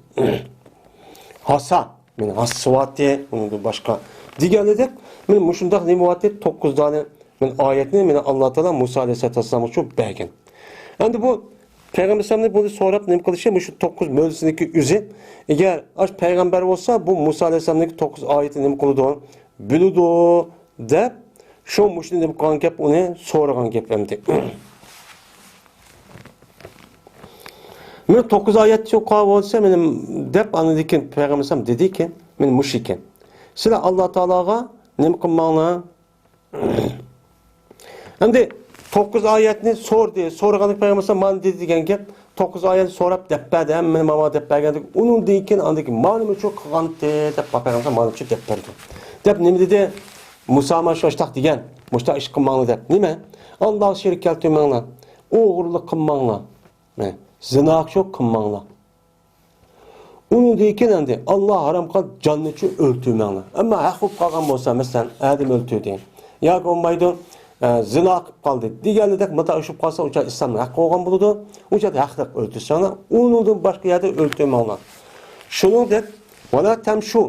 ھاسا، مانا ھاسا سوۋاتى، ئۇنىڭدىن باشقا دېگەنلىدەك، مانا مۇشۇنداق نېمە بارتى؟ توققۇز دانە مانا ئايەتنى مانا ئاللا تائالا مۇسا ئەلەيھىسسالاتۇ ۋەسسالامغا شۇ بەرگەن. ئەمدى بۇ پەيغەمبەر ئەلەيھىسسالامنى بۇنى سوراپ نېمە قىلىشى، مۇشۇ توققۇز مۆجىزىنىڭكى ئۆزى. ئەگەر ئاش پەيغەمبەر بولسا، بۇ مۇسا ئەلەيھىسسالامنىڭكى توققۇز ئايىتى نېمە قىلىدۇ؟ بىلىدۇ، دەپ، شۇ مۇشۇنى نېمە قىلغان گەپ، ئۇنى سورىغان گەپ ئەمدى. مانا توققۇز ئايەت شۇ قالغان بولسا، مانا دەپ، ئاندىن كېيىن پەيغەمبەر ئەلەيھىسسالام دېدىكى، مانا مۇشۇ ئىكەن. سىلەر ئاللا تائالاغا نېمە قىلماڭلار؟ ئەمدى توققۇز ئايەتنى سورىدى. سورىغاندا پەيغەمبەر مانا دېدى دېگەن گەپ، توققۇز ئايەتنى سوراپ دەپ بەردى، ھەممىنى ماڭا دەپ بەرگەندىن ئۇنىڭدىن كېيىن ئاندىن كېيىن مانا نېمە شۇ قىلغانتى دەپ پەيغەمبەر مانا شۇ دەپ بەردى. دەپ نېمە دېدى؟ مۇسا مانا شۇ ئاشتاق دېگەن، مۇشتاق ئىش قىلماڭلار دەپ. نېمە؟ ئاللاغا شېرىك كەلتۈرمەڭلار، ئوغرىلىق قىلماڭلار، زىنا شۇ قىلماڭلار. ئۇنىڭدىن كېيىن ئەمدى ئاللا ھارام قىلغان جاننىچۇ ئۆلتۈرمەڭلار. ئەمما ھەق بولۇپ قالغان بولسا، مەسىلەن، ئادەم ئۆلتۈردى ياكى بولمايدۇ، ئە، زىنا قىلىپ قالدى دېگەنلىدەك مۇتائىش بولۇپ قالسا، ئۇ چاغ ئىسلامدا ھەق بولغان بولىدۇ. ئۇ چاغدا ھەقلىق ئۆلتۈرسەڭلار، ئۇنىڭدىن باشقا يەردە ئۆلتۈرمەڭلار. شۇنىڭدەك، ۋەلا تەمشۇ،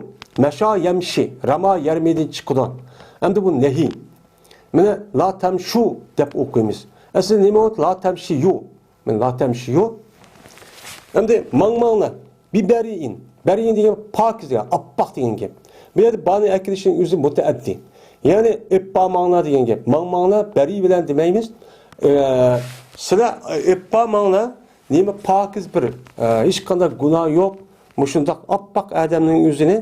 مەشا يەمشى، راما يەرمىدىن چىقىدۇ. ئەمدى بۇ نەھىي. مانا لا تەمشۇ دەپ ئوقۇيمىز. ئەسلى نېمە بۇ؟ لا تەمشىيۇ. مانا لا تەمشىيۇ. ئەمدى ماڭماڭلار. بى بەرىئىن. بەرىئىن دېگەن پاكىز دېگەن، ئاپئاق دېگەن گەپ. بۇ يەردە بانى ئەكىلىشنىڭ ئۆزى مۇتەئەددى. يەنى ئېلىپ بارماڭلار دېگەن گەپ. ماڭماڭلار، بەرىئ بىلەن دېمەيمىز. ئە، سىلەر ئېلىپ بارماڭلار. نېمە پاكىز بىر، ئە، ھېچقانداق گۇناھ يوق، مۇشۇنداق ئاپئاق ئادەمنىڭ ئۆزىنى،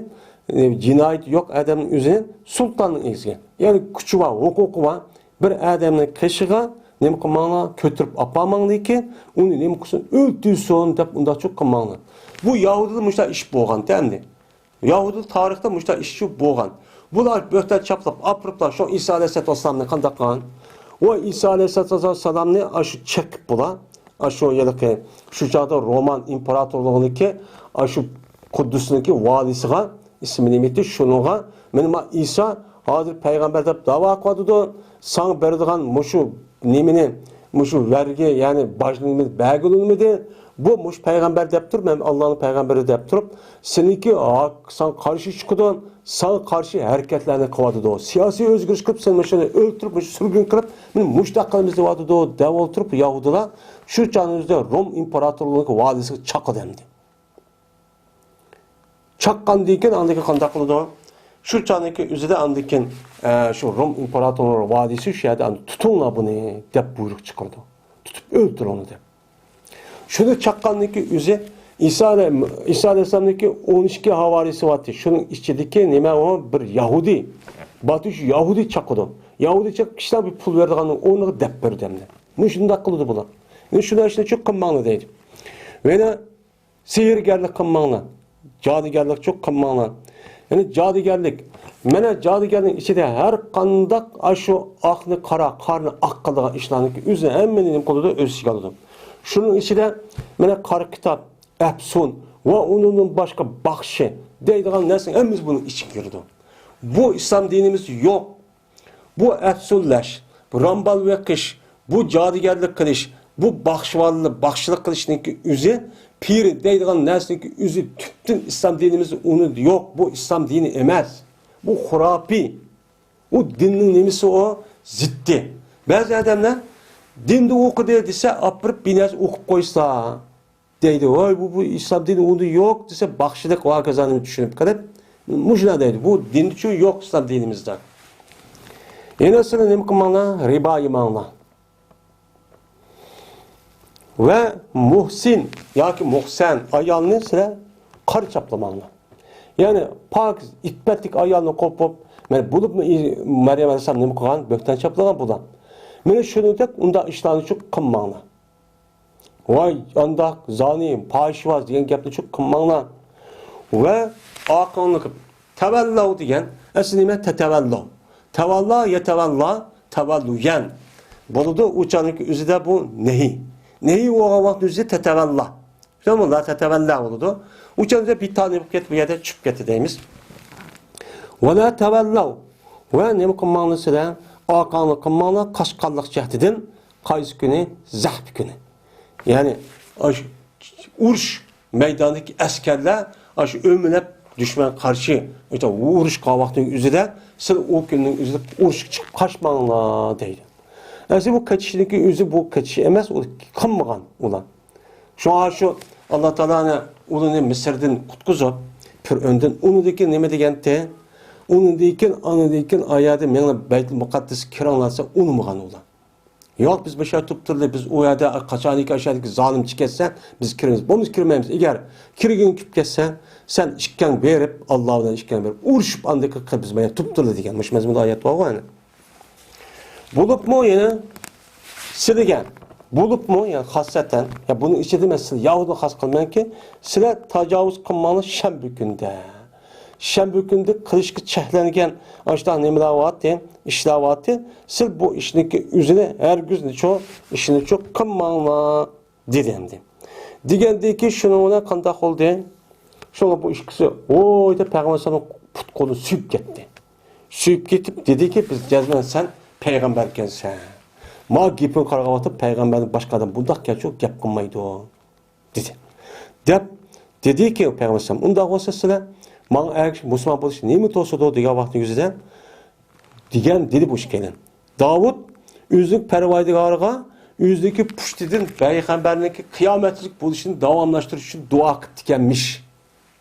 ئە، جىنايىتى يوق ئادەمنىڭ ئۆزىنى سۇلتاننىڭ ئېگىزىگە، يەنى كۈچى بار، ھوقۇقى بار بىر ئادەمنىڭ قېشىغا نېمە قىلماڭلار، كۆتۈرۈپ ئاپارماڭلاركى، ئۇنى نېمە قىلسۇن، ئۆلتۈرسۇن دەپ ئۇنداقچۇ قىلماڭلار. بۇ يەھۇدىيدا مۇشۇنداق ئىش بولغانتى ئەمدى. يەھۇدىي تارىختا مۇشۇنداق ئىشچۇ بولغان. بۇلار بۆھتان چاپلاپ، ئاپىرىپلا شۇ ئىسا ئەلەيھىسسالاتۇ ۋەسسالامنى قانداق قىلغان؟ ئۇ ئىسا ئەلەيھىسسالاتۇ ۋەسسالامنى ئاشۇ چېقىپ بۇلار، ئاشۇ ھېلىقى، شۇ چاغدا رومان ئىمپېراتورلۇقىنىڭكى، ئاشۇ قۇددۇسنىڭكى ۋالىسىغا، ئىسمى نېمە ئىدى؟ شۇنىڭغا، مېنى ما ئىسا ھازىر پەيغەمبەر دەپ داۋا قىلىۋاتىدۇ. ساڭا بېرىدىغان مۇشۇ نېمىنى، مۇشۇ ۋەرگى، يەنى باجنى نېمىنى بەرگىلى ئۇنىمىدى. بۇ مۇشۇ پەيغەمبەر دەپ تۇرۇپ، مەن ئاللانىڭ پەيغەمبىرى دەپ تۇرۇپ، سېنىڭكى ھاق-، ساڭا قارشى چىقىدۇ، ساڭا قارشى ھەرىكەتلەرنى قىلىۋاتىدۇ. سىياسىي ئۆزگىرىش قىلىپ، سېنى مۇشۇنى ئۆلتۈرۈپ، مۇشۇ سۈرگۈن قىلىپ، مېنى مۇشۇنداق قىلىمىز دەۋاتىدۇ، دەۋ ئولتۇرۇپ، يەھۇدىيلار شۇ چاغنىڭ ئۆزىدە روم ئىمپېراتورلۇقىنىڭ ۋالىسىغا چاقىدۇ ئەمدى. چاققاندىن كېيىن ئاندىن كېيىن قانداق قىلىدۇ؟ شۇ چاغنىڭكى ئۆزىدە ئاندىن كېيىن، ئە، شۇ روم ئىمپېراتورلۇق ۋالىسى شۇ يەردە ئاندىن تۇتۇڭلار بۇنى دەپ بۇيرۇق چىقىرىدۇ. تۇتۇپ ئۆلتۈرۈڭلار دەپ. شۇنى چاققاندىكى ئۆزى ئىسا ئەلەي-، ئىسا ئەلەيھىسسالامنىڭكى ئون ئىككى ھاۋارىيسى بارتى. شۇنىڭ ئىچىدىكى نېمە ئۇ؟ بىر يەھۇدىي. بارتى شۇ يەھۇدىي چاقىدۇ. يەھۇدىي چاق-، كىشىلەر بىر پۇل بېرىدىغاننىڭ ئورنىغا دەپ بېرىدۇ ئەمدى. مۇشۇنداق قىلىدۇ بۇلار. ئەمدى شۇنداق ئىشنى چوق قىلماڭلار دەيدۇ. يەنە سېھىرگەرلىك قىلماڭلار. جادۇگەرلىكچۇ قىلماڭلار. يەنى جادۇگەرلىك. مانا جادۇگەرنىڭ ئىچىدە ھەر قانداق ئاشۇ ئاقنى قارا، قارىنى ئاق قىلىدىغان ئىشلارنىڭكى ئۆزى ھەممىنى نېمە قىلىدۇ؟ ئۆز ئىچىگە ئالىدۇ. شۇنىڭ ئىچىدە مانا قارا كىتاب، ئەپسۇن ۋە ئۇنىڭدىن باشقا باخشى دەيدىغان نەرسىنىڭ ھەممىسى بۇنىڭ ئىچىگە كىرىدۇ. بۇ ئىسلام دىنىمىزدە يوق. بۇ ئەپسۇنلەش، بۇ رامبال بېقىش، بۇ جادۇگەرلىك قىلىش، بۇ باخشىۋانلىق، باخشىلىق قىلىشنىڭكى ئۆزى، پىر دەيدىغان نەرسىنىڭكى ئۆزى تۈپتىن ئىسلام دىنىمىزدا ئۇنى يوق. بۇ ئىسلام دىنى ئەمەس. بۇ خۇراپىي. ئۇ دىننىڭ نېمىسى ئۇ؟ زىتى. بەزى ئادەملەر دىندا ئوقۇدى دېسە، ئاپىرىپ بىر نەرسە ئوقۇپ قويسا دەيدۇ. ۋاي، بۇ، بۇ ئىسلام دىنى ئۇندا يوق دېسە، باخشىلىق ۋە ھاكازانى چۈشىنىپ قېلىپ، مۇشۇنداق دەيدۇ. بۇ دىنچۇ يوق ئىسلام دىنىمىزدا. يەنە سىلەر نېمە قىلماڭلار؟ رىبا يېمەڭلار. ۋە مۇھسىن ياكى مۇھسەن ئايالنى سىلەر قارا چاپلىماڭلار. يەنى پاكىز، ئىپپەتلىك ئايالنى قوپۇپ، مەن بولۇپمۇ ئى-، مەريەم ئەلەيھىسسالام نېمە قىلغان؟ بۆھتان چاپلىغان بۇلار. مېنى شۇنىڭدەك ئۇنداق ئىشلارنىچۇ قىلماڭلار. ۋاي، ئانداق زانى، پاھىشۋاز دېگەن گەپنىچۇ قىلماڭلار. ۋە ئارقاڭلىق تەۋەللەۋ دېگەن ئەسلى نېمە؟ تەتەۋەللەۋ. تەۋەللا، يەتەۋەللا، تەۋەللۇيەن. بولىدۇ، ئۇ چاغنىڭكى ئۆزىدە بۇ نەھى. نەھى بولغان ۋاقىتنىڭ ئۆزى تەتەۋەللا. شۇنداقمۇ؟ لا تەتەۋەللا بولىدۇ. ئۇ چاغدا بىر تانى بولۇپ كېتىپ، بۇ يەردە چۈشۈپ كەتتى دەيمىز. ۋە لا تەۋەللەۋ. ۋە نېمە قىلماڭلار سىلەر؟ ئارقاڭلىق قىلماڭلار، قاچقانلىق جەھىتىدىن. قايسى كۈنى؟ زەھپى كۈنى. يەنى، ئاشۇ ئۇرۇش مەيدانىدىكى ئەسكەرلەر ئاشۇ ئۆمىلەپ دۈشمەنگە قارشى ئۇرۇشقان ۋاقىتنىڭ ئۆزىدە، سىلەر ئۇ كۈننىڭ ئۆزىدە ئۇرۇشقا چىقىپ قاچماڭلار دەيدۇ. ئەسلى بۇ قېچىشنىڭكى ئۆزى، بۇ قېچىش ئەمەس، ئۇ قىلمىغان ئۇلار. شۇڭا شۇ ئاللا تائالانى ئۇلىنى مىسىردىن قۇتقۇزۇپ، پىرئۆندىن، ئۇنىڭدىن كېيىن نېمە دېگەنتى؟ ئۇنىڭدىن كېيىن، ئاندىن كېيىن ئايەتتە مېڭىپ بەيتۇل مۇقەددەسكە كىرىڭلار دېسە، ئۇنىمىغان ئۇلار. ياق، بىز بۇ يەردە تۇرۇپ تۇرىلى، بىز ئۇ يەردە قاچانكى ئاشۇ يەردىكى زالىمچى كەتسە، بىز كىرىمىز. بولمىسا كىرمەيمىز. ئەگەر كىرگۈڭ كېلىپ كەتسە، سەن ئىككىڭ بېرىپ، ئاللا بىلەن ئىككىڭ بېرىپ ئۇرۇشۇپ، ئاندىن كېيىن بىز مانا تۇرۇپ تۇرىلى دېگەن مۇشۇ مەزمۇندا ئايەت بارغۇ ئەنە. بولۇپمۇ يەنە سىلىگە، بولۇپمۇ يەنى خاسسەتەن، يا بۇنىڭ ئىچىدە مەن سىلە ياھۇدىنى خاس قىلىمەنكى، سىلەر تاجاۋۇز قىلماڭلار شەنبە كۈندە. شەنبە كۈندە قىلىشقا چەكلەنگەن ئاشۇنداق نېمىلەر بارتى، ئىشلار بارتى. سىل بۇ ئىشنىڭكى ئۆزىنى ھەرگىز نىچۇ، ئىشنىچۇ قىلماڭلار دېدى ئەمدى. دېگەندىكى شۇنىڭ بىلەن قانداق بولدى؟ شۇڭا بۇ ئىككىسى ھوي دەپ پەيغەمبەر ئەلەيھىسسالامنىڭ پۇت قولىنى سۆيۈپ كەتتى. سۆيۈپ كېتىپ دېدىكى، بىز جەزمەن سەن پەيغەمبەركەنسەن. ما گېپىڭ قارىغان ۋاقىتتا پەيغەمبەردىن باشقا ئادەم بۇنداق گەپچۇ گەپ قىلمايدۇ. دېدى. دەپ دېدىكى، پەيغەمبەر ئەلەيھىسسالام، ئۇنداق بولسا سىلەر ماڭا ئەگىشىپ مۇسۇلمان بولۇش نېمە توسىدۇ دېگەن ۋاقىتنىڭ يۈزىدە، دېگەن دېدى بۇ ئىككىيلەن. داۋۇت ئۆزىنىڭ پەرۋەردىگارىغا ئۆزىنىڭكى پۇشتىدىن پەيغەمبەرنىڭكى قىيامەتچىلىك بولۇشىنى داۋاملاشتۇرۇش ئۈچۈن دۇئا قىپتىكەنمىش.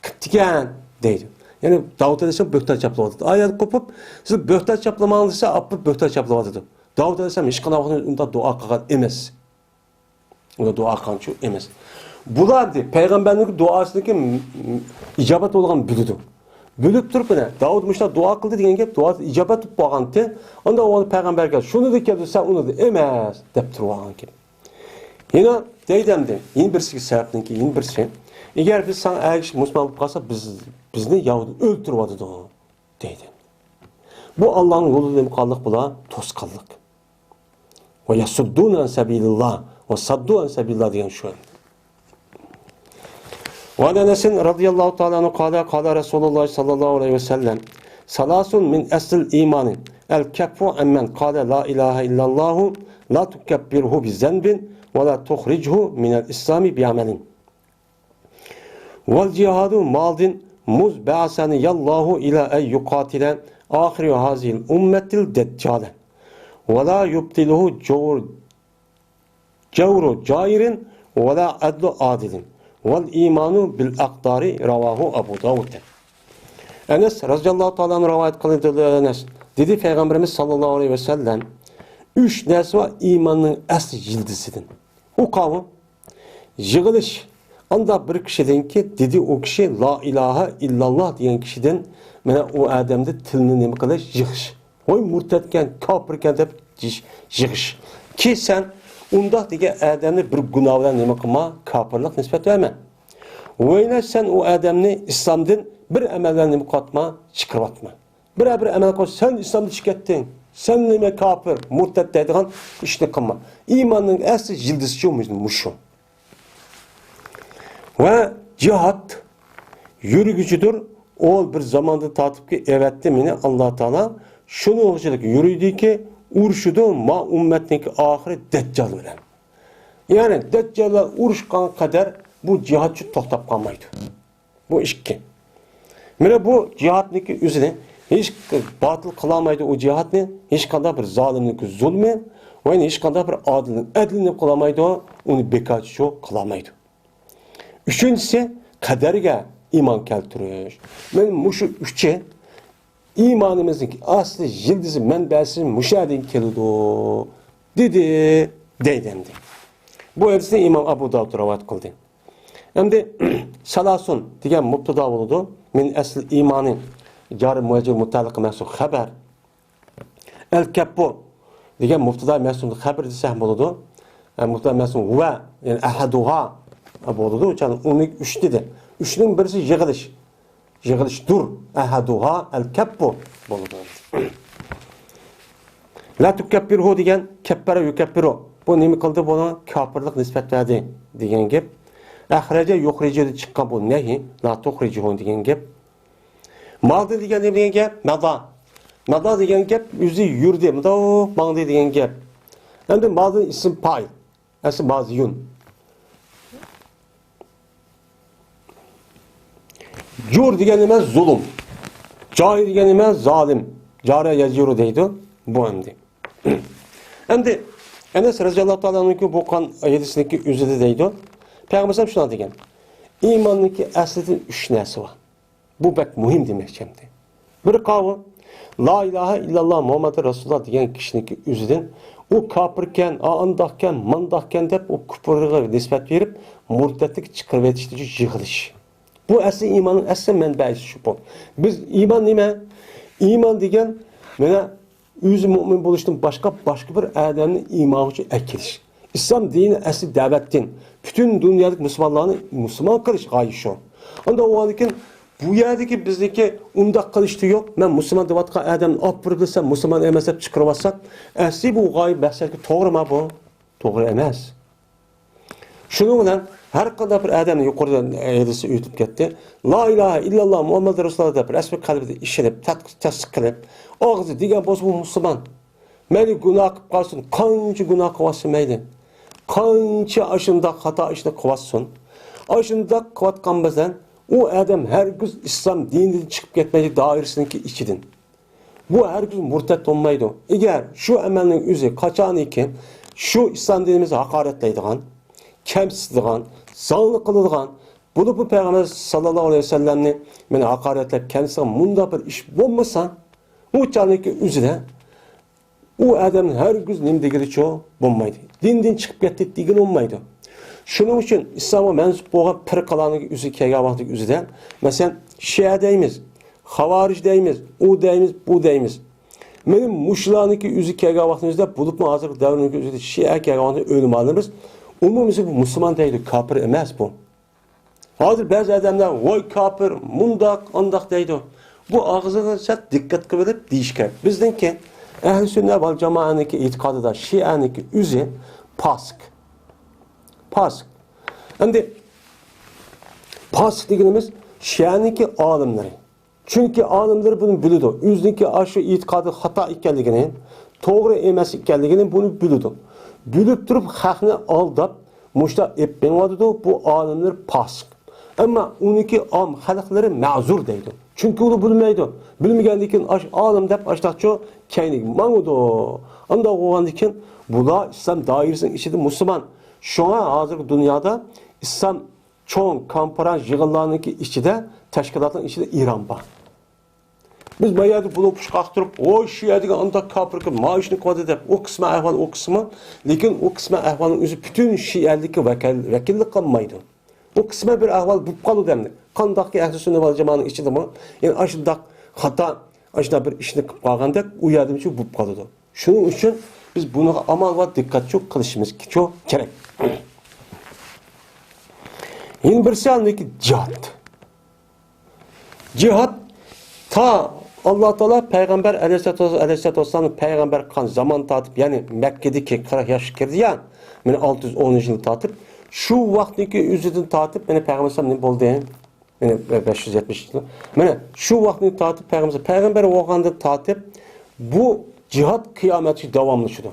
قىپتىكەن دەيدۇ. يەنى داۋۇت ئەلەيھىسسالام بۆھتان چاپلىۋاتىدۇ. ئايەت قوپۇپ، سىز بۆھتان چاپلىماڭ دېسە، ئاپىرىپ بۆھتان چاپلىۋاتىدۇ. داۋۇت ئەلەيھىسسالام ھېچقانداق ۋاقىتتا ئۇنداق دۇئا قىلغان ئەمەس. ئۇلار دۇئا قىلغانچۇ ئەمەس. بۇلار دە پەيغەمبەرنىڭ دۇئاسىنىڭكى ئىجابەت بولغاننى بىلىدۇ. بىلىپ تۇرۇپ، مانا، داۋۇت مۇشۇنداق دۇئا قىلدى دېگەن گەپ، دۇئاسى ئىجابەت بولۇپ بولغانتى. ئاندىن ئۇ پەيغەمبەرگە شۇنى دە كەلدى، سەن ئۇنى دە ئەمەس دەپ تۇرۇۋالغان گەپ. يەنە دەيدۇ ئەمدى، يەنە بىرسىگە سەۋەبنىڭكى يەنە بىرسى. ئەگەر بىز ساڭا ئەگىشىپ مۇسۇلمان بولۇپ قالسا، بىز، بىزنى ياھۇدىي ئۆلتۈرۈۋاتىدۇ. دەيدۇ. بۇ ئاللانىڭ يولىدا نېمە قىلغانلىق بۇلار؟ توسقانلىق. ۋە يەسۇددۇنە ئەن سەبىلىللا. ۋە سەددۇ ئەن سەبىلىللا دېگەن شۇ. وعن أنس رضي الله تعالى عنه قال قال رسول الله صلى الله عليه وسلم ثلاث من أصل الإيمان الكف عمن قال لا إله إلا الله لا تكفره بذنب ولا تخرجه من الإسلام بعمل. والجهاد ماض مذ بعثني الله إلى أن يقاتل آخر هذه الأمة الدجال ولا يبطله جور، جور جائر ولا عدل عادل والإيمان بالأقدار رواه أبو داود. ئەنەس رەزىياللاھۇ تائالا ئەنھۇ رىۋايەت قىلىدۇ. ئەنەس دېدى، پەيغەمبىرىمىز ساللاللاھۇ ئەلەيھى ۋەسەللەم، ئۈچ نەرسە بار ئىماننىڭ ئەسلى يىلتىزىدىن. ئۇ قاۋۇ؟ يىغىلىش. ئانداق بىر كىشىدىنكى، دېدى ئۇ كىشى، لا ئىلاھە ئىللاللا دېگەن كىشىدىن، مانا ئۇ ئادەمدە تىلنى نېمە قىلىش، يىغىش. ۋاي مۇرتەتكەن، كاپىركەن دەپ يىغىش. كى سەن ئۇنداق دېگەن ئادەمنى بىر گۇناھ بىلەن نېمە قىلما، كاپىرلىق نىسبەت بەرمە. ۋەينە سەن ئۇ ئادەمنى ئىسلامدىن بىر ئەمەل بىلەن نېمە قىلىۋاتما، چىقىرىۋاتما. بىرەر بىر ئەمەل قىلىپ، سەن ئىسلامدىن چىقىپ كەتتىڭ، سەن نېمە كاپىر، مۇرتەت دەيدىغان ئىشنى قىلما. ئىماننىڭ ئەسلى يىلدىزىچۇ مۇشۇ. ۋە جىھاد يۈرگۈچىدۇر. ئۇ بىر زاماندىن تارتىپكى ئەۋەتتى مېنى ئاللا تائالا. شۇنىڭغىچىلىك يۈرىدىكى ئۇرۇشىدۇ ما ئۈممەتنىڭكى ئاخىرى دەججال بىلەن. يەنى دەججاللار ئۇرۇشقان قەدەر بۇ جىھادچۇ توختاپ قالمايدۇ. بۇ ئىككى. مانا بۇ جىھادنىڭكى ئۆزىنى ھېچ باتىل قىلالمايدۇ ئۇ جىھادنى، ھېچقانداق بىر زالىمنىڭكى زۇلمى ۋە ھېچقانداق بىر ئادىلنىڭ ئەدلىنى قىلالمايدۇ، ئۇنى بىكارچە قىلالمايدۇ. ئۈچىنچىسى، قەدەرگە ئىمان كەلتۈرۈش. مانا مۇشۇ ئۈچى ئىمانىمىزنىڭ ئەسلى يىلتىزى، مەنبەسى مۇشۇ يەردىن كېلىدۇ، دېدى، دەيدۇ ئەمدى. بۇ ھەدىسنى ئىمام ئەبۇ داۋۇد رىۋايەت قىلدى. ئەمدى سالاسۇن دېگەن مۇبتىدا بولىدۇ. مىن ئەسلى ئىمانى، جارى مۇجەززىم مۇتەئەللىقى مەنسۇب خەبەر. ئەل كەپپۇ دېگەن مۇبتىدا مەنسۇب خەبەر دېسەك بولىدۇ. ئە، مۇبتىدا مەنسۇب ھۇۋە، يەنى ئەھەدۇھا بولىدۇ. چۈنكى ئۇنى ئۈچ دېدى. ئۈچنىڭ بىرسى يىغىلىش. يىغىلىشتۇر. ئەھەدۇھا ئەل كەپپۇ بولىدۇ. لا تۇكەببىرھۇ دېگەن كەببەرە يۇكەببىرۇ. بۇ نېمە قىلدى؟ بۇنىڭ كاپىرلىق نىسبەت بەردى دېگەن گەپ. ئەخرەجە يۇخرىجۇدىن چىققان بۇ نەھى. لا تۇخرىجۇھۇ دېگەن گەپ. ماغدى دېگەن نېمە دېگەن گەپ؟ مەدا. مەدا دېگەن گەپ ئۆزى يۈردى. مۇنداق ماڭدى دېگەن گەپ. ئەمدى ماغدى ئىسىم پائىل. ئەسلى مازىيۇن. جۇر دېگەن نېمە؟ زۇلۇم. جاي دېگەن نېمە؟ زالىم. جارە يەجۇرۇ دەيدۇ. بۇ ئەمدى. ئەمدى ئەنەس رەزىياللاھۇ تائالا ئەنھۇ بۇ قان ھەدىسنىڭكى ئۆزىدە دەيدۇ. پەيغەمبەر شۇنداق دېگەن. ئىماننىڭكى ئەسلىدىن ئۈچ نەرسە بار. بۇ بەك مۇھىم دېمەكچى ئەمدى. بىر قاۋۇل، لا ئىلاھە ئىللاللا مۇھەممەدۇر رەسۇلۇللا دېگەن كىشىنىڭكى ئۆزىدىن ئۇ كاپىركەن، ئا، ئانداقكەن، مانداقكەن دەپ ئۇ كۇپۇرغا نىسبەت بېرىپ، مۇرتەتلىك چىقىرىۋېتىشتىن يىغىلىش. بۇ ئەسلى ئىماننىڭ ئەسلى مەنبەسى شۇ. بۇ. بىز ئىمان نېمە؟ ئىمان دېگەن مانا ئۆزى مۇئمىن بولۇشتىن باشقا، باشقا بىر ئادەمنى ئىمانغا ئەكېلىش. ئىسلام دىنى ئەسلى دەۋەت دىن. پۈتۈن دۇنيادىكى مۇسۇلمانلارنى مۇسۇلمان قىلىش غايىسى شۇ. ئۇنداق بولغاندىن كېيىن بۇ يەردىكى بىزنىڭكى ئۇنداق قىلىشتا يوق. مەن مۇسۇلمان دەۋاتقان ئادەمنى ئاپىرىپ بىلسەم مۇسۇلمان ئەمەس دەپ چىقىرىۋاتساق، ئەسلى بۇ غايە مەقسەتكە توغرىما بۇ؟ توغرا ئەمەس. شۇنىڭ بىلەن ھەر قانداق بىر ئادەمنى يۇقىرىدا ھەدىستە ئۆتۈپ كەتتى. لا ئىلاھە ئىللاللا مۇھەممەد رەسۇلۇللا دەپ رەسمىي قەلبىدە ئىشىنىپ، تەت-، تەستىق قىلىپ، ئاغزى دېگەن بولسا بۇ مۇسۇلمان. مەيلى گۇناھ قىلىپ قالسۇن، قانچە گۇناھ قىلىۋاتسۇن مەيلى. قانچە ئاشۇنداق خاتا ئىشنى قىلىۋاتسۇن. ئاشۇنداق قىلىۋاتقان بىلەن ئۇ ئادەم ھەرگىز ئىسلام دىنىدىن چىقىپ كەتمەيدۇ، دائىرىسىنىڭكى ئىچىدىن. بۇ ھەرگىز مۇرتەت بولمايدۇ. ئەگەر شۇ ئەمەلنىڭ ئۆزى قاچانكى شۇ ئىسلام دىنىمىزنى ھاقارەتلەيدىغان، كەمسىتىدىغان، زاڭلىق قىلىدىغان، بولۇپمۇ پەيغەمبەر ساللاللاھۇ ئەلەيھى ۋەسەللەمنى مانا ھاقارەتلەپ، كەمسىتىدىغان مۇنداق بىر ئىش بولمىسا، ئۇ چاغنىڭكى ئۆزىدە ئۇ ئادەم ھەرگىز نېمە دېگىنىچۇ بولمايدۇ. دىندىن چىقىپ كەتتى دېگىلى بولمايدۇ. شۇنىڭ ئۈچۈن ئىسلامغا مەنسۇپ بولغان پىرقىلارنىڭ ئۆزى كەلگەن ۋاقتىدىكى ئۆزىدە، مەسىلەن، شىئە دەيمىز، خاۋارىج دەيمىز، ئۇ دەيمىز، بۇ دەيمىز. مانا مۇشۇلارنىڭكى ئۆزى كەلگەن ۋاقتىمىزدا، بولۇپمۇ ھازىرقى دەۋرنىڭكى ئۆزىدە شىئە كەلگەن ۋاقتىدا ئۆلىمالىرىمىز ئومۇمىيسى بۇ مۇسۇلمان دەيدۇ، كاپىر ئەمەس بۇ. ھازىر بەزى ئادەملەر ۋاي كاپىر، مۇنداق، ئانداق دەيدۇ. بۇ ئاغزىغا سەل دىققەت قىلىۋېلىپ دېيىش كېرەك. بىزنىڭكى ئەھلى سۈننە ۋەل جامائەنىڭكى ئېتىقادىدا شىئەنىڭكى ئۆزى پاسىق. پاسىق. ئەمدى پاسىق دېگىنىمىز شىئەنىڭكى ئالىملىرى. چۈنكى ئالىملىرى بۇنى بىلىدۇ. ئۆزىنىڭكى ئاشۇ ئېتىقادى خاتا ئىكەنلىكىنى، توغرا ئەمەس ئىكەنلىكىنى بۇنى بىلىدۇ. بىلىپ تۇرۇپ خەقنى ئالداپ، مۇشۇنداق ئېلىپ مېڭىۋاتىدۇ، بۇ ئالىملىرى پاسىق. ئەمما ئۇنىڭكى ئام خەلقلىرى مەزۇر دەيدۇ. چۈنكى ئۇلار بىلمەيدۇ. بىلمىگەندىن كېيىن ئاش-، ئالىم دەپ ئاشتاقچۇ كەينىگە ماڭىدۇ. ئانداق بولغاندىن كېيىن بۇلار ئىسلام دائىرىسىنىڭ ئىچىدە مۇسۇلمان. شۇڭا ھازىرقى دۇنيادا ئىسلام چوڭ كونفرانس يىغىنلارنىڭكى ئىچىدە، تەشكىلاتنىڭ ئىچىدە ئىران بار. بىز ما يەردە بۇلۇڭ پۇشۇپ قاقتۇرۇپ، ۋوي شىئە دېگەن ئانداق كاپىركەن، ماۋۇ ئىشنى قىلىۋاتىدۇ دەپ، ئۇ قىسما ئەھۋال ئۇ قىسما، لېكىن ئۇ قىسما ئەھۋالنىڭ ئۆزى پۈتۈن شىئەلىككە ۋەكىل-، ۋەكىللىك قىلمايدۇ. ئۇ قىسما بىر ئەھۋال بولۇپ قالىدۇ ئەمدى. قانداقكى ئەھلى سۈننە ۋەل جامائەنىڭ ئىچىدىمۇ، يەنى ئاشۇنداق خاتا، ئاشۇنداق بىر ئىشنى قىلىپ قالغاندەك ئۇ يەردىمۇ شۇ بولۇپ قالىدۇ. شۇنىڭ ئۈچۈن بىز بۇنىڭغا ئامال ۋە دىققەتچۇ قىلىشىمىز كېچۇ كېرەك. يەنە بىرسى ئاندىكى جىھاد. جىھاد تا ئاللا تائالا پەيغەمبەر ئەلەيھىسسالاتۇ، ئەلەيھىسسالاتۇ ۋەسسالامنى پەيغەمبەر قىلغان زامان تارتىپ، يەنى مەككىدىكى قىرىق ياشقا كىردى يا، مانا ئالتە يۈز ئون يىل تارتىپ، شۇ ۋاقىتتىكى ئۆزىدىن تارتىپ، مانا پەيغەمبەر ئەلەيھىسسالام نېمە بولدى؟ يەنى بەش يۈز يەتمىش يىل. مانا شۇ ۋاقىتتىن تارتىپ پەيغەمبەر، پەيغەمبەر بولغاندىن تارتىپ بۇ جىھاد قىيامەتكىچە داۋاملىشىدۇ.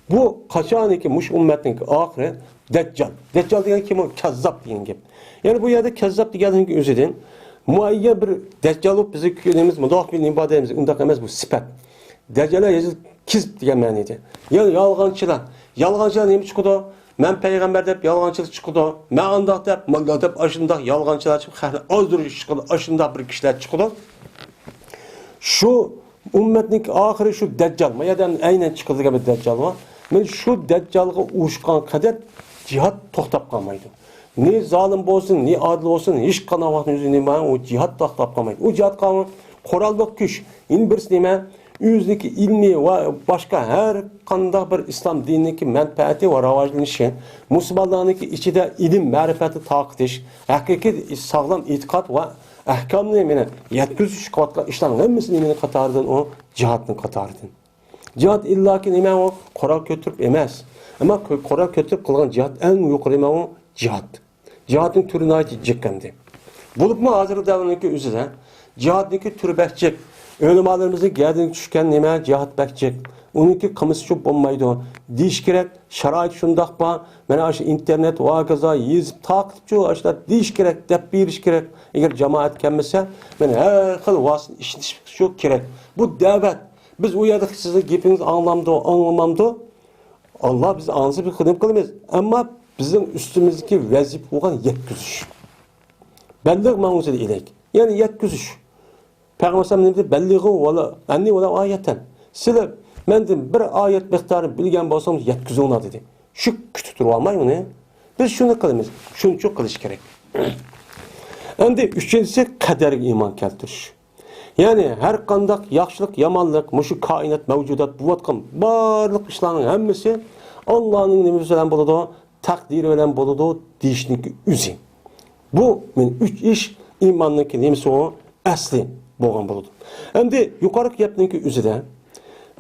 بۇ قاچانكى مۇشۇ ئۈممەتنىڭ ئاخىرى دەججال. دەججال دېگەن كىم ئۇ؟ كەززاب دېگەن گەپ. يەنى بۇ يەردە كەززاب دېگەننىڭ ئۆزىدىن مۇئەييەن بىر دەججال بولۇپ بىزنىڭ كۆڭلىمىز مۇنداق بىر نېمە بار دەيمىز، ئۇنداق ئەمەس، بۇ سۈپەت. دەججال يەزىل كىزىب دېگەن مەنىدە. يا يالغانچىلار. يالغانچىلار نېمە چىقىدۇ؟ مەن پەيغەمبەر دەپ يالغانچىلار چىقىدۇ. مەن ئانداق دەپ، مۇنداق دەپ، ئاشۇنداق يالغانچىلار چىقىپ، خەقنى ئازدۇرۇش چىقىدۇ، ئاشۇنداق بىر كىشىلەر چىقىدۇ. شۇ ئۈممەتنىڭ ئاخىرى شۇ دەججال. ما يەردە ئەينەن چىقىدىغان بىر دەججال بار. مەن شۇ دەججالغا ئۇرۇشقان قەدەر جىھاد توختاپ قالمايدۇ. نى زالىم بولسۇن، نى ئادىل بولسۇن، ھېچقانداق ۋاقىتنىڭ ئۆزىدە نېمە، ئۇ جىھاد توختاپ قالمايدۇ. ئۇ جىھاد قالغان قوراللىق كۈچ. يەنە بىرسى نېمە؟ ئۆزىنىڭكى ئىلمى ۋە باشقا ھەر قانداق بىر ئىسلام دىنىنىڭكى مەنپەئەتى ۋە راۋاجلىنىشى، مۇسۇلمانلارنىڭكى ئىچىدە ئىلىم، مەرىپەتنى تارقىتىش، ھەقىقىي ساغلام ئېتىقاد ۋە ئەھكامنى مانا يەتكۈزۈش قىلىۋاتقان ئىشلارنىڭ ھەممىسى نېمىنىڭ قاتارىدىن؟ ئۇ جىھادنىڭ قاتارىدىن. جىھاد ئىللاكى نېمە ئۇ؟ قورال كۆتۈرۈپ ئەمەس. ئەمما قو-، قورال كۆتۈرۈپ قىلغان جىھاد ئەڭ يۇقىرى نېمە ئۇ؟ جىھاد. جىھادنىڭ تۈرى ناھايىتى جىق ئەمدى. بولۇپمۇ ھازىرقى دەۋرنىڭكى ئۆزىدە جىھادنىڭكى تۈرى بەك جىق. ئۆلىمالىرىمىزنىڭ گەدىنىگە چۈشكەن نېمە؟ جىھاد بەك جىق. ئۇنىڭكى قىلمىسىچۇ بولمايدۇ. دېيىش كېرەك، شارائىت شۇنداق بار. مانا ئاشۇ ئىنتېرنېت ۋە ھاكازا يېزىپ تارقىتىپچۇ، ئاشۇنداق دېيىش كېرەك، دەپ بېرىش كېرەك. ئەگەر جامائەت كەلمىسە، مانا ھەر خىل ۋاسىتىنى ئىشلىتىشچۇ كېرەك. بۇ دەۋەت. بىز ئۇ يەردە سىزنىڭ گېپىڭىزنى ئاڭلامدۇ، ئاڭلىمامدۇ؟ ئاللا بىز ئاڭلىسا بىز خىزمەت قىلىمىز. ئەمما بىزنىڭ ئۈستىمىزدىكى ۋەزىپە بولغان يەتكۈزۈش. بەللىغ مەن ئۇنزىل ئىلەيك. يەنى يەتكۈزۈش. پەيغەمبەر ئەلەيھىسسالام نېمە دېدى؟ بەللىغۇ ۋەلەۋ ئەننى ۋەلەۋ ئايەتەن. سىلەر مەندىن بىر ئايەت مىقدارىنى بىلگەن بولسىڭىز يەتكۈزۈڭلار دېدى. شۇ كۈتۈپ تۇرۇۋالماي ئۇنى. بىز شۇنى قىلىمىز. شۇنچە قىلىش كېرەك. ئەمدى ئۈچىنچىسى قەدەرگە ئىمان كەلتۈرۈش. يەنى ھەر قانداق ياخشىلىق، يامانلىق، مۇشۇ كائىنات، مەۋجۇدات بولۇۋاتقان بارلىق ئىشلارنىڭ ھەممىسى ئاللانىڭ نېمىسى بىلەن بولىدۇ؟ تەقدىرى بىلەن بولىدۇ دېيىشنىڭكى ئۆزى. بۇ مەن ئۈچ ئىش ئىماننىڭكى نېمىسى ئۇ؟ ئەسلى بولغان بولىدۇ. ئەمدى يۇقىرىقى گەپنىڭكى ئۆزىدە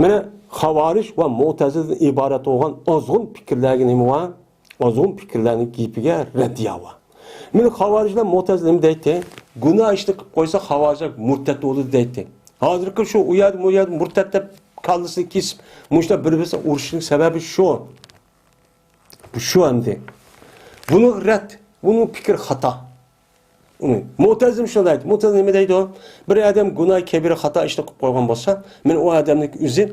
مانا خاۋارىج ۋە مۇئتەزىلىدىن ئىبارەت بولغان ئازغۇن پىكىرلەرگە نېمە بار؟ ئازغۇن پىكىرلەرنىڭ گېپىگە رەددىيە بار. مانا خاۋارىجلار مۇئتەزىلە نېمە دەيتتى؟ گۇناھ ئىشنى قىلىپ قويسا خاۋارىجلار مۇرتەت بولىدۇ دەيتتى. ھازىرقى شۇ ئۇ يەردە، بۇ يەردە مۇرتەت دەپ كاللىسىنى كېسىپ، مۇشۇنداق بىر-بىرسىگە ئۇرۇشنىڭ سەۋەبى شۇ. بۇ شۇ ئەمدى. بۇنىڭ رەت، بۇنىڭ پىكرى خاتا. ئۇنى مۇتەزىلە شۇنداق دەيدۇ. مۇتەزىلە نېمە دەيدۇ؟ بىر ئادەم گۇناھ كەبىرە خاتا ئىشنى قىلىپ قويغان بولسا، مەن ئۇ ئادەمنىڭ ئۆزى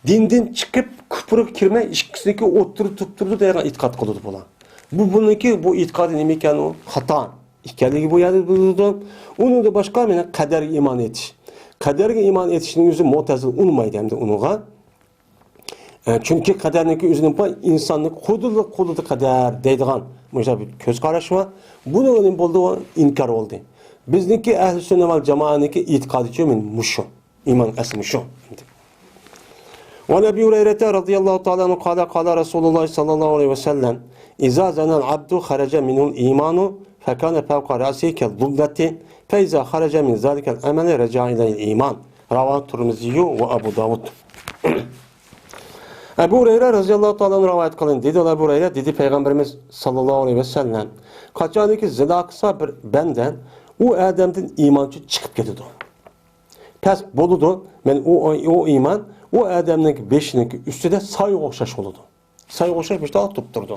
دىندىن چىقىپ، كۇپرغا كىرمەي، ئىككىسىنىڭكى ئوتتۇرىدا تۇرۇپ تۇرىدۇ دەيدىغان ئېتىقاد قىلىدۇ بۇلار. بۇ، بۇنىڭكى بۇ ئېتىقادى نېمە ئىكەن ئۇ؟ خاتا ئىكەنلىكى بۇ يەردە بىلدۈرىدۇ. ئۇنىڭدىن باشقا مانا قەدەرگە ئىمان ئېتىش. قەدەرگە ئىمان ئېتىشنىڭ ئۆزى مۇتەزىلە ئۇنىمايدۇ ئەمدى ئۇنىڭغا. ئە، چۈنكى قەدەرنىڭكى ئۆزىنىڭ بار، ئىنساننىڭ قولىدا، قولىدا قەدەر دەيدىغان مۇشۇنداق بىر كۆز قاراش بار. بۇنىڭغا نېمە بولدى؟ ئىنكار بولدى. بىزنىڭكى ئەھلى سۈننە ۋەل جامائەنىڭكى ئېتىقادىچۇ مۇشۇ. ئىمان ئەسلى مۇشۇ. وعن أبي هريرة رضي الله تعالى عنه قال قال رسول الله صلى الله عليه وسلم إذا زنى العبد خرج منه الإيمان فكان فوق رأسه كالظلة فإذا خرج من ذلك العمل رجع إليه الإيمان. رواه الترمذي وأبو داود. ئەبۇ ھۇرەيرە رەزىياللاھۇ تائالا ئەنھۇ رىۋايەت قىلىندى. دېدى ئەبۇ ھۇرەيرە، دېدى پەيغەمبىرىمىز ساللاللاھۇ ئەلەيھى ۋەسەللەم، قاچانكى زىنا قىلسا بىر بەندە، ئۇ ئادەمدىن ئىمانچۇ چىقىپ كېتىدۇ. پەس بولىدۇ. مەن ئۇ، ئۇ، ئۇ ئىمان ئۇ ئادەمنىڭ بېشىنىڭ ئۈستىدە سايغا ئوخشاش بولىدۇ. سايغا ئوخشاش مۇشۇنداق تۇرۇپ تۇرىدۇ.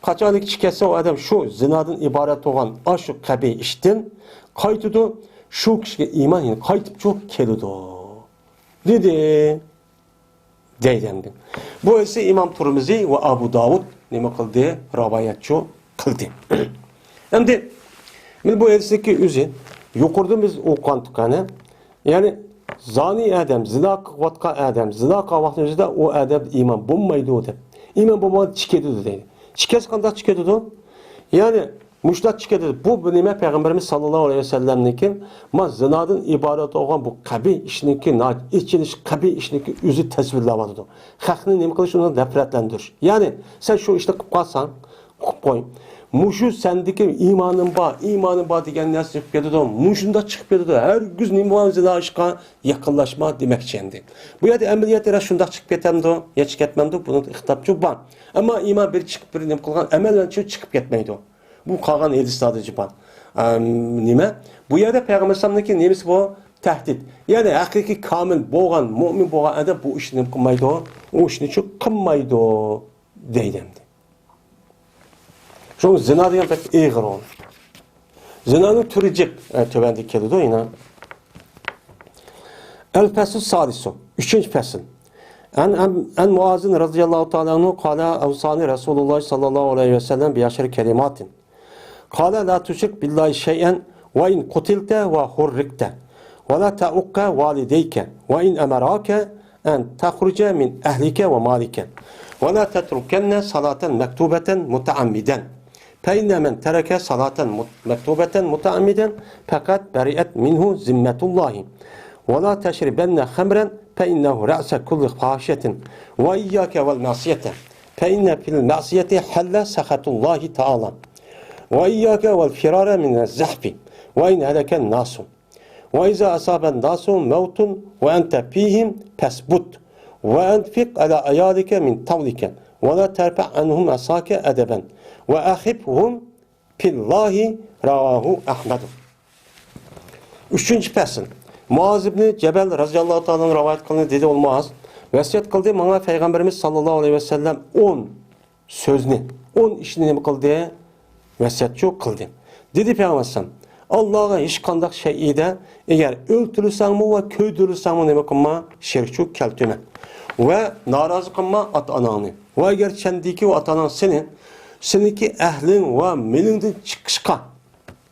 قاچانكى چىقىپ كەتسە ئۇ ئادەم شۇ زىنادىن ئىبارەت بولغان ئاشۇ قەبىھ ئىشتىن قايتىدۇ. شۇ كىشىگە ئىمان يەنە قايتىپچۇ كېلىدۇ. دېدى. دەيدۇ ئەمدى. بۇ ھەدىسنى ئىمام تۇرمىزى ۋە ئەبۇ داۋۇد نېمە قىلدى؟ رىۋايەتچۇ قىلدى. ئەمدى، مانا بۇ ھەدىسنىڭكى ئۆزى يۇقىرىدا بىز ئوقۇغانتۇق قېنى. يەنى، زانىي ئادەم، زىنا قىلىۋاتقان ئادەم، زىنا قىلغان ۋاقتىنىڭ ئۆزىدە ئۇ ئادەمدە ئىمان بولمايدۇ دەپ. ئىمان بولمىغان چىقىدۇ دەيدۇ. چىقىۋاتسا قانداق چىقىدۇ؟ يەنى، مۇشۇنداق چىقىدۇ. بۇ، بۇ نېمە؟ پەيغەمبىرىمىز ساللاللاھۇ ئەلەيھى ۋەسەللەمنىڭكى، ما زىنادىن ئىبارەت بولغان بۇ قەبىھ ئىشنىڭكى، ناھايىتى ئېچىنىش قەبىھ ئىشنىڭكى ئۆزى تەسۋىرلەۋاتىدۇ. خەقنى نېمە قىلىش، ئۇنى نەپرەتلەندۈرۈش. يەنى، سەن شۇ ئىشنى قىلىپ قالساڭ، قىلىپ قوي. مۇشۇ سەندىكى ئىمانىم بار، ئىمانىم بار دېگەن نەرسە چىقىپ كېتىدۇ. مۇشۇنداق چىقىپ كېتىدۇ. ھەرگىز نېمە بار زىنا ئىشقا يېقىنلاشما دېمەكچى ئەمدى. بۇ يەردە ئەمەلىيەتتە راست شۇنداق چىقىپ كېتەمدۇ؟ يا چىقىپ كەتمەمدۇ؟ بۇنىڭ ئىختىلاپچۇ بار. ئەمما ئىمان بىر چىقىپ بىر نېمە قىلغان ئەمەل بىلەن شۇ چىقىپ كەتمەيدۇ. بۇ قالغان ھەدىسلەردە بار. ئەم، نېمە؟ بۇ يەردە پەيغەمبەر ئەلەيھىسسالامنىڭكى نېمىسى بۇ؟ تەھدىت. يەنى ھەقىقىي كامىل بولغان، مۇئمىن بولغان ئادەم بۇ ئىشنى نېمە قىلمايدۇ؟ ئۇ ئىشنى شۇ قىلمايدۇ دەيدۇ ئەمدى. شۇڭا زىنا دېگەن بەك ئېغىر ئۇ. زىنانىڭ تۈرى جىق، ئە، تۆۋەندە كېلىدۇ يەنە. ئەل پەسلۇ سادىسۇ، ئۈچىنچى پەسىل. ئەن، ئەن، ئەن مۇئازىن رەزىياللاھۇ تائالا ئەنھۇ قالە ئەۋسانى رەسۇلۇللاھ سەللەللاھۇ ئەلەيھى ۋەسەللەم بىئەشىرى كەلىماتىن. قالە لا تۇشرىك بىللاھى شەيئەن ۋە ئىن قۇتىلتە ۋە ھۇررىقتە ۋە لا تەئۇققە ۋالىدەيكە ۋە ئىن ئەمەراكە ئەن تەخرۇجە مىن ئەھلىكە ۋە مالىكە ۋە لا تەترۇكەننە سالاتەن مەكتۇبەتەن مۇتەئەممىدەن. فإن من ترك صلاة مت-، مكتوبة متعمدا فقد برئت منه ذمة الله. ولا تشربن خمرا فإنه رأس كل فاحشة. وإياك والمعصية فإن في المعصية حل سخط الله تعالى. وإياك والفرار من الزحف وإن هلك الناس. وإذا أصاب الناس موت وأنت فيهم فاثبت، وأنفق على عيالك من طولك، ولا ترفع عنهم عصاك أدبا، وأخفهم في الله. رواه أحمد. ئۈچىنچى پەسىل. مۇئاز ئىبنى جەبەل رەزىياللاھۇ تائالا ئەنھۇ رىۋايەت قىلىندى، دېدى ئۇ مۇئاز، ۋەسىيەت قىلدى ماڭا پەيغەمبىرىمىز ساللاللاھۇ ئەلەيھى ۋەسەللەم ئون سۆزنى، ئون ئىشنى نېمە قىلدى؟ ۋەسىيەتچۇ قىلدى. دېدى پەيغەمبەر ئەلەيھىسسالام، ئاللاغا ھېچقانداق شەيئىدە، ئەگەر ئۆلتۈرۈلسەڭمۇ ۋە كۆيدۈرۈلسەڭمۇ نېمە قىلما، شېرىكچۇ كەلتۈرمە. ۋە نارازى قىلما ئاتا-ئاناڭنى. ۋە ئەگەر چەندىكى ئۇ ئاتا-ئاناڭ سېنى، سېنىڭكى ئەھلىڭ ۋە مېلىڭدىن چىقىشقا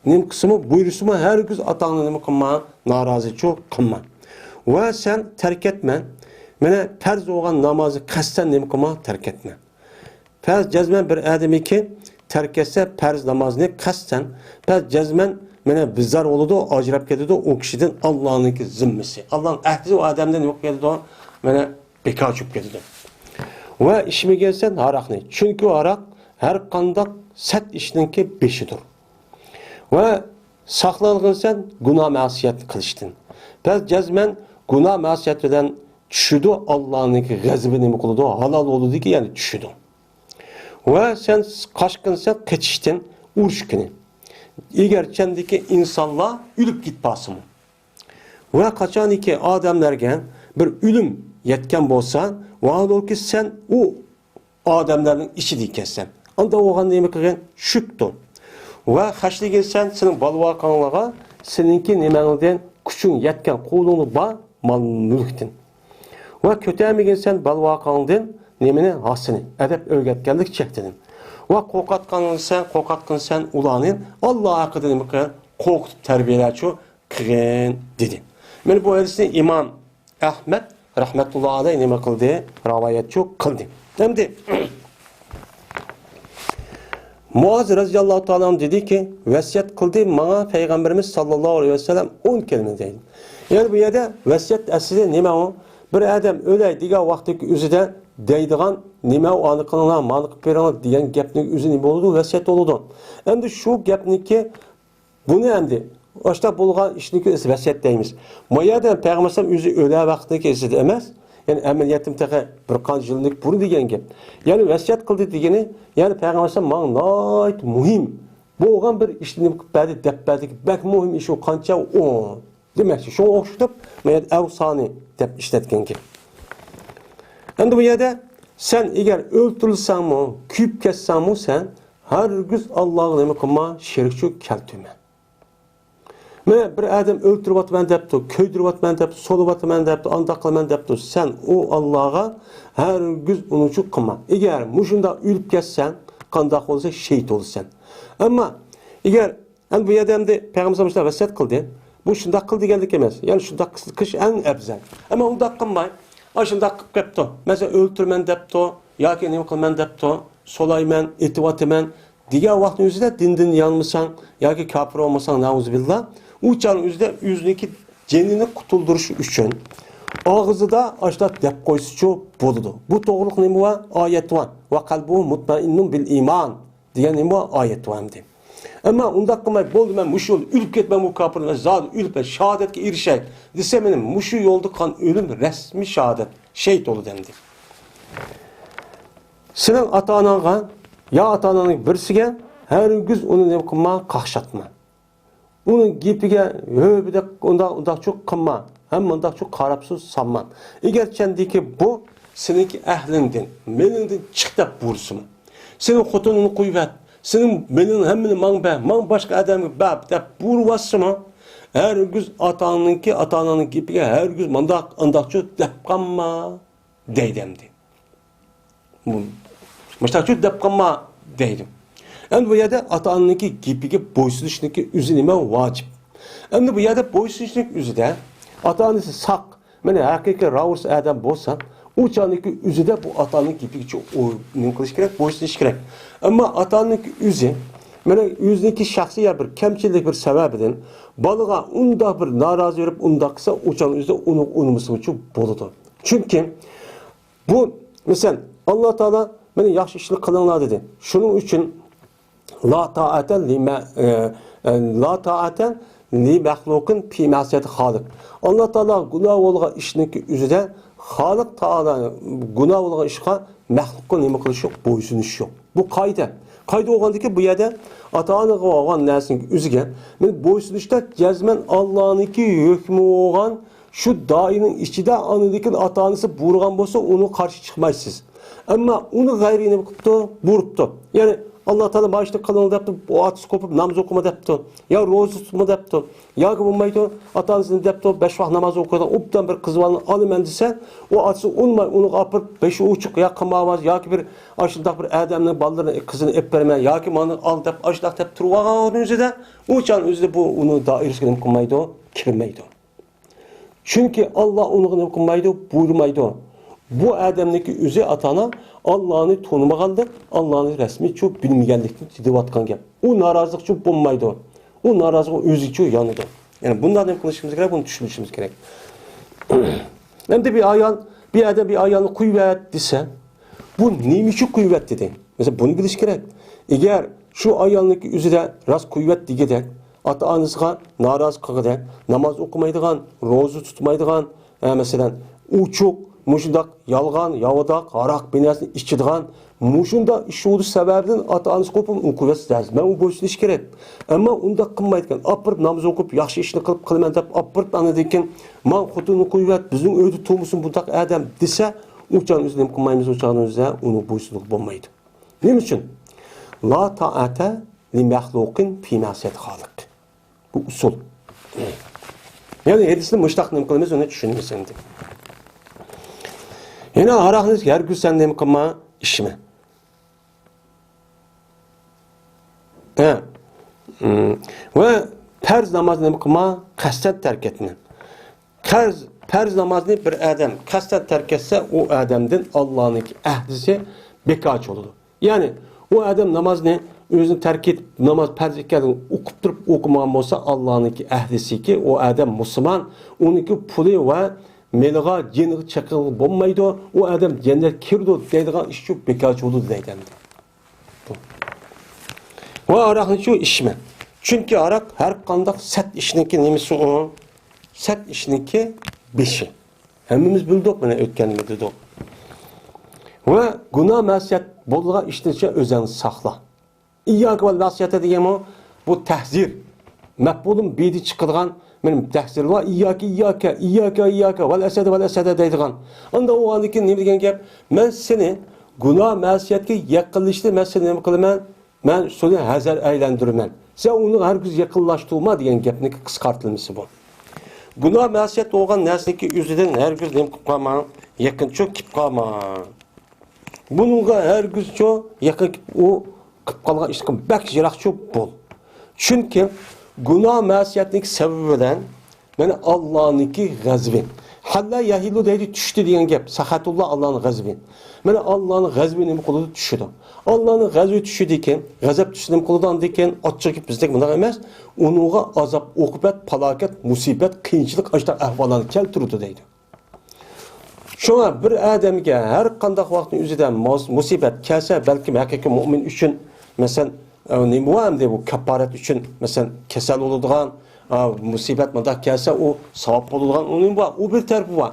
نېمە قىلسىمۇ، بۇيرۇسىمۇ، ھەرگىز ئاتاڭنى نېمە قىلما، نارازىچۇ قىلما. ۋە سەن تەرك ئەتمە. مانا پەرز بولغان نامازنى قەستەن نېمە قىلما، تەرك ئەتمە. پەرز جەزمەن بىر ئادەمكى تەرك ئەتسە پەرز نامازنى قەستەن، پەرز جەزمەن مانا بىزار بولىدۇ، ئاجراپ كېتىدۇ ئۇ كىشىدىن ئاللانىڭكى زىممىسى. ئاللانىڭ ئەھدى ئۇ ئادەمدىن نېمە قىلىپ كېتىدۇ؟ مانا بىكار چۈشۈپ كېتىدۇ. ۋە ئىچمىگەنسەن ھاراقنى، چۈنكى ھاراق ھەر قانداق سەت ئىشنىڭكى بېشىدۇر. ۋە ساقلانغىنسەن گۇناھ مەسىيەت قىلىشتىن. پەس جەزمەن گۇناھ مەسىيەت بىلەن چۈشىدۇ، ئاللانىڭكى غەزىپى نېمە قىلىدۇ؟ ھالال بولىدۇكى، يەنى چۈشىدۇ. ۋە سەن قاچقىنسەن قېچىشتىن، ئۇرۇشقىنى. ئېگەر چەندىكى ئىنسانلار ئۆلۈپ كېتىپ قالسىمۇ. ۋە قاچانكى ئادەملەرگە بىر ئۆلۈم يەتكەن بولسا، ۋاھالۇكى سەن ئۇ ئادەملەرنىڭ ئىچىدە ئىكەنسەن. ئاندا ئوغان نېمە قىلغىن؟ چۈشۈپتۇ. ۋە خەجلىگەنسەن سېنىڭ بالىۋاقاڭلارغا سېنىڭكى نېمەڭدىن، كۈچۈڭ يەتكەن، قولۇڭدا بار مال-مۈلۈكتىن. ۋە كۆتەرمىگەنسەن بالىۋاقاڭدىن نېمىنى؟ ھاسىنى. ئەدەپ ئۆگەتكەنلىك چەكتىدىن. ۋە قورقاتقانسەن، قورقاتقىنسەن ئۇلارنى ئاللا ھەققىدە نېمە قىلغىن؟ قورقۇتۇپ تەربىيەلەرچۇ قىلغىن، دېدى. مانا بۇ ھەدىسنى ئىمام ئەھمەد رەھمەتۇللا ئەلەيھ نېمە قىلدى؟ رىۋايەتچۇ قىلدى. ئەمدى مۇئاز رەزىياللاھۇ تائالا ئەنھۇ دېدىكى، ۋەسىيەت قىلدى ماڭا پەيغەمبىرىمىز ساللاللاھۇ ئەلەيھى ۋەسەللەم ئون كەلىمە دەيدۇ. يەنى بۇ يەردە ۋەسىيەت ئەسلى نېمە ئۇ؟ بىر ئادەم ئۆلەي دېگەن ۋاقىتتىكى ئۆزىدە دەيدىغان نېمە ئۇ؟ ئانى قىلىڭلار، مانى قىلىپ بېرىڭلار دېگەن گەپنىڭ ئۆزى نېمە بولىدۇ؟ ۋەسىيەت بولىدۇ. ئەمدى شۇ گەپنىكى بۇنى ئەمدى ئاشۇنداق بولغان ئىشنى ئۆزى ۋەسىيەت دەيمىز. ما يەردە پەيغەمبەر ئۆزى ئۆلە ۋاقتىدىكى ئىشىدە ئەمەس، يەنى ئەمەلىيەتتىن تېخى بىر قانچە يىلدىن بۇرۇن دېگەن گەپ. يەنى ۋەسىيەت قىلدى دېگىنى، يەنى پەيغەمبەر ماڭا ناھايىتى مۇھىم بولغان بىر ئىشنى نېمە قىلىپ بەردى، دەپ بەردىكى، بەك مۇھىم ئىش ئۇ، قانچە ئۇ دېمەكچى. شۇڭا ئوخشىتىپ ما يەردە ئەۋسانى دەپ ئىشلەتكەنكەن. ئەمدى بۇ يەردە سەن ئەگەر ئۆلتۈرۈلسەڭمۇ، كۆيۈپ كەتسەڭمۇ سەن ھەرگىز ئاللاغا نېمە قىلما، شېرىكچۇ كەلتۈرمە. مانا بىر ئادەم ئۆلتۈرۈۋاتىمەن دەپتۇ، كۆيدۈرۈۋاتىمەن دەپتۇ، سولىۋاتىمەن دەپتۇ، ئانداق قىلىمەن دەپتۇ. سەن ئۇ ئاللاغا ھەرگىز ئۇنىچۇ قىلما. ئەگەر مۇشۇنداق ئۆلۈپ كەتسەڭ، قانداق بولسا شېھىت بولىسەن. ئەمما ئەگەر، ئەمدى بۇ يەردە ئەمدى پەيغەمبەر مۇشۇنداق ۋەسىيەت قىلدى. بۇ شۇنداق قىل دېگەنلىك ئەمەس. يەنى شۇنداق قىلىش ئەڭ ئەۋزەل. ئەمما ئۇنداق قىلماي، ئاشۇنداق قىلىپ كەپتۇ. مەسىلەن، ئۆلتۈرىمەن دەپتۇ ياكى نېمە قىلىمەن دەپتۇ، سولايمەن، ئېتىۋاتىمەن دېگەن ۋاقىتنىڭ ئۆزىدە دىندىن يانمىساڭ ياكى كاپىر بولمىساڭ، نەئۇزۇبىللا، ئۇ چاغنىڭ ئۆزىدە ئۆزىنىڭكى جېنىنى قۇتۇلدۇرۇش ئۈچۈن ئاغزىدا ئاشۇنداق دەپ قويسىچۇ بولىدۇ. بۇ توغرىلىق نېمە بار؟ ئايەت بار. ۋە قەلبۇھۇ مۇتمەئىننۇن بىل ئىمان دېگەن نېمە بار؟ ئايەت بار ئەمدى. ئەمما ئۇنداق قىلماي، بولدى، مەن مۇشۇ يولدا ئۆلۈپ كەتمەن، بۇ كاپىر، مەن زادى ئۆلۈپ، مەن شاھادەتكە ئېرىشەي دېسە، مانا مۇشۇ يولدا قان ئۆلۈم، رەسمىي شاھادەت، شېھىت بولىدۇ ئەمدى. سېنىڭ ئاتا-ئاناڭغا يا ئاتا-ئاناڭنىڭ بىرسىگە ھەرگىز ئۇنى نېمە قىلما، قاقشاتما. ئۇنىڭ گېپىگە ھۆبىدەك ئۇنداق، ئۇنداقچۇ قىلما، ھەم مۇنداقچۇ قاراپسىز سالما. ئەگەر چەندىكى بۇ سېنىڭكى ئەھلىڭدىن، مېلىڭدىن چىق دەپ بۇيرۇسىمۇ، سېنىڭ خوتۇنۇڭنى قويۇۋەت، سېنىڭ مېلىڭ ھەممىنى ماڭا بەر، ماڭا باشقا ئادەمگە بەر دەپ بۇيرۇۋاتسىمۇ، ھەرگىز ئاتاڭنىڭكى، ئاتا-ئاناڭنىڭ گېپىگە ھەرگىز مانداق، ئانداقچۇ دەپ قالما دەيدۇ ئەمدى. مۇ-، مۇشتاقچۇ دەپ قالما دەيدۇ. ئەمدى بۇ يەردە ئاتا-ئانىنىڭكى گېپىگە بويسۇنۇشنىڭكى ئۆزى نېمە؟ ۋاجىپ. ئەمدى بۇ يەردە بويسۇنۇشنىڭ ئۆزىدە ئاتا-ئانىسى ساق، مانا ھەقىقىي راۋۇرس ئادەم بولسا، ئۇ چاغنىڭكى ئۆزىدە بۇ ئاتا-ئانىنىڭ گېپىگە چۇ-، ئۇ نېمە قىلىش كېرەك؟ بويسۇنۇش كېرەك. ئەمما ئاتا-ئانىنىڭكى ئۆزى، مانا ئۆزىنىڭكى شەخسىي يا بىر كەمچىلىك بىر سەۋەبىدىن بالىغا ئۇنداق بىر نارازى بېرىپ ئۇنداق قىلسا، ئۇ چاغنىڭ ئۆزىدە ئۇنى ئۇنىمىسىمۇچۇ بولىدۇ. چۈنكى بۇ، مەسىلەن، ئاللا تائالا مانا ياخشى ئىشنى قىلىڭلار دېدى. شۇنىڭ ئۈچۈن لا تائەتە لىمە-، ئە، ئە، لا تائەتە لى مەخلۇقىن پى مەسىيەتى خالىق. ئاللا تائالا گۇناھ بولغان ئىشنىڭكى ئۆزىدە خالىق تائالا گۇناھ بولغان ئىشقا مەخلۇققا نېمە قىلىش يوق، بويسۇنۇش يوق. بۇ قائىدە. قائىدە بولغاندىكىن بۇ يەردە ئاتا-ئانىغا بولغان نەرسىنىڭ ئۆزىگە مەن بويسۇنۇشتا جەزمەن ئاللانىڭكى ھۆكمى بولغان شۇ دائىرىنىڭ ئىچىدە ئاندىن كېيىن ئاتا-ئانىسى بۇيرۇغان بولسا، ئۇنىڭغا قارشى چىقمايسىز. ئەمما ئۇنى غەيرىي نېمە قىپتۇ؟ بۇيرۇپتۇ. يەنى، ئاللا تائالا مانا شۇنى قىلىڭ دەپتۇ، ئۇ ئاتىسى قوپۇپ ناماز ئوقۇما دەپتۇ، يا روزا تۇتما دەپتۇ، ياكى بولمايدۇ، ئاتا-ئانىسى دەپتۇ، بەش ۋاق ناماز ئوقۇيدىغان ئوبدان بىر قىز بالىنى ئالىمەن دېسە، ئۇ ئاتىسى ئۇنىماي، ئۇنىڭغا ئاپىرىپ، بېشى ئوچۇق، يا قىلماۋاز، ياكى بىر ئاشۇنداق بىر ئادەمنىڭ بالىلىرىنى، قىزىنى ئېلىپ بېرىمەن، ياكى مانا ئال دەپ، ئاشۇنداق دەپ تۇرۇۋالغان ئورنىنىڭ ئۆزىدە، ئۇ چاغنىڭ ئۆزىدە بۇ ئۇنىڭ دائىرىسىگە نېمە قىلمايدۇ؟ كىرمەيدۇ. چۈنكى ئاللا ئۇنىڭغا نېمە قىلمايدۇ؟ بۇيرۇمايدۇ. بۇ ئادەمنىڭكى ئۆزى ئاتا-ئانا ئاللانى تونۇمىغانلىق، ئاللانى رەسمىيچۇ بىلمىگەنلىكتىن دېيىۋاتقان گەپ. ئۇ نارازىلىقچۇ بولمايدۇ. ئۇ نارازىلىقى ئۆزىچۇ يانىدۇ. يەنى بۇنداق نېمە قىلىشىمىز كېرەك؟ بۇنى چۈشىنىشىمىز كېرەك. ئەمدى بىر ئايال، بىر ئادەم بىر ئايالنى قويۇۋەت دېسە، بۇ نېمە ئۈچۈن قويۇۋەت دېدى؟ مەسىلەن، بۇنى بىلىش كېرەك. ئەگەر شۇ ئايالنىڭكى ئۆزىدە راست قويۇۋەت دېگۈدەك، ئاتا-ئانىسىغا نارازى قىلغۇدەك، ناماز ئوقۇمايدىغان، روزا تۇتمايدىغان، ئە، مەسىلەن، ئوچۇق، مۇشۇنداق يالغان، ياۋىداق، ھاراق، بىر نەرسىنى ئىچىدىغان، مۇشۇنداق ئىش بولۇش سەۋەبىدىن ئاتا-ئانىسى قوپۇپ، ئۇنى قويۇۋەتسە لازىم. مەن ئۇنى بويسۇنۇش كېرەك. ئەمما ئۇنداق قىلمايدىكەن. ئاپىرىپ ناماز ئوقۇپ، ياخشى ئىشنى قىلىپ، قىلىمەن دەپ ئاپىرىپ، ئاندىن كېيىن، ماڭا خوتۇننى قويۇۋەت، بىزنىڭ ئۆيدە تۇرمىسۇن بۇنداق ئادەم دېسە، ئۇ چاغنى بىز نېمە قىلمايمىز؟ ئۇ چاغنىڭ ئۆزىدە ئۇنى بويسۇنغىلى بولمايدۇ. نېمە ئۈچۈن؟ لا تائەتە لىمەخلۇقىن فى مەسىيەتى خالىق. بۇ ئۇسۇل. يەنى ھەدىسنى مۇشتاق نېمە قىلىمىز، ئۇنى چۈشىنىمىز ئەمدى. يەنە ھاراقنى ھەرگىز سەن نېمە قىلما، ئىچمە. ھە. ۋە پەرز نامازنى نېمە قىلما، قەستەن تەرك ئەتمە. پەرز، پەرز نامازنى بىر ئادەم قەستەن تەرك ئەتسە، ئۇ ئادەمدىن ئاللانىڭكى ئەھدىسى بىكارچى بولىدۇ. يەنى، ئۇ ئادەم نامازنى ئۆزىنى تەرك ئېتىپ، ناماز پەرز ئىكەنلىكىنى ئۇقۇپ تۇرۇپ ئوقۇمىغان بولسا، ئاللانىڭكى ئەھدىسىكى، ئۇ ئادەم مۇسۇلمان، ئۇنىڭكى پۇلى ۋە مېلىغا، جېنىغا چېقىلغىلى بولمايدۇ. ئۇ ئادەم جەننەتكە كىرىدۇ دەيدىغان ئىشچۇ بىكارچى بولىدۇ دەيدۇ ئەمدى. ۋە ھاراقنىچۇ ئىچمە. چۈنكى ھاراق ھەر قانداق سەت ئىشنىڭكى نېمىسى ئۇ؟ سەت ئىشنىڭكى بېشى. ھەممىمىز بىلدۇق، مانا ئۆتكەندە دېدۇق. ۋە گۇناھ مەسىيەت بولىدىغان ئىشتىنچە ئۆزۈڭنى ساقلا. ئىيياكە ۋەل مەسىيەتە دېگەنمۇ بۇ تەھزىر. مەپئۇلۇن بىدىن چىقىدىغان مېنىڭ تەھزىر ۋە ئىيياكە، ئىيياكە، ئىيياكە، ئىيياكە، ۋەل ئەسەدە، ۋەل ئەسەدە دەيدىغان. ئاندا ئۇغاندىكىن نېمە دېگەن گەپ؟ مەن سېنى گۇناھ مەسىيەتكە يېقىنلىشىشنى مەن سېنى نېمە قىلىمەن؟ مەن سېنى ھەزەر ئايلاندۇرىمەن. سەن ئۇنىڭغا ھەرگىز يېقىنلاشتۇرما دېگەن گەپنىڭ قىسقارتىلمىسى بۇ. گۇناھ مەسىيەت بولغان نەرسىنىڭكى ئۆزىدىن ھەرگىز نېمە قىلىپ قالماڭ، يېقىنچۇ كېلىپ قالماڭ. بۇنىڭغا ھەرگىزچۇ يېقىن ئۇ قىلىپ قالغان ئىشقا بەك يىراقچۇ بول. چۈنكى گۇناھ مەسىيەتنىڭ سەۋەبى بىلەن مانا ئاللانىڭكى غەزىپى. ھەللە يەھىلۇ دەيدۇ، چۈشتى دېگەن گەپ. سەخەتۇللا ئاللانىڭ غەزىپى. مانا ئاللانىڭ غەزىپى نېمە قىلىدۇ؟ چۈشىدۇ. ئاللانىڭ غەزىپى چۈشىدىكەن، غەزەپ چۈشسە نېمە قىلىدۇ ئاندىن كېيىن؟ ئاچچىق گەپ بىزدەك مۇنداق ئەمەس. ئۇنىڭغا ئازاب، ئوقۇبەت، پالاكەت، مۇسىبەت، قىيىنچىلىق، ئاشۇنداق ئەھۋاللارنى كەلتۈرىدۇ دەيدۇ. شۇڭا بىر ئادەمگە ھەر قانداق ۋاقىتنىڭ ئۆزىدە مۇس-، مۇسىبەت كەلسە، بەلكىم ھەقىقىي مۇئمىن ئۈچۈن، مەسىلەن، ئە، نېمە بار ئەمدى بۇ كاپپارەت ئۈچۈن، مەسىلەن، كېسەل بولىدىغان، ئا، مۇسىبەت مۇنداق كەلسە، ئۇ ساۋاب بولىدىغان، ئۇ نېمە بار؟ ئۇ بىر تەرىپى بار.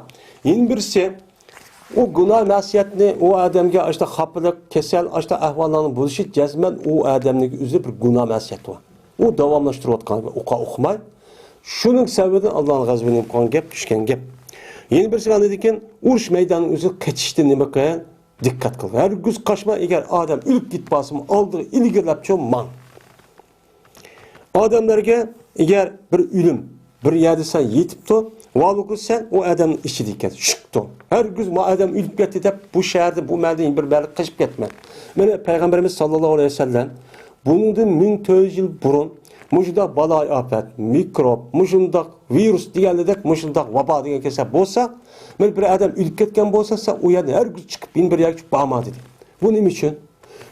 يەنە بىرسى، ئۇ گۇناھ مەسىيەتنى ئۇ ئادەمگە ئاشتا خاپىلىق، كېسەل، ئاشتا ئەھۋاللارنىڭ بولۇشى جەزمەن ئۇ ئادەمنىڭ ئۆزى بىر گۇناھ مەسىيەت بار. ئۇ داۋاملاشتۇرۇۋاتقان ئوقا ئوقۇماي. شۇنىڭ سەۋەبىدىن ئاللانىڭ غەزىپىنى قىلغان گەپ، چۈشكەن گەپ. يەنە بىرسى ئاندىن كېيىن ئۇرۇش مەيدانىنىڭ ئۆزى قېچىشتىن نېمە قىل؟ دىققەت قىل. ھەرگىز قاچما، ئەگەر ئادەم ئۆلۈپ كېتىپ قالسىمۇ، ئالدىغا ئىلگىرىلەپچۇ ماڭ. ئادەملەرگە ئەگەر بىر ئۆلۈم، بىر يەردە سەن يېتىپتۇ، ۋالىقى سەن ئۇ ئادەمنىڭ ئىچىدە ئىكەن، شۈكتۇ. ھەرگىز ما ئادەم ئۆلۈپ كەتتى دەپ، بۇ شەھەردىن، بۇ مەھەللىدىن بىر مەھەللىگە قېچىپ كەتمە. مانا پەيغەمبىرىمىز ساللاللاھۇ ئەلەيھى ۋەسەللەم بۇنىڭدىن مىڭ تۆت يۈز يىل بۇرۇن مۇشۇنداق بالايىئاپەت، مىكروب، مۇشۇنداق ۋىرۇس دېگەنلىدەك، مۇشۇنداق ۋابا دېگەن كېسەل بولسا، مانا بىر ئادەم ئۆلۈپ كەتكەن بولسا، سەن ئۇ يەردىن ھەرگىز چىقىپ، يەنە بىر يەرگە چىقىپ بارما دېدى. بۇ نېمە ئۈچۈن؟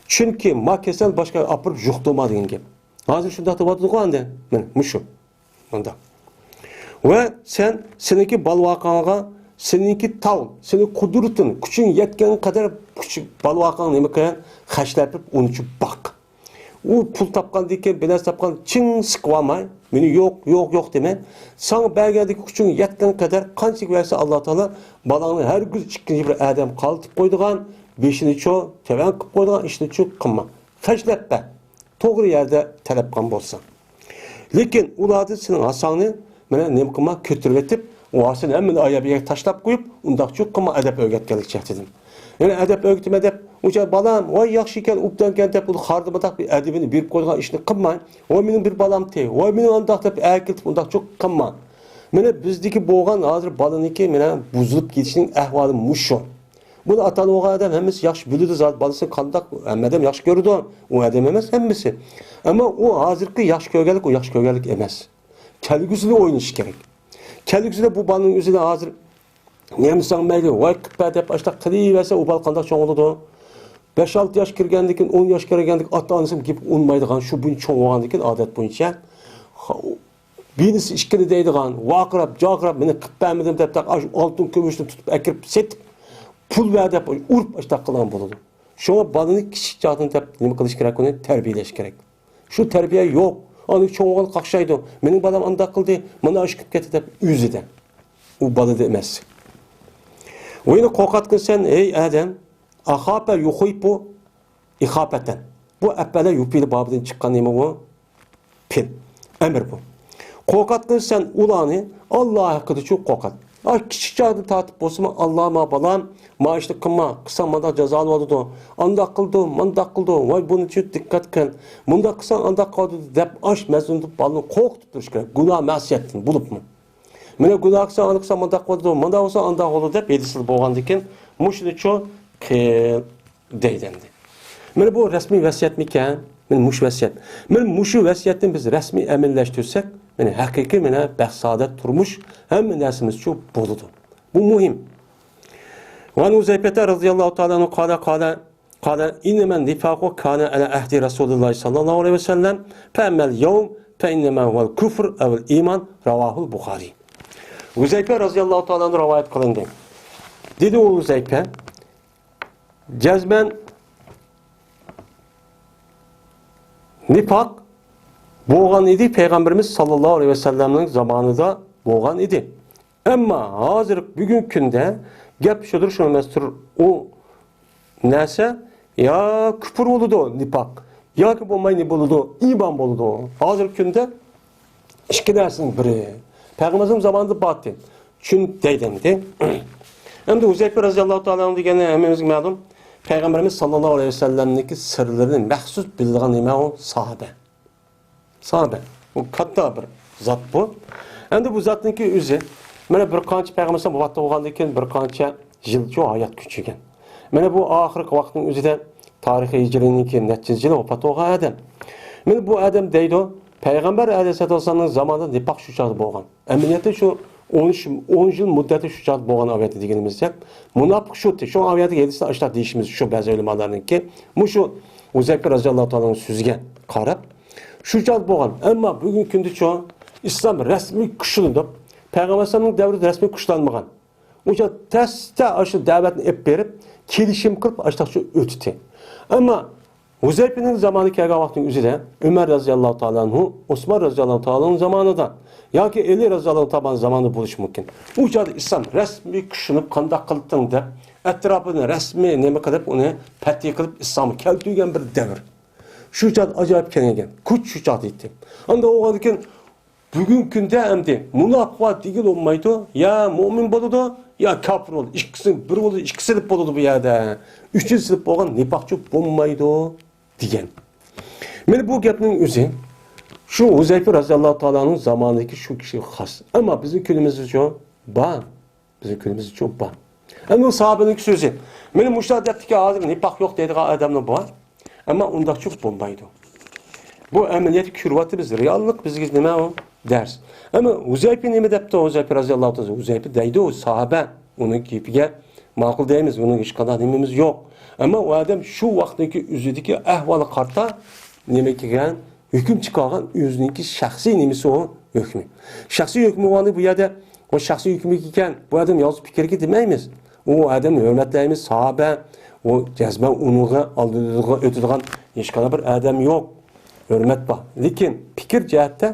چۈنكى ما كېسەل باشقا ئاپىرىپ يۇقتۇرما دېگەن گەپ. ھازىر شۇنداق دەۋاتىدىغۇ ئەمدى. مانا مۇشۇ. مۇنداق. ۋە سەن سېنىڭكى بالىۋاقاڭغا، سېنىڭكى تاۋ، سېنىڭ قۇدرىتىڭ، كۈچۈڭ يەتكەن قەدەر كۈچ، بالىۋاقاڭ نېمە قىل، خەجلەپ بېرىپ، ئۇنى ئۈچۈن باق. ئۇ پۇل تاپقاندىن كېيىن، بىر نەرسە تاپقان چىڭ سىقىۋالماي، مېنى يوق، يوق، يوق دېمە. ساڭا بەرگەندىكى كۈچۈڭ يەتكەن قەدەر قانچىلىك بەرسە، ئاللا تائالا بالىڭنى ھەرگىز ئىككىنچى بىر ئادەم قالتىپ قويىدىغان، بېشىنى چۇ تۆۋەن قىلىپ قويىدىغان ئىشنى چۇ قىلما. خەجلەپ بەر. توغرا يەردە تەلەپ قىلغان بولساڭ. لېكىن ئۇلاردىن سېنىڭ ھاساڭنى مانا نېمە قىلما، كۆتۈرۈۋېتىپ، ئۇ ھاسىنى ھەممىنى ئاياپ يەرگە تاشلاپ قويۇپ، ئۇنداقچۇ قىلما، ئەدەپ ئۆگەتكەنلىك جەھەتتىن. يەنە ئەدەپ ئۆگىتىمەن دەپ، ئۇ چاغ بالام، ۋاي ياخشى ئىكەن، ئوبدان ئىكەن دەپ، ئۇنى خارىدىماداق بىر ئەدىبىنى بېرىپ قويىدىغان ئىشنى قىلماڭ. ۋاي مېنىڭ بىر بالامتى، ۋاي مېنىڭ ئانداق دەپ ئەكېلىپ ئۇنداقچۇ قىلماڭ. مانا بىزدىكى بولغان ھازىر بالىنىڭكى مانا بۇزۇلۇپ كېتىشنىڭ ئەھۋالى مۇشۇ. بۇنى ئاتا-ئانا بولغان ئادەم ھەممىسى ياخشى بىلىدۇ زادى بالىسىنى قانداق، ھەممە ئادەم ياخشى كۆرىدۇ. ئۇ ئادەم ئەمەس ھەممىسى. ئەمما ئۇ ھازىرقى ياخشى كۆرگەنلىك، ئۇ ياخشى كۆرگەنلىك ئەمەس. كەلگۈسىدە ئويلىنىش كېرەك. كەلگۈسىدە بۇ بالىنىڭ ئۆزىنى ھازىر نېمىساڭ مەيلى، ۋاي قىپە دەپ ئاشتاق قىلىۋەرسە، ئۇ بالا قانداق چوڭ بولىدۇ؟ بەش-ئالتە ياش كىرگەندىن كېيىن، ئون ياش كىرگەندىن كېيىن ئاتا-ئانىسىنىڭ گېپىگە ئۇنىمايدىغان، شۇ بويىچە چوڭ بولغاندىن كېيىن ئادەت بويىچە، ھا، بىرسى ئىككىنى دەيدىغان، ۋارقىراپ، جارقىراپ، مېنى قىلىپ بەرمىدىم دەپ، ئاش-، ئالتۇن كۈمۈشنى تۇتۇپ ئەكىرىپ سېتىپ، پۇل بەر دەپ ئۇرۇپ ئاشتاق قىلغان بولىدۇ. شۇڭا بالىنى كىچىك چاغدىن دەپ نېمە قىلىش كېرەك، ئۇنى تەربىيەلەش كېرەك. شۇ تەربىيە يوق. ئانا چوڭ بولغان قاقشايدۇ. مېنىڭ بالام ئانداق قىلدى، مانا ئاشۇ قىلىپ كەتتى دەپ ئۆزىدە. ئۇ بالىدا ئەمەس. ۋە يەنە قورقاتقىنى سەن، ئەي ئادەم، ئەخاپە يۇخىپۇ ئىخاپەتەن. بۇ ئەپەلە يۇپىلى بابىدىن چىققان نېمە بۇ؟ پېئىل. ئەمىر بۇ. قورقاتقىنى سەن ئۇلارنى ئاللا ھەققىدىچۇ قورقات. ئا، كىچىك چاغدىن تارتىپ بولسىمۇ، ئاللا ما بالام، ما ئىشنى قىلما، قىلساڭ مانداق جازالىۋالىدۇ، ئانداق قىلىدۇ، مانداق قىلىدۇ، ۋاي بۇنىچۇ دىققەت قىل، مۇنداق قىلساڭ ئانداق قىلىدۇ دەپ ئاش مەزمۇندا بالىنى قورقۇتۇپ تۇرۇش كېرەك. گۇناھ مەسىيەتتىن بولۇپمۇ. مانا گۇناھ قىلساڭ ئانداق قىلساڭ مانداق قىلىدۇ، مانداق قىلساڭ ئانداق بولىدۇ دەپ ھەدىسىدە بولغاندىكىن مۇشۇنىچۇ قىل. دەيدۇ ئەمدى. مانا بۇ رەسمىي ۋەسىيەتمىكەن؟ مانا مۇشۇ ۋەسىيەت. مانا مۇشۇ ۋەسىيەتنى بىز رەسمىي ئەمەلىيلەشتۈرسەك، مانا ھەقىقىي مانا بەخت-سائادەت تۇرمۇش ھەممە نەرسىمىزچۇ بولىدۇ. بۇ مۇھىم. ۋە ئەن ھۇزەيپەتە رەزىيەللاھۇ تائالا ئەنھۇ قالە، قالە، قالە، ئىننەمەن نىفاقۇ كانە ئەلە ئەھدى رەسۇلىللاھى ساللاللاھۇ ئەلەيھى ۋەسەللەم، فەئەممەل يەۋم فەئىننەما ھۇۋەل كۇفر ئەۋەل ئىمان، رەۋاھۇل بۇخارى. ھۇزەيپە رەزىيەللاھۇ تائالا ئەنھۇ رىۋايەت قىلىندى. دېدى ئۇ ھۇزەيپە، جەزمەن نىپاق بولغان ئىدى، پەيغەمبىرىمىز ساللاللاھۇ ئەلەيھى ۋەسەللەمنىڭ زامانىدا بولغان ئىدى. ئەمما ھازىر بۈگۈنكى كۈندە گەپ شۇدۇر، شۇ ئەمەستۇر، ئۇ نەرسە يا كۇپۇر بولىدۇ، نىپاق، ياكى بولماي نېمە بولىدۇ، ئىمان بولىدۇ. ھازىرقى كۈندە ئىككى نەرسىنىڭ بىرى. پەيغەمبىرىمىزنىڭ زامانىدا بار ئىدى. چۈنكى دەيدۇ ئەمدى. ئەمدى ھۇزەيپە رەزىيەللاھۇ تائالا ئەنھۇ دېگەننى ھەممىمىزگە مەلۇم. پەيغەمبىرىمىز ساللاللاھۇ ئەلەيھى ۋەسەللەمنىڭكى سىرلىرىنى مەخسۇس بىلىدىغان نېمە ئۇ؟ ساھابە. ساھابە. بۇ كاتتا بىر زات بۇ. ئەمدى بۇ زاتنىڭكى ئۆزى، مانا بىر قانچە پەيغەمبەر ۋاپات بولغاندىن كېيىن بىر قانچە يىلچۇ ھايات كەچۈرگەن. مانا بۇ ئاخىرقى ۋاقىتنىڭ ئۆزىدە تارىخىي ھىجرىينىڭكى نەچچىنچى يىلى ۋاپات بولغان ئادەم. مانا بۇ ئادەم دەيدۇ، پەيغەمبەر ئەلەيھىسسالاتۇ ۋەسسالامنىڭ زامانىدا نىپاق شۇ چاغدا بولغان. ئەمەلىيەتتە شۇ ئون يىل مۇددەتتە شۇ چاغدا بولغان ئاۋەتتە دېگىنىمىزدەك، مۇناپىق شۇ، شۇ ئاۋەتتە ھەدىسنى ئاشۇنداق دېيىشىمىز شۇ بەزى ئۆلىمالارنىڭكى، مۇشۇ ھۇزەيپە رەزىيەللاھۇ تائالانىڭ سۆزىگە قاراپ، شۇ چاغدا بولغان. ئەمما بۈگۈنكى كۈندىچۇ ئىسلام رەسمىي كۈچلىنىپ، پەيغەمبەر ئەلەيھىسسالامنىڭ دەۋرىدە رەسمىي كۈچلەنمىگەن. ئۇ چاغ تەستە ئاشۇ دەۋەتنى ئېلىپ بېرىپ، كېلىشىم قىلىپ ئاشۇنداقچە ئۆتتى. ئەمما ھۇزەيپىنىڭ زامانى كەلگەن ۋاقىتنىڭ ئۆزىدە ئۆمەر رەزىيەللاھۇ تائالا ئەنھۇ، ئوسمان رەزىيەللاھۇ تائالا ئەنھۇ زامانىدا ياكى ئەلى رەزىيەللاھۇ تائالا ئەنھۇ زامانىدا بولۇشى مۇمكىن. ئۇ چاغدا ئىسلام رەسمىي كۈچلىنىپ، قانداق قىلدىڭ دەپ، ئەتراپىنى رەسمىي نېمە قىلىپ، ئۇنى پەتھى قىلىپ، ئىسلامغا كەلتۈرگەن بىر دەۋر. شۇ چاغدا ئاجايىپ كەلگەن، كۈچ شۇ چاغدا يەتتى. ئاندىن بولغاندىن كېيىن بۈگۈنكى كۈندە ئەمدى مۇناپىقلار دېگىلى بولمايدۇ. يا مۇئمىن بولىدۇ، يا كاپىر بول، ئىككىسى بىر بولىدۇ، ئىككىسى دەپ بولىدۇ بۇ يەردە. ئۈچىنچىسى دەپ بولغان نىپاقچى بولمايدۇ دېگەن. مانا بۇ گەپنىڭ ئۆزى شۇ ھۇزەيپە رەزىياللاھۇ تائالانىڭ زامانىدىكى شۇ كىشىگە خاس. ئەمما بىزنىڭ كۈنىمىزدىچۇ بار. بىزنىڭ كۈنىمىزدىچۇ بار. ئەمدى ئۇ ساھابىنىڭ سۆزى. مانا مۇشۇلار دەپتىكى، ھازىر نىپاق يوق دەيدىغان ئادەملەر بار. ئەمما ئۇنداقچۇ بولمايدۇ. بۇ ئەمەلىيەتتە كۆرۈۋاتىمىز، رېئاللىق بىزگە نېمە ئۇ؟ دەرس. ئەمما ھۇزەيپە نېمە دەپتۇ؟ ھۇزەيپە رەزىياللاھۇ تائالا، ھۇزەيپە دەيدۇ، ساھابە ئۇنىڭ گېپىگە ماقۇل دەيمىز، ئۇنىڭ ھېچقانداق نېمىمىز يوق. ئەمما ئۇ ئادەم شۇ ۋاقىتتىكى ئۆزىدىكى ئەھۋالغا قارىتا نېمە كەلگەن؟ ھۆكۈم چىقارغان ئۆزىنىڭكى شەخسىي نېمىسى ئۇ ھۆكمى. شەخسىي ھۆكمى بولغاندا بۇ يەردە ئۇ شەخسىي ھۆكمى ئىكەن، بۇ ئادەم يالغۇز پىكىرگە دېمەيمىز. ئۇ ئادەمنى ھۆرمەتلەيمىز، ساھابە، ئۇ جەزمەن ئۇنىڭغا ئالدىدا ئۆتىدىغان ھېچقانداق بىر ئادەم يوق. ھۆرمەت بار. لېكىن پىكىر جەھەتتە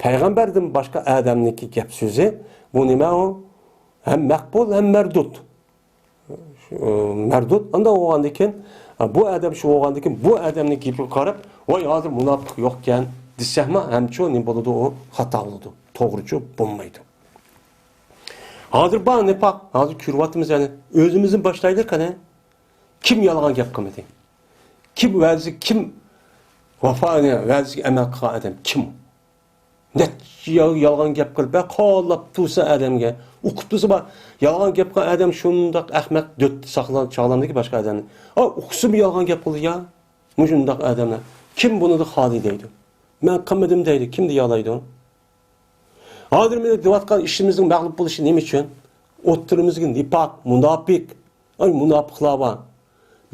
پەيغەمبەردىن باشقا ئادەمنىڭكى گەپ سۆزى، بۇ نېمە ئۇ؟ ھەم مەقبۇل، ھەم مەردۇد. مەردۇد. ئانداق بولغاندىن كېيىن، بۇ ئادەم شۇ بولغاندىن كېيىن، بۇ ئادەمنىڭ گېپىگە قاراپ، ۋاي، ھازىر مۇناپىق يوقكەن دېسەكمۇ، ھەمچۇ نېمە بولىدۇ، ئۇ خاتا بولىدۇ. توغرىچۇ بولمايدۇ. ھازىر بار نىپاق، ھازىر كۆرۈۋاتىمىز يەنى. ئۆزىمىزدىن باشلايلى قېنى. كىم يالغان گەپ قىلمىدى؟ كىم ۋەدىسى، كىم ۋاپانى، ۋەدىسىگە ئەمەل قىلغان ئادەم كىم؟ نەچچە يال-، يالغان گەپ قىلىپ، بە قوللاپ تۇرسا ئادەمگە. ئۇقۇپ تۇرسا بار. يالغان گەپ قىلغان ئادەم شۇنداق ئەخمەق، دۆت ساقلان-، چاغلاندىكى باشقا ئادەمنى. ئا، ئۇقسىمۇ يالغان گەپ قىلدى يا. مۇشۇنداق ئادەملەر. كىم بۇنىدا خالىي دەيدۇ؟ مەن قىلمىدىم دەيدۇ. كىم دېيەلەيدۇ؟ ھازىر مېنىڭ دەۋاتقان ئىشىمىزنىڭ مەغلۇپ بولۇشى نېمە ئۈچۈن؟ ئوتتۇرىمىزدىكى نىپاق، مۇناپىق، ئاي، مۇناپىقلار بار.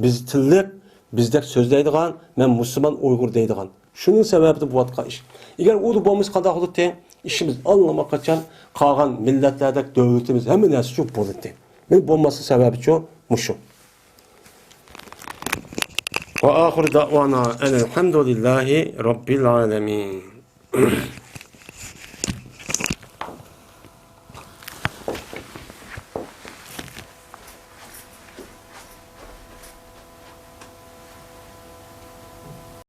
بىز تىللىق، بىزدەك سۆزلەيدىغان، مەن مۇسۇلمان ئۇيغۇر دەيدىغان. شۇنىڭ سەۋەبىدىن بولۇۋاتقان ئىش. ئەگەر ئۇ بولمىسا قانداق بولاتتى؟ ئىشىمىز ئاللىماقاچان قالغان مىللەتلەردەك دۆلىتىمىز ھەممە نەرسە شۇ بولاتتى. مانا بولماسلىق سەۋەبىچۇ مۇشۇ. وآخر دعوانا أن الحمد لله رب العالمين.